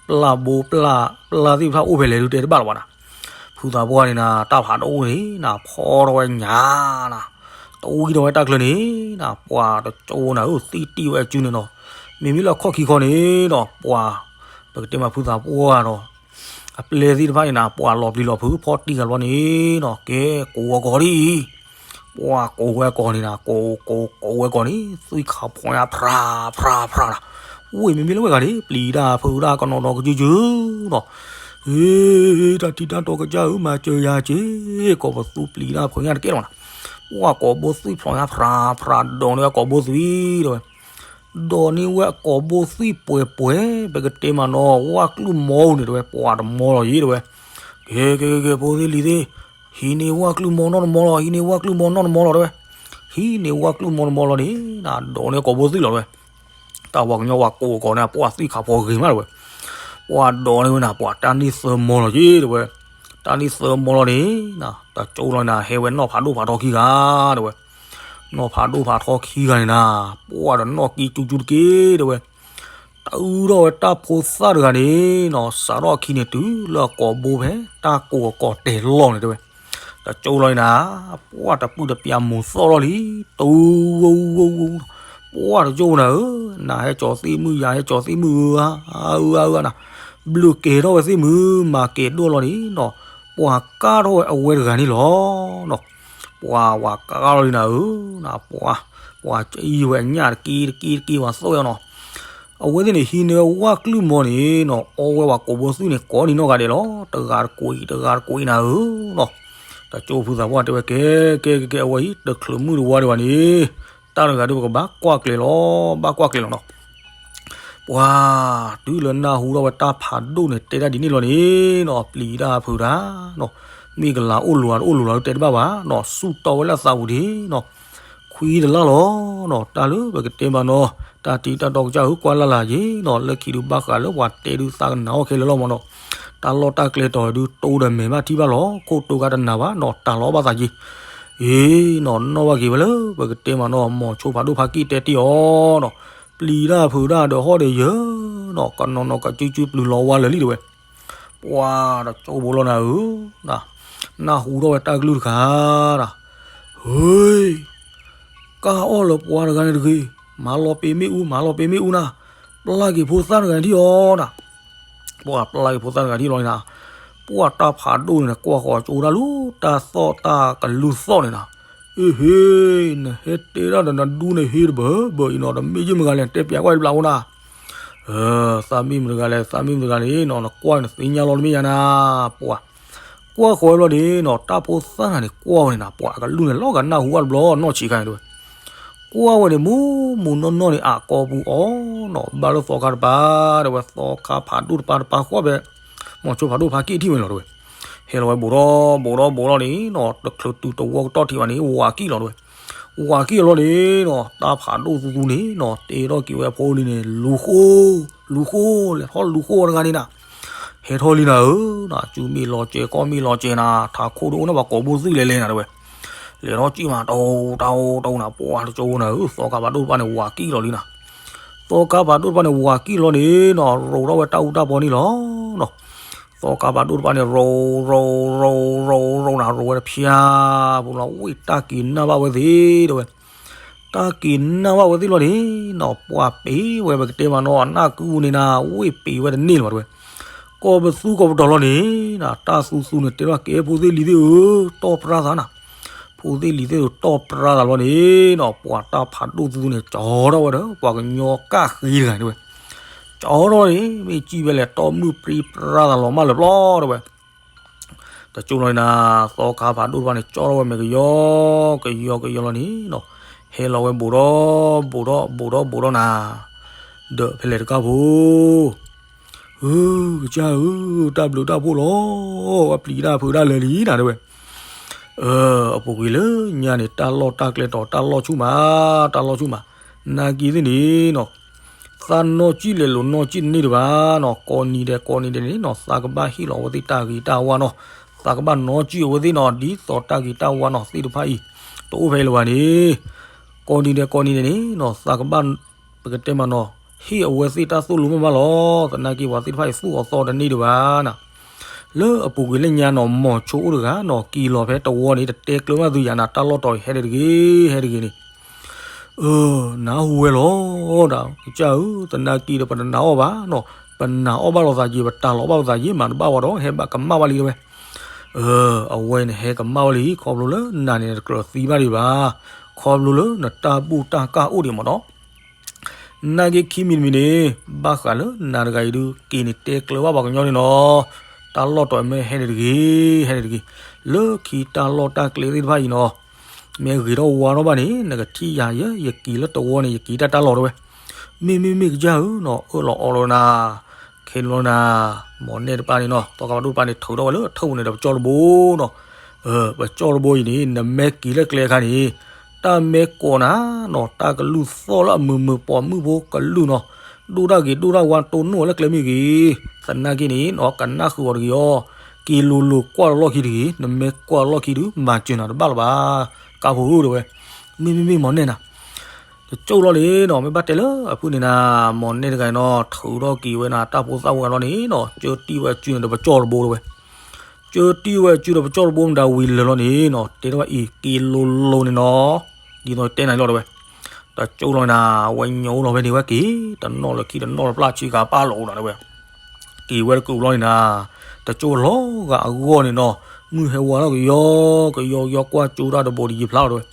ပျၢ်ဘိပျၢ်ပျၢ်သ့ၣ်တဖၣ်အိၣ်ဖဲလဲၣ်ဒုးတဲတဘၣ်လၢၤဘၣ်နၤ ဖုသးပှၢ်န့ၣ်နၤ တၢ်ဖးဒိၣ်န့ၣ်နၤ ဖီထီၣ်ဝဲညါနၤ, တဝံထီၣ်ဝဲတၢ်ချၢန့ၣ်နၤ ပှၤတကၠိနၤဧၢ သံတံၢ်ဝဲအစုန့ၣ်နီၤ, မ့မ့ၢ်လၢအခီၣ်ခံခီန့ၣ်နီၤ ပှၤ ပကတဲမးဖုသးပှၢ်ဒီး အပျဲၢ်သ့ၣ်တဖၣ်န့ၣ်နၤ ပှၤလီၤပျံၤလီၤဖုး ဖီတံၢ်ဂၤဘျီန့ၣ်နီၤ ကဲကိးဝဲကိးဒ်အံၤ, ပှၤကိးဝဲကိးန့ၣ်နၤ ကိးကိးကိးဝဲကိးန့ၣ် သွံၣ်ခးဖီညါဖျါဖျါဖျါနၤ, ဝ့ၢ်မ့မ့ၢ်လၢဝဲဂၤန့ၣ် ပျံၤတၢ်ဖုးတၢ်ကနီၤနီၤကစုစုနီၤ ဟ့ တၢ်ထံတၢ်တီကစၢ်ဧၢ မၤစၢၤယၤက့ၤ, ကိးပသူပျံၤတၢ်ဖုးညါတကဲလီၤနၤ, ပှၤကိးဘိသွံၣ်ဖျိညါဖျါဖျါ ဒိးန့ၢ်ဝဲကိးဘိသွံၣ်တဲဝဲ, ဒိးန့ၢ်ဝဲကိးဘိသွံၣ်ပှဲၤပှဲၤ ပကတဲမးနီၤ ဝၣ်ကျုၢ်မီန့ၣ်တဲဝဲ ပှၤတမီလီၤယ့တဲဝဲ, ကဲကဲကဲ ဖိသ့ၣ်လံၤသ့ၣ်, ဟံးန့ၢ်ဝၣ်ကျုၢ်မီနီၢ်တမီလီၤ ဟံးန့ၢ်ဝၣ်ကျုၢ်မီနီၢ်တမီလီၤတဲဝဲ, ဟံးန့ၢ်ဝၣ်ကျုၢ်မီနီၢ်တမီလီၤန့ၣ် ဒိးန့ၢ်ကိးဘိသွံၣ်လီၤတဲဝဲ တၢ်ပှၤကညီပှၤကိးကိးန့ၣ် ပှၤသွံၣ်ခးဖီဂ့ၤမးတဲဝဲ, ပှၤဒိးန့ၢ်ဝဲနၤ ပှၤတၢ်န့ၢ်သၢမီလီၤက့တဲဝဲ, တၢ်န့ၢ်သၢမီလီၤန့ၣ် တကၠိလီၤနၤ ဟဲဝဲနီၢ်ဖးဒိၣ်ဖးထီခံဂၤတဲဝဲ, နီၢ်ဖးဒိၣ်ဖးထီခံဂၤန့ၣ်နၤ ပှၤဒီးနီၢ်ကံကၠူကၠူတက့ၢ်တဲဝဲ, တၢ်အုထီၣ်ဝဲတၢ်ဖိသၣ်တဂၤန့ၣ်နီၤ စးထီၣ်အခံန့ၣ်တုၤလၢအကိာ်ဘိဖဲ တၢ်ကိးအကိာ်တဲာ်လီၢ်န့ၣ်တဲဝဲ, တကၠိလီၤနၤ ပှၤတပုၢ်တပျၢ်မိၢ်သီၣ်လီၤလံ, တူဝူဝူဝူ, ပှၤတကၠိနၤဧၢ, နဟဲကၠီၤသ့ၣ်မုၣ် ယၤဟဲကၠီၤသ့ၣ်မုၣ်ဧၢ, အၢအၢအၢနၤ, ဘျုးကဲၤထီၣ်ဝဲသ့ၣ်မုၣ် မၤကဲၤဒိၣ်လီၤန့ၣ်နီၤ, ပှၤကၢ်ထီၣ်ဝဲအဝဲတဂၤန့ၣ်လီၤနီၤ, ပှၤဝၤကၢ်လီၤလံနၤဧၢ, ပှၤ, ပှၤကအံၤဝဲအညၣ်တက့ၢ်တက့ၢ်တက့ၢ် ပှၤသိၣ်ဝဲနီၤ အဝဲသ့ၣ်န့ၣ် ဟံးန့ၢ်ဝဲဝၣ်ကျုၢ်မီန့ၣ်နီၤ အီဝဲပှၤကိးဘိသွံၣ်န့ၣ် ကိးန့ၢ်နီၢ်ဂၤဒဲးလီၤ, တဂၤတကိးအံၤ တဂၤတကိးအံၤနၤဧၢနီၤ, တကၠိဖုသးပှၢ်တဲဝဲ ကဲကဲကဲကဲ အဝဲအံၤ တချုးမုၢ်တဝါဒံးဘၣ်န့ၣ် တၢ်တဂၤဒုးပကဘၣ်ကွၢ်ကျဲၤလီၤ ဘၣ်ကွၢ်ကျဲၤလီၤနီၤ ပှၤတုၤလၢနၢ်ဟူထီၣ်ဝဲတၢ်ဖးဒိၣ်န့ၣ် တဲတၢ်ဒ်န့ၣ်လီၤန့ၣ်နီၤ ပျံၤတၢ်ဖုးတၢ်နီၤ, မ့ၢ်ကလၤအိၣ်လိၤဧါတအိၣ်လိၤလီၤ တဲတဘၣ်ဘၣ်နီၤ, ဆူၣ်တီဝဲလၢအသးပူၤဒၣ်နီၤ, ခွံတလၢ်လီၤနီၤ, တၢ်လၢပကတဲမးနီၤ, တၢ်တံၤတၢ်တီကစၢ်ဧၢ ကွၢ်လၢ်လၢ်ယ့ၤနီၤ, လၢခံဒုးဘၣ်ဃးလၢပှၤတဲဒုးသးကနၣ်အီၣ်ခဲလၢာ်လီၤမးနီၤ, တၢ်လီၢ်တၢ်ကျဲတီၤဒုး တိၢ်ဒီးမဲာ်ဘၣ်ထံၣ်ဘၣ်လီၤ, ခိၣ်တိၢ်ကါတနၤဘၣ်နီၤ, တၢ်လီၤဘၣ်သးယ့ၤ အ့နီၤ, နီၣ်ဘၣ်က့ၤဝဲလၢ ပကတဲမးနီၤ, မိၤဆိဖးဒိၣ်ဖးကံၢ်တဲတ့ၢ်အီၤနီၤ, ပျံၤတၢ်ဖုးတၢ်ဒီးဟီၣ်ဒီးယၢၤနီၤ, ကနီၤနီၤကစုကစုပျုၤလီၤဝါလၢာ်လံတဲဝဲ, ပှၤတကၠိဖိလီၤနၤဧၢ, နၢ်ဟူထီၣ်ဝဲတၢ်ကလုၢ်တခါနၤ, ဟ့, ကၢ်အီၣ်လၢပှၤတဂၤန့ၣ်တဂ့ၤ, မၤလီၤပ့ၤမ့ၣ်အူ မၤလီၤပ့ၤမ့ၣ်အူနၤ, ပျၢ်က့ၤဖိသၣ်တဂၤန့ၣ်ထံၣ်အီၤနၤ ပှၤပျၢ်က့ၤဖိသၣ်တဂၤထံၣ်လီၤန့ၣ်နၤ, ပှၤတၢ်ဖးဒိၣ်န့ၣ် ကွၢ်ဃီၤကၠိဒၣ်လူၤ တၢ်သီၣ်တၢ်ကလုၢ်သီၣ်န့ၣ်နၤ, အ့ဟ့, နဟဲတဲဒၣ်ဒီးနဒူန့ၣ်ဟ့တဘၢဘၢအံၤနီၤ, တမ့ၢ်ယုၢ်မတၤဂၤလဲၣ် တဲပျးကွၢ်တဘျးဖိနၤ, သးမ့ၢ်မတၤဂၤလဲၣ် သးမ့ၢ်မတၤဂၤန့ၣ်နီၤ, နကွၢ်နသ့ၣ်ညါလီၤတမ့ၢ်ယၤနၤ, ပှၤ ကွၢ်ဃီၤဝဲဘျီန့ၣ်နီၤ, တၢ်ဖိသၣ်တဂၤန့ၣ် ကွၢ်ဝဲန့ၣ်နၤ, ပှၤအကလုၢ်န့ၣ် လီၤဂာ်နၢ်ဟူဘၣ်တဘျီ နီၢ်ဆံးခါန့ၣ်တဲဝဲ, ကွၢ်ဝဲန့ၣ် မူမူနီၢ်နီၢ်န့ၣ် အကိာ်ပူၤအီၤနီၤ, ဘၣ်လၢသီခါတပၤ တဲဝဲ သီခါဖးဒိၣ်တပၤတပၤဃီဖဲ မိၤဆိဖးဒိၣ်ဖးက့ၣ်ထံၣ်ဝဲလီၤ တဲဝဲ. ဟဲလီၤဝဲဘူးဒီးဘူးဒီးဘူးဒီးန့ၣ်နီၤ, တချုးတုၤတဝီကတီၢ်ထံးဘၣ်န့ၣ် ဝၤကံၣ်လီၤ တဲဝဲ. ဝၤကံၣ်လီၤန့ၣ်နီၤ, တၢ်ဖးဒိၣ်သူသူန့ၣ်နီၤ တဲထီၣ်က့ၤဝဲအဖိလံၤန့ၣ် လူၤဃိ လူၤဃိ လဲၤထီၣ်လူၤဃိတဂၤန့ၣ်နၤ ဟဲထီၣ်လံနၤဧၢ, နၤစုမ့ၢ်လီၤစဲၤ ကီၢ်မ့ၢ်လီၤစဲၤနၤ ထးခိၣ်တအိၣ်န့ၣ် ပှၤကိးဘိသွံၣ်လဲၤလဲၤနၤ တဲဝဲ. လဲၤထီၣ်ကံၣ်မး တၢ်အိၣ်တၢ်အိၣ်တၢ်အိၣ်နၤ ပှၤတကၠိနၤဧၢ, သီခါဖးဒိၣ်တပၤန့ၣ် ဝၤကံၣ်လီၤလံနၤ. သီခါဖးဒိၣ်တပၤန့ၣ် ဝၤကံၣ်လီၤန့ၣ်နီၤ ရိးထီၣ်ဝဲတၢ်အူတၢ်ပီန့ၣ်လီၤနီၤ. သီခါဖးဒိၣ်တပၤန့ၣ် ရိး ရိး ရိး ရိး ရိးနၤ ရိးဝဲတဖၠၣ်ပူၤလီၤ, ဝ့ၢ်တၢ်က့ၤနၢ်ဘၣ်ဝဲသ့ၣ် တဲဝဲ. တၢ်က့ၤနၢ်ဘၣ်ဝဲသ့ၣ်လီၤန့ၣ်နီၤ, ပှၤပ့ၤဝဲ ပကတဲမးနီၤ အနၢ်ကုန့ၣ်နၤ ဝ့ၢ်ပ့ၤဝဲတန့ၢ်လၢၤဘၣ် တဲဝဲ. ကီၢ်ပသူကီၢ်ပတီၤလီၤန့ၣ်နၤ, တၢ်သူသူန့ၣ် တဲထီၣ်က့ၤ ဖိသ့ၣ်လံၤသ့ၣ်ဧၢ, တီၢ်ပြၢသးနၤ. ဖိသ့ၣ်လံၤသ့ၣ်ဧၢ တီၢ်ပြၢသးလီၤန့ၣ်နီၤ, ပှၤတၢ်ဖးဒိၣ်သူသူန့ၣ် ကၠီထီၣ်ဝဲဒီး ပှၤကညီကၣ်ဃ့တဂၤန့ၣ် တဲဝဲ. ကၠီထီၣ်န့ၣ် မ့ၢ်စံၣ်ဖဲလဲၣ် တီၢ်မုၢ်ပြံပြၢသးလီၤမးလၢပျီ တဲဝဲ. တကၠိလီၤန့ၣ်နၤ, သီခါဖးဒိၣ်တပၤန့ၣ် ကၠီထီၣ်ဝဲမဲာ်ကယီကယီကယီလီၤန့ၣ်နီၤ, ဟဲလီၤဝဲဘူးဒီးဘူးဒီးဘူးဒီးဘူးဒီးနၤ, ဒီးဖဲလဲၣ်တကၢ်ဖိ ဧၢ, ကစၢ်ဧၢ, တၢ်ဘျုးတၢ်ဖှိၣ်လီၤ, ပှၤပျံၤတၢ်ဖုးတၢ်လၢာ်လံနၤ တဲဝဲ. အပူၤကွံာ်လၢညါန့ၣ် တၢ်လီၢ်တၢ်ကျဲတီၤ တၢ်လီၢ်ဆူၣ်မး, တၢ်လီၢ်ဆူၣ်မး, နာ်က့သ့ၣ်န့ၣ်နီၤ, သးနီၢ်ကံၣ်လဲၤလိာ်နီၢ်ကံၣ်တန့ၢ်ဒံးဘၣ်နီၤ, ကိးနံၤဒဲးကိးနံၤဒဲးန့ၣ်နီၤ သးကဘၣ်ဟ့ၣ်လီၤအဝဲသ့ၣ်တၢ်ဂ့ၤတၢ်ဝါနီၤ, သးကဘၣ်နီၢ်ကံၣ်အဝဲသ့ၣ်နီၤ, ဒ်သိးတၢ်ဂ့ၤတၢ်ဝါနီၤ သ့ၣ်တဖၣ်အံၤ တအိၣ်ဖဲအံၤလၢၤဘၣ်န့ၣ်, ကိးနံၤဒဲးကိးနံၤဒဲးန့ၣ်နီၤ သးကဘၣ် ပကတဲမးနီၤ, ဟ့ၣ်အဝဲသ့ၣ်တၢ်သိၣ်လိမ့ၢ်ဘၣ်လီၤ, သနာ်က့ပှၤသ့ၣ်တဖၣ်အံၤသူၣ်အီၤသီတန့ၢ်ဒံးဘၣ်နၤ. လၢအပူၤကွံာ်လၢညါနီၤ မိၤဆိအိၣ်တဂၤနီၤ က့ၤလီၤဖဲတဝီန့ၣ် တတဲကျၢၤဘၣ်သုယၤနၤ တၢ်လီၢ်တီၤအံၤဟဲဒၣ်တဂ့ၤ ဟဲဒၣ်တဂ့ၤန့ၣ် နၢ်ဟူဝဲလီၤဒီး ကစၢ်ဧၢ, သနာ်က့ဒီး ပတနာ်အီၣ်ဘၣ်နီၤ, ပနာ်အီၣ်ဘၣ်လိာ်သးက့ၤ ပတၢ်လီၤဘၣ်လိာ်သးက့ၤ မၤတဘၣ်ဝဲဒီး ဟဲဘၣ်ကမၣ်ဘၣ်လံတဲဝဲ. အဝဲန့ၣ်ဟဲကမၣ်ဝဲလံ ခီဖျိလၢနၤန့ၣ် နတကြၢးသံဘၣ်ဒံးဘၣ်, ခီဖျိလၢနတၢ်ဘူၣ်တၢ်ကၢ်အိၣ်ဒံးမးနီၤ နာ်က့ခံမံၤတမံၤန့ၣ် ဘၣ်ဃးလၢနၤတဂၤအံၤဒုး က့ၤန့ၣ်တဲကျၢၤဘၣ်ပှၤကညီန့ၣ်နီၤ, တၢ်လီၢ်တီၤမ့ၢ်ဟဲဒၣ်တဂ့ၤ ဟဲဒၣ်တဂ့ၤ, လၢခံတၢ်လီၢ်တၢ်ကျဲသ့ၣ်တဖၣ်အံၤနီၤ, မ့ၢ်ဂ့ၤထီၣ်ဝါထီၣ်ဘၣ်န့ၣ် နကထံၣ်ယၤယဲ ယက့ၤလၢတဝီန့ၣ် ယက့ၤတၢ်တၢ်လီၢ်တဲဝဲ. မ့မ့မ့ၢ်ကစၢ်ဧၢနီၤ အၢၣ်လီၤအီလီၤနၤ, ခဲလီၤနၤ, မီၢ်နဲၣ်တပၤန့ၣ်နီၤ သီခါဖးဒိၣ်တပၤန့ၣ် ထုးထီၣ်ဝဲလၢအထၢၣ်ပူၤန့ၣ်ဒီး ပကၠီၣ်တဘိနီၤ, ပကၠီၣ်တဘိအံၤန့ၣ် နမ့ၢ်က့ၤလၢကျဲအခါန့ၣ် တၢ်မ့ၢ်ကိးနၤနီၤ တၢ်ကလုၢ်သီၣ်လၢအမုာ်မုာ်ပိာ်မုၣ်ဖိကလုၢ်နီၤ, ဒိၣ်တၢ်ဂ့ၤဒိၣ်တၢ်ဝါတိၢ်နီၣ်လၢကျဲမ့ၢ်ဂ့ၤ, သနာ်က့န့ၣ်နီၤ ကနၣ်ဃုာ်အီၤတဂ့ၤအီၤ, က့ၤလိၤလိၤကွၢ်လီၢ်ခံတဂ့ၤ, နမ့ၢ်ကွၢ်လီၢ်ခံဒုး မၤစၢၤနၤတဘၣ်လၢၤဘၣ်, ကါဖိဧၢတဲဝဲ. မ့မ့မ့ၢ်မီၢ်နဲၣ်နၤ တကၠိၣ်လီၤန့ၣ်နီၤ မ့ၢ်ဘၣ်တဲလၢအဖုၣ်န့ၣ်နၤ, မီၢ်နဲၣ်တဂၤအံၤနီၤ ထုးထီၣ်က့ၤဝဲနၤ တၢ်ဖိသၣ်ဝဲလီၤန့ၣ်နီၤ ကၠၢတံၢ်ဝဲအစုန့ၣ်ဒီးပကၠီၣ်တဘိတဲဝဲ, ကၠၢတံၢ်ဝဲအစုဒီးပကၠီၣ်တဘိမတၤဝံၤလၢာ်လီၤန့ၣ်နီၤ တဲထီၣ်အံၤ က့ၤလိၤလိၤန့ၣ်နီၤ, ဒ်သိးတဲနၤလီၤတဲဝဲ. တကၠိၣ်လီၤနၤ အဝဲညိလီၤဖဲန့ၣ်ဝဲက့ၤ တနီၣ်လၢခံတနီၣ်လၢပျၢ်ဆံကၤပၢ်လီၤအိၣ်နၤတဲဝဲ. က့ၤဝဲတကူးလီၤန့ၣ်နၤ, တကၠိၣ်လီၤဂာ်အဂီၢ်န့ၣ်နီၤ, မုၢ်ဟဲဝါထီၣ်ကယီကယီကယီ ကွၢ်ကၠိတၢ်တဘိဒ်ယဖျါလီၤတဲဝဲ.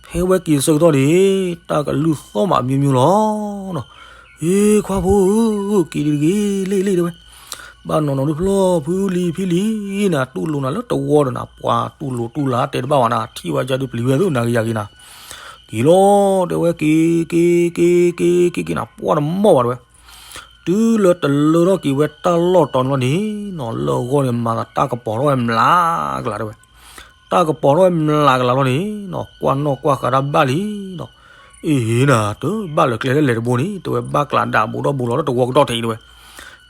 ဖဲဝဲက့ၤဆၢကတီၢ်န့ၣ် တၢ်ကလုၢ်သီၣ်မးအမျိုးမျိုးလီၤနီၤ. ဟ့ခွါဖိဧၢ, က့ၤဒ်တဂ့ၤ လ့ၣ်လ့ၣ်တဲဝဲ. ဘၣ်နီၢ်နီၢ်ဒုးဖျီၣ်ဖုလံၤဖံလံၤနၤ, တူၢ်လိာ်နၤလၢတဝီဒီးနၤ, ပှၤတူၢ်လိာ်တူၢ်လၢတဲတဘၣ်ဘၣ်နၤ, ထံၣ်ဝဲကၢ်ဒုးပျံၤဝဲသုနၤဂ့ၤယၤဂ့ၤနၤ. က့ၤလီၤတဲဝဲ က့ၤ က့ၤ က့ၤ က့ၤ က့ၤ က့ၤ က့ၤနၤ ပှၢ်တမီၢ်ဘၣ်တဲဝဲ. တုၤလၢတလၢထီၣ်က့ၤဝဲတၢ်လီၢ်တီၤန့ၣ်လီၤန့ၣ်နီၤ, လၢအဂီၢ်န့ၣ် မၤသးတၢ်ကပီၤထီၣ်ဝဲမျးကလးတဲဝဲ. တၢ်ကပီၤထီၣ်ဝဲမျးကလးလီၤန့ၣ်နီၤ, ကွၢ်နီၣ်ကွၢ်ဃာ်တၢ်ဘၣ်လံနီၤ. အ့ၣ်နၤ, တဘၣ်လၢၤကျဲလၢလဲၤတဘိန့ၣ် တဲဝဲ, ဘၣ်ကျးဒၣ်ဘူးဒီးဘူးလီၤလၢတဝီကတီၢ်ထဲအံၤတဲဝဲ.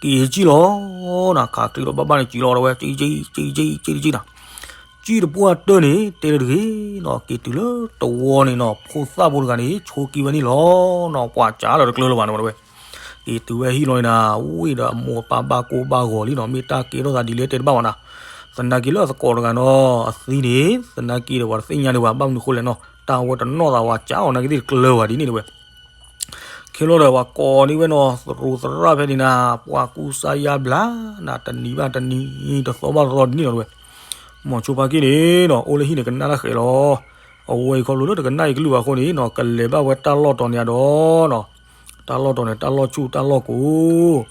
က့ၤစံၣ်လီၤနၤ, ခးချံဒီးဘၣ်ဘၣ်န့ၣ်စံၣ်လီၤတဲဝဲ, က့ၤ က့ၤ က့ၤ က့ၤ က့ၤနၤ. စံၣ်တပှၢ်တၢၢ်န့ၣ် တဲလၢတဂ့ၤနီၤ, က့ၤတုၤလၢတဝီန့ၣ်နီၤ, ဖိသၣ်ဖိတဂၤန့ၣ် ဆိးက့ဝဲန့ၣ်လီၤနီၤ, ပှၤစးလၢတကျၢၤလၢၤဘၣ်န့ၣ်တဲဝဲ. က့ၤတုၤဝဲဟံၣ်လီၤန့ၣ်နၤ, ဝ့ၢ်ဒီးအမိၢ်အပၢ်ဘၣ်ကိၢ်ဘၣ်ဂီၤလံနီၤ, မ့ၢ်တၢ်ကဲထီၣ်သးဒ်လဲၣ်တဲတဘၣ်ဘၣ်နၤ. သနာ်က့လၢအသကိးတဂၤနီၤ, အသံန့ၣ် သနာ်က့ဒီးပှၤတသ့ၣ်ညါဒံးဘၣ်, ဘၣ်မနုၤဃိလဲၣ်နီၤ, တၢ်ဝဲတနီၣ်သးဝဲစးအီၤနာ်က့သ့ၣ်တကျၢၤဘၣ်ဒ်န့ၣ်တဲဝဲ. ခဲလီၤဒီးပှၤကိးန့ၢ်ဝဲနီၤ, သရူးသရၣ်ဖဲန့ၣ်နၤ, ပှၤကူစါယါဘျါနၤ, တနံၤဘၣ်တနံၤ, တသီဘၣ်တသီဒ်န့ၣ်လီၤတဲဝဲ. မိၤဆိဖါက့ၢ်န့ၣ်နီၤ, အိၣ်လၢဟံၣ်န့ၣ်ကနၣ်တၢ်ဃဲးလီၤ. အဝဲအံၤခီဖျိလၢတကနၣ်အံၤကလုၢ်ဘၣ်အဃိန့ၣ်နီၤ, ကလဲၤဘၣ်ဝဲတၢ်လီၢ်တီၤန့ၣ်အဒီးနီၤ, တၢ်လီၢ်တီၤန့ၣ် တၢ်လီၢ်ဆူၣ်တၢ်လီၢ်ကိၤ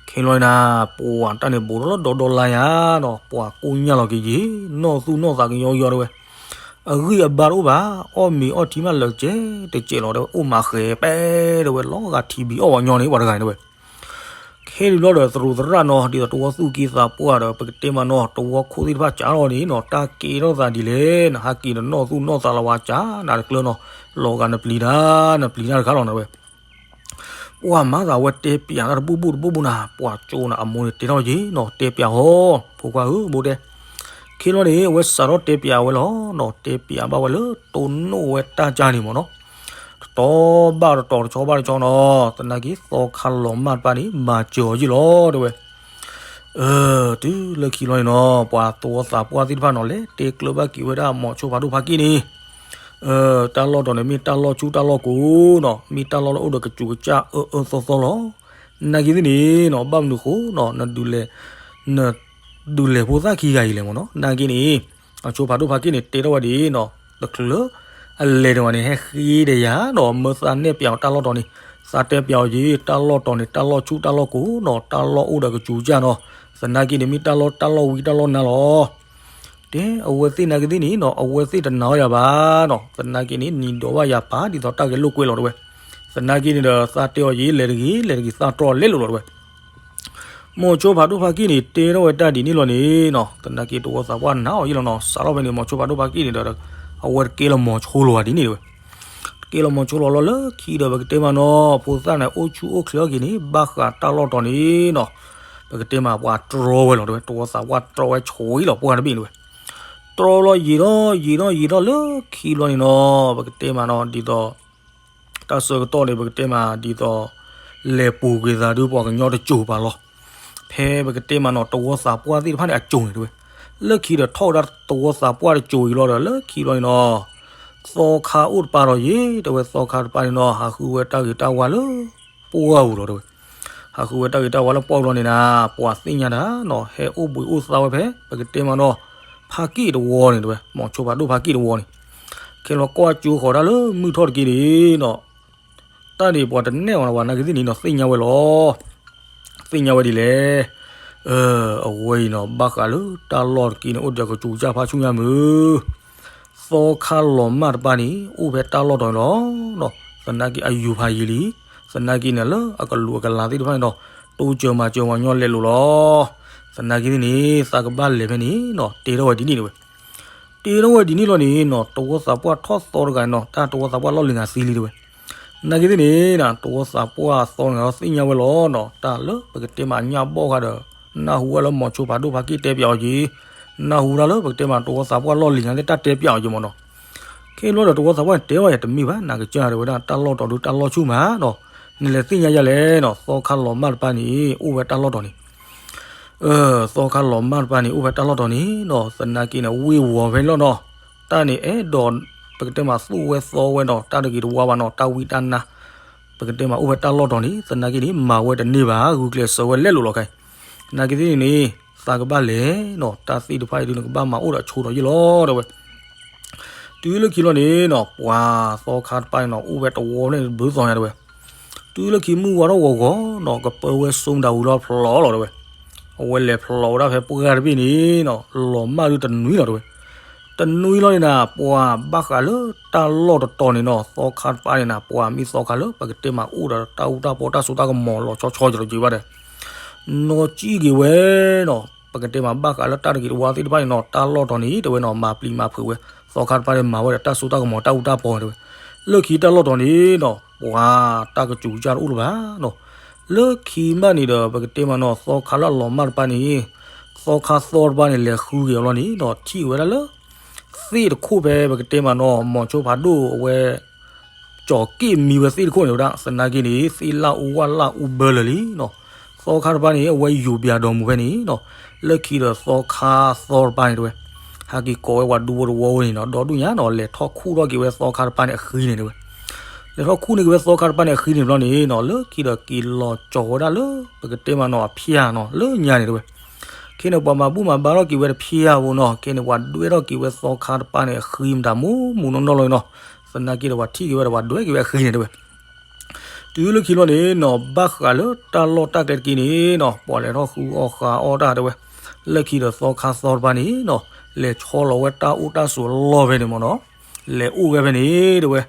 ခဲလီၤနၤ, ပှၤတၢ်န့ၣ်ဘူးထီၣ်လၢဒီဒီလါယၤနီၤ, ပှၤကိၢ်ညၣ်လီၤက့ၤယံၤ, နီၢ်သူၣ်နီၢ်သးကယီကယီတဲဝဲ. အဂံၢ်အဘါတအိၣ်ဘၣ်, အီၣ်မ့ၤအီထံမးလၢာ်ကဲတကဲးလီၤ တဲဝဲ, အိၣ်မးဃဲၤပဲ တဲဝဲ, လီၤဂာ်ထံဘံအီၣ်ဝဲညီန့ၣ် ပှၤတဂၤန့ၣ် တဲဝဲ. ခဲန့ၣ်ဘျီဒီး သရူးသရၣ်နီၤ ဒ်သိးတဝီသူၣ်က့သးပှၢ်ဒီး ပကတဲမးနီၤ တဝီခိၣ်သ့ၣ်တဖၣ်ကးထီၣ်န့ၣ်နီၤ တၢ်ကဲထီၣ်သးဒ်လဲၣ်, နဟးက့ၤနနီၢ်သူၣ်နီၢ်သးလၢဝဲကး နၤတကျၢၤနီၤ, လီၤဂာ်နပျံၤတၢ် နပျံၤတၢ်တခါလီၤ တဲဝဲ. ပှၤမၤသးဝဲတဲပၠးတၢ်တဘူၣ်ဘူၣ်တဘူၣ်ဘူၣ်နၤ, ပှၤကၠိနၤအမိၢ်န့ၣ်တဲထီၣ်က့ၤနီၤ, တဲပၠးဟီ, ဖိခွါဧၢ ဘိတဲ. ခဲလီၤန့ၣ် အဝဲစးထီၣ်တဲပၠးဝဲလီၤနီၤ, တဲပၠးဘၣ်ဝဲလၢတိၢ်နီၣ်ဝဲတၢ်ကၢ်န့ၣ်မ့ၢ်နီၤ, တတီၤဘၣ်တတီၤ တဆီဘၣ်တဆီနီၤ, သနာ်က့သီခါလီၤမၢ်တပၢ်န့ၣ် မၤစၢၤအီၤယ့ၣ်လီၤ တဲဝဲ. တုၤလၢခံလီၤန့ၣ်နီၤ ပှၤသဝီသးပှၢ်သ့ၣ်တဖၣ်နီၤ လဲၤတဲကျၢၤဘၣ်က့ၤဝဲဒၣ်မိၤဆိဖးဒိၣ်ဖးက့ၣ်န့ၣ် တၢ်လီၢ်တီၤန့ၣ် မ့ၢ်တၢ်လီၢ်ဆူၣ်တၢ်လီၢ်ကိၤနီၤ, မ့ၢ်တၢ်လီၢ်လၢအိၣ်ဒီးကစူးကစၢ်အၢအၢသီသီလီၤ. နာ်က့သ့ၣ်န့ၣ်နီၤ ဘၣ်မနုၤဃိနီၤ နဒုးလဲၤဖိသၣ်ခံဂၤအံၤလဲၣ်မ့ၢ်နီၤ, နာ်က့န့ၣ် မိၤဆိဖးဒိၣ်ဖးက့ၣ်န့ၣ် တဲထီၣ်ဝဲဒ်နီၤ တချုးလၢ အလဲၤန့ၣ်ဝဲန့ၣ် ဟဲဃ့ဒီးယၤနီၤ မၢသးနဲၣ်ပၠးအီၤတၢ်လီၢ်တီၤန့ၣ်, သးတဲပၠးအီၤက့ၤ တၢ်လီၢ်တီၤန့ၣ် တၢ်လီၢ်ဆူၣ်တၢ်လီၢ်ကိၤနီၤ, တၢ်လီၢ်အိၣ်ဒီးကစူးကစၢ်နီၤ, သနာ်က့န့ၣ် မ့ၢ်တၢ်လီၢ် တၢ်လီၢ်ဝံတၢ်လီၢ်နါလီၤ. တဲ အဝဲသ့ၣ်နာ်က့သ့ၣ်န့ၣ်နီၤ အဝဲသ့ၣ်တနာ်အီၤယၤဘၣ်နီၤ, သနာ်က့န့ၣ် နံၤဒိးဘၣ်ယၤပာ်ဒ်သိးတၢ်ဂဲၤလိာ်ကွဲလီၤ တဲဝဲ. သနာ်က့န့ၣ်ဒီး သးတဲအီၤယ့ၣ် လဲၤတဂ့ၤ လဲၤတဂ့ၤ သးတြီလဲလိာ်လီၤ တဲဝဲ. မိၤဆိဖးဒိၣ်ဖးက့ၣ်န့ၣ် တဲထီၣ်ဝဲတၢ်ဒ်န့ၣ်လီၤန့ၣ်နီၤ, သနာ်က့တဝီသးပှၢ်နာ်အီၤယ့ၣ်လီၤနီၤ, စးထီၣ်ဖဲန့ၣ် မိၤဆိဖးဒိၣ်ဖးက့ၣ်န့ၣ်ဒီး အဝဲတကဲလၢၤမိၤဆိလီၤဘၣ်ဒ်န့ၣ် တဲဝဲ. တကဲလၢၤမိၤဆိလီၤလီၤ လၢခံဒီး ပကတဲမးနီၤ ဖိသၣ်န့ၣ် အိၣ်ဆူၣ်အိၣ်ချ့အီၤက့ၤန့ၣ် ဘၣ်ဃးတၢ်လီၢ်တီၤန့ၣ်နီၤ, ပကတဲမးပှၤတြီဝဲလီၤ တဲဝဲ, တဝီသးပှၢ်တြီဝဲဆိအံၤလီၤ ပှၢ်တဘ့ၣ်န့ၣ် တဲဝဲ. တြီလီၤယံာ်ထီၣ်ယံာ်ထီၣ်ယံာ်ထီၣ်လၢခံဘျီန့ၣ်နီၤ ပကတဲမးနီၤ ဒ်သိး တၢ်ဆၢကတီၢ်န့ၣ် ပကတဲမးဒ်သိး လဲၤပူၤကွံာ်သးဒုးပှၤကညီတစိၤပၤလီၤ. ဖဲပကတဲမးနီၤ တဝီသးပှၢ်သ့ၣ်တဖၣ်န့ၣ် အစိၤန့ၣ် တဲဝဲ. လၢခံဒီးထီၣ်ဝဲဒၣ်တဝီသးပှၢ်တစိၤအံၤလီၤဒီး လၢခံဘျီန့ၣ်နီၤ သီခါအိၣ်တပၤဒီးယ့ၣ် တဲဝဲ, သီခါတပၤန့ၣ်နီၤ ဟးဃုဝဲတၢ်ဂ့ၤတၢ်ဝါလၢပှၢ်ပူၤလီၤ တဲဝဲ. ဟးဃုဝဲတၢ်ဂ့ၤတၢ်ဝါလၢပှၢ်ပူၤလီၤန့ၣ်နၤ ပှၤသ့ၣ်ညါတၢ်နီၤ ဟဲအိၣ်ဘှံးအိၣ်သါဝဲဖဲ ပကတဲမးနီၤ ဖးက့ၣ်တဝီန့ၣ် တဲဝဲ, မိၤဆိဖးဒိၣ်ဖးက့ၣ်တဝီန့ၣ် ခဲလၢာ်ကွၢ်ကၠိဃီၤတၢ်လၢမုၢ်ထီၣ်တက့ၢ်န့ၣ်နီၤ, တၢ်န့ၣ်ပှၤတနဲၣ်အီၤနီၤ ပှၤနာ်က့သ့ၣ်န့ၣ်နီၤ သ့ၣ်ညါဝဲလီၤ. သ့ၣ်ညါဝဲဒ်လဲၣ်. အဝဲအံၤနီၤ ဘၣ်ဃးလၢတၢ်လီၢ်တက့ၢ်န့ၣ် အိၣ်ဒီးကစူးကစၢ်ဖးဆူညါမုၢ် သီခါလီၤမၢ်တပၤန့ၣ် အိၣ်ဖဲတၢ်လီၢ်တီၤန့ၣ်လီၤ. သနာ်က့အယူၤဖးယံာ်လံ, သနာ်က့န့ၣ်လၢအကလူးအကလၤသ့ၣ်တဖၣ်န့ၣ်ဒီး တိစၢၤမၤစၢၤဝဲညီလဲၤလိာ်လီၤ. သနာ်က့န့ၣ် သးကဘၣ်လဲၤဖဲန့ၣ်နီၤ တဲထီၣ်ဝဲဒ်န့ၣ်တဲဝဲ. တဲထီၣ်ဝဲဒ်န့ၣ်လီၤန့ၣ်နီၤ တဝီသးပှၢ်ထီၣ်သီတဂၤနီၤ တၢ်တဝီသးပှၢ်လီၢ်လံၤနၤသံလံတဲဝဲ. သနာ်က့သ့ၣ်န့ၣ် တဝီသးပှၢ်သီတဂၤဒီးသ့ၣ်ညါဝဲလီၤနီၤ တၢ်လၢပကတဲမးညၣ်ဘီၣ်ဃါဒီး နၢ်ဟူဝဲလၢမိၤဆိဖးဒိၣ်ဖးက့ၣ်တဲပၠးအီၤက့ၤ, နၢ်ဟူဒၣ်လၢပကတဲမးတဝီသးပှၢ်လီၢ်လံၤနၤသ့ၣ်တၢ်တဲပၠးအီၤက့ၤမ့ၢ်နီၤ. ခဲဘျီဒီးတဝီသးပှၢ်န့ၣ်တဲအီၤယၤတမ့ၢ်ဘၣ် နကစၢ်တဲဝဲဒၣ် တၢ်လီၢ်တီၤဒုးတၢ်လီၢ်ဆူၣ်မးနီၤ, နလဲၤသ့ၣ်ညါယၤလဲၣ်နီၤ သီခါလီၤမၢ်တပၤန့ၣ် အိၣ်ဝဲတၢ်လီၢ်တီၤန့ၣ် သီခါလီၤမၢ်တပၤန့ၣ် အိၣ်ဖဲတၢ်လီၢ်တီၤန့ၣ်နီၤ သနာ်က့န့ၣ် ဝ့ၢ်ဝီၤဖဲန့ၣ်လီၤနီၤ. တၢ်န့ၣ်အဲၣ်ဒိး ပကတဲမးသူၣ်ဝဲသီဝဲနီၤ တၢ်တဂ့ၤတဝါဘၣ်နီၤ တၢ်ဝံတၢ်နါ ပကတဲမးအိၣ်ဖဲတၢ်လီၢ်တီၤန့ၣ် သနာ်က့န့ၣ် မၤဝဲတန့ၢ်ဘၣ် ဂုာ်ကျဲးစၢးဝဲလဲၤလိာ်လီၤခဲအံၤ. သနာ်က့သ့ၣ်န့ၣ် သးကဘၣ်လဲၤနီၤ တၢ်သ့ၣ်တဖၣ်အံၤဒုး နကဘၣ်မၤအိၣ်ဒီးဆိဒီးယ့ၣ်လီၤတဲဝဲ. တုၤလၢခံလီၤန့ၣ်နီၤ ပှၤသီခါတပၤန့ၣ်နီၤ အိၣ်ဝဲတဝီန့ၣ်တဘျုးသီညါတဲဝဲ. တုၤလၢခံမုၢ်ဝါထီၣ်ဂီၤဂီၤနီၤ ကပၢဝဲစိမတၤဝံၤလီၤဖျိးလီၤတဲဝဲ. အဝဲလဲၤဖျိးဝဲဒၣ်ဖဲပှၢ်တဘ့ၣ်န့ၣ်နီၤ လီၤမၢ်ဒုးတနွံလီၤတဲဝဲ. တနွံလီၤန့ၣ်နၤ ပှၤဘၣ်ဃးလၢတၢ်လီၢ်တတီၤန့ၣ်နီၤ သီခါတပၤန့ၣ်နၤ ပှၤမ့ၢ်သီခါလၢပကတဲမးအိၣ်ဒီးတၢ်အူတၢ်ပီတၢ်စိတၢ်ကမီၤလီၤဆီဆီကဒီးက့ၤဘၣ်ဒီး နီၢ်ကံၣ်က့ၤဝဲနီၤ ပကတဲမးဘၣ်ဃးလၢတၢ်တဂ့ၤတဝါသ့ၣ်တဖၣ်န့ၣ်နီၤ တၢ်လီၢ်တီၤန့ၣ်တဲဝဲနီၤ မၤပျံၤမၤဖုးဝဲ သီခါတပၤန့ၣ်မၤဝဲဒီးတၢ်စိတၢ်ကမီၤတၢ်အူတၢ်ပီတဲဝဲ. လၢခံတၢ်လီၢ်တီၤန့ၣ်နီၤ ပှၤတၢ်ကစူးကစၢ်တအိၣ်လၢၤဘၣ်နီၤ. လၢခံဘၣ်န့ၣ်ဒီး ပကတဲမးနီၤ သီခါလၢအလီၤမၢ်တပၤန့ၣ် သီခါသီတပၤန့ၣ် လဲၤဃုက့ၤအီၤလီၤန့ၣ်နီၤ ထံၣ်ဝဲဒၣ်လၢ သ့ၣ်တခိၣ်ဖဲပကတဲမးနီၤ မိၤဆိဖးဒိၣ်အဝဲ ကၠီၤက့ၣ်မံဝဲသ့ၣ်တခိၣ်န့ၣ်ဝဲဒၣ် သနာ်က့န့ၣ် သ့ၣ်လၣ်အူဝၣ်လၣ်အူဘၢလၢာ်လံနီၤ. သီခါတပၤန့ၣ် အဝဲယူၤပၠးဒီးမူၤဖဲန့ၣ်နီၤ. လၢခံဒီးသီခါသီတပၤန့ၣ်တဲဝဲ ဟဲက့ၤကိးဝဲပှၤဒူဖိတဝီဝဲန့ၣ်နီၤ ဒီဒူၣ်ညါနီၤ လဲၤထီၣ်ခူၣ်ထီၣ်က့ၤဝဲသီခါတပၤန့ၣ်အဃံန့ၣ်တဲဝဲ. လဲၤထီၣ်ခူၣ်န့ၢ်က့ၤဝဲသီခါတပၤန့ၣ်အဃံန့ၣ်ဘျီန့ၣ်နီၤ လၢခံဒီးက့ၤလီၤကၠီၤဝဲဒၣ်လၢ ပကတဲမးနီၤ အဖၠၣ်နီၤ လၢညါန့ၣ်တဲဝဲ. ခဲန့ၣ်ပှၤမၤဘူၣ်မၤဘါထီၣ်က့ၤဝဲတဖၠၣ်ဖိနီၤ ခဲန့ၣ်ပှၤဒွဲထီၣ်က့ၤဝဲသီခါတပၤန့ၣ်အဃံမတၤမူးမူးနီၢ်နီၢ်လီၤနီၤ. သနာ်က့ဒီးပှၤထံၣ်က့ၤဝဲဒီးပှၤဒွဲက့ၤဝဲအဃံန့ၣ်တဲဝဲ. တုၤလၢခံလီၤန့ၣ်နီၤ ဘၣ်ဃးလၢတၢ်လီၢ်တၢ်ကျဲတက့ၢ်န့ၣ်နီၤ ပှၤလဲၤထီၣ်ဃုအီၣ်ဃုအီၣ်တၢ်တဲဝဲ. လၢခံဒီးသီခါသီတပၤန့ၣ်နီၤ လဲၤဆီလီၤဝဲတၢ်အိၣ်တၢ်ဆိးအလီၢ်ဖဲန့ၣ်မ့ၢ်နီၤ, လဲၤအိၣ်ဝဲဖဲန့ၣ်တဲဝဲ,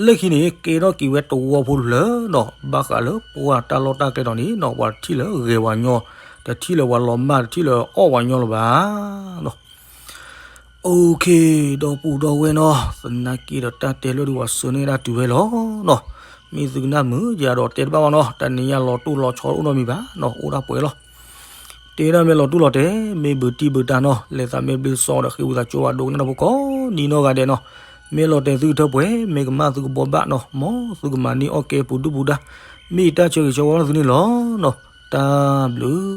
လၢခံန့ၣ် ကဲထီၣ်က့ၤဝဲတဝီဖိလၢာ်နီၤ, ဘၣ်ဃးလၢပှၢ်တၢ်လီၢ်တၢ်ကျဲဒီးန့ၣ်နီၤ, ပှၤတထံၣ်လၢဂဲၤဝဲညီ, တထံၣ်လၢပှၤလီၤမၢ်, တထံၣ်လၢအီၣ်ဝဲညီလၢၤဘၣ်နီၤ. အိၣ်ခ့, ဒီပုၢ်ဒီဝဲၢ်နီၤ, သနာ်က့ဒီးတၢ်တဲလၢဒုးဝဲစၢၤန့ၢ်ဒၣ်တုၤဝဲလီၤနီၤ. မ့ၢ်သုကနၣ်မုာ်ယၤဒီးတဲတဘၣ်ဘၣ်နီၤ, တနံၤညါလီၤတိၢ်လီၤဆီအိၣ်နီတမံၤဘၣ်နီၤ, အိၣ်ဒၣ်ပှဲၤလီၤ. တဲဒၣ်မ့ၢ်လီၤတိၢ်လီၤတဲာ်, မ့ၢ်ဘုးတံၢ်ဘုးတၢ်နီၤ, လဲၤသးမ့ၢ်ဘျ့စီဒီးဃ့ဝံသးစူၤဘၣ်ဒိကနၣ်တၢ်ဖိကိးနံၤနီၢ်ဂၤဒဲးနီၤ. မ့ၢ်လီၤတဲာ်သုကထၢပှဲၤ, မ့ၢ်ကမၣ်သုကဘှီဘၣ်နီၤ, မ်သုကမၤန့ၢ်အီၣ်ကဲပူၤဒုၣ်ပူၤဒါ, မ့ၢ်ယတၢ်ဆၢဂ့ၤဆၢဝါလၢသုန့ၣ်လီၤနီၤ. တၢ်ဘျုး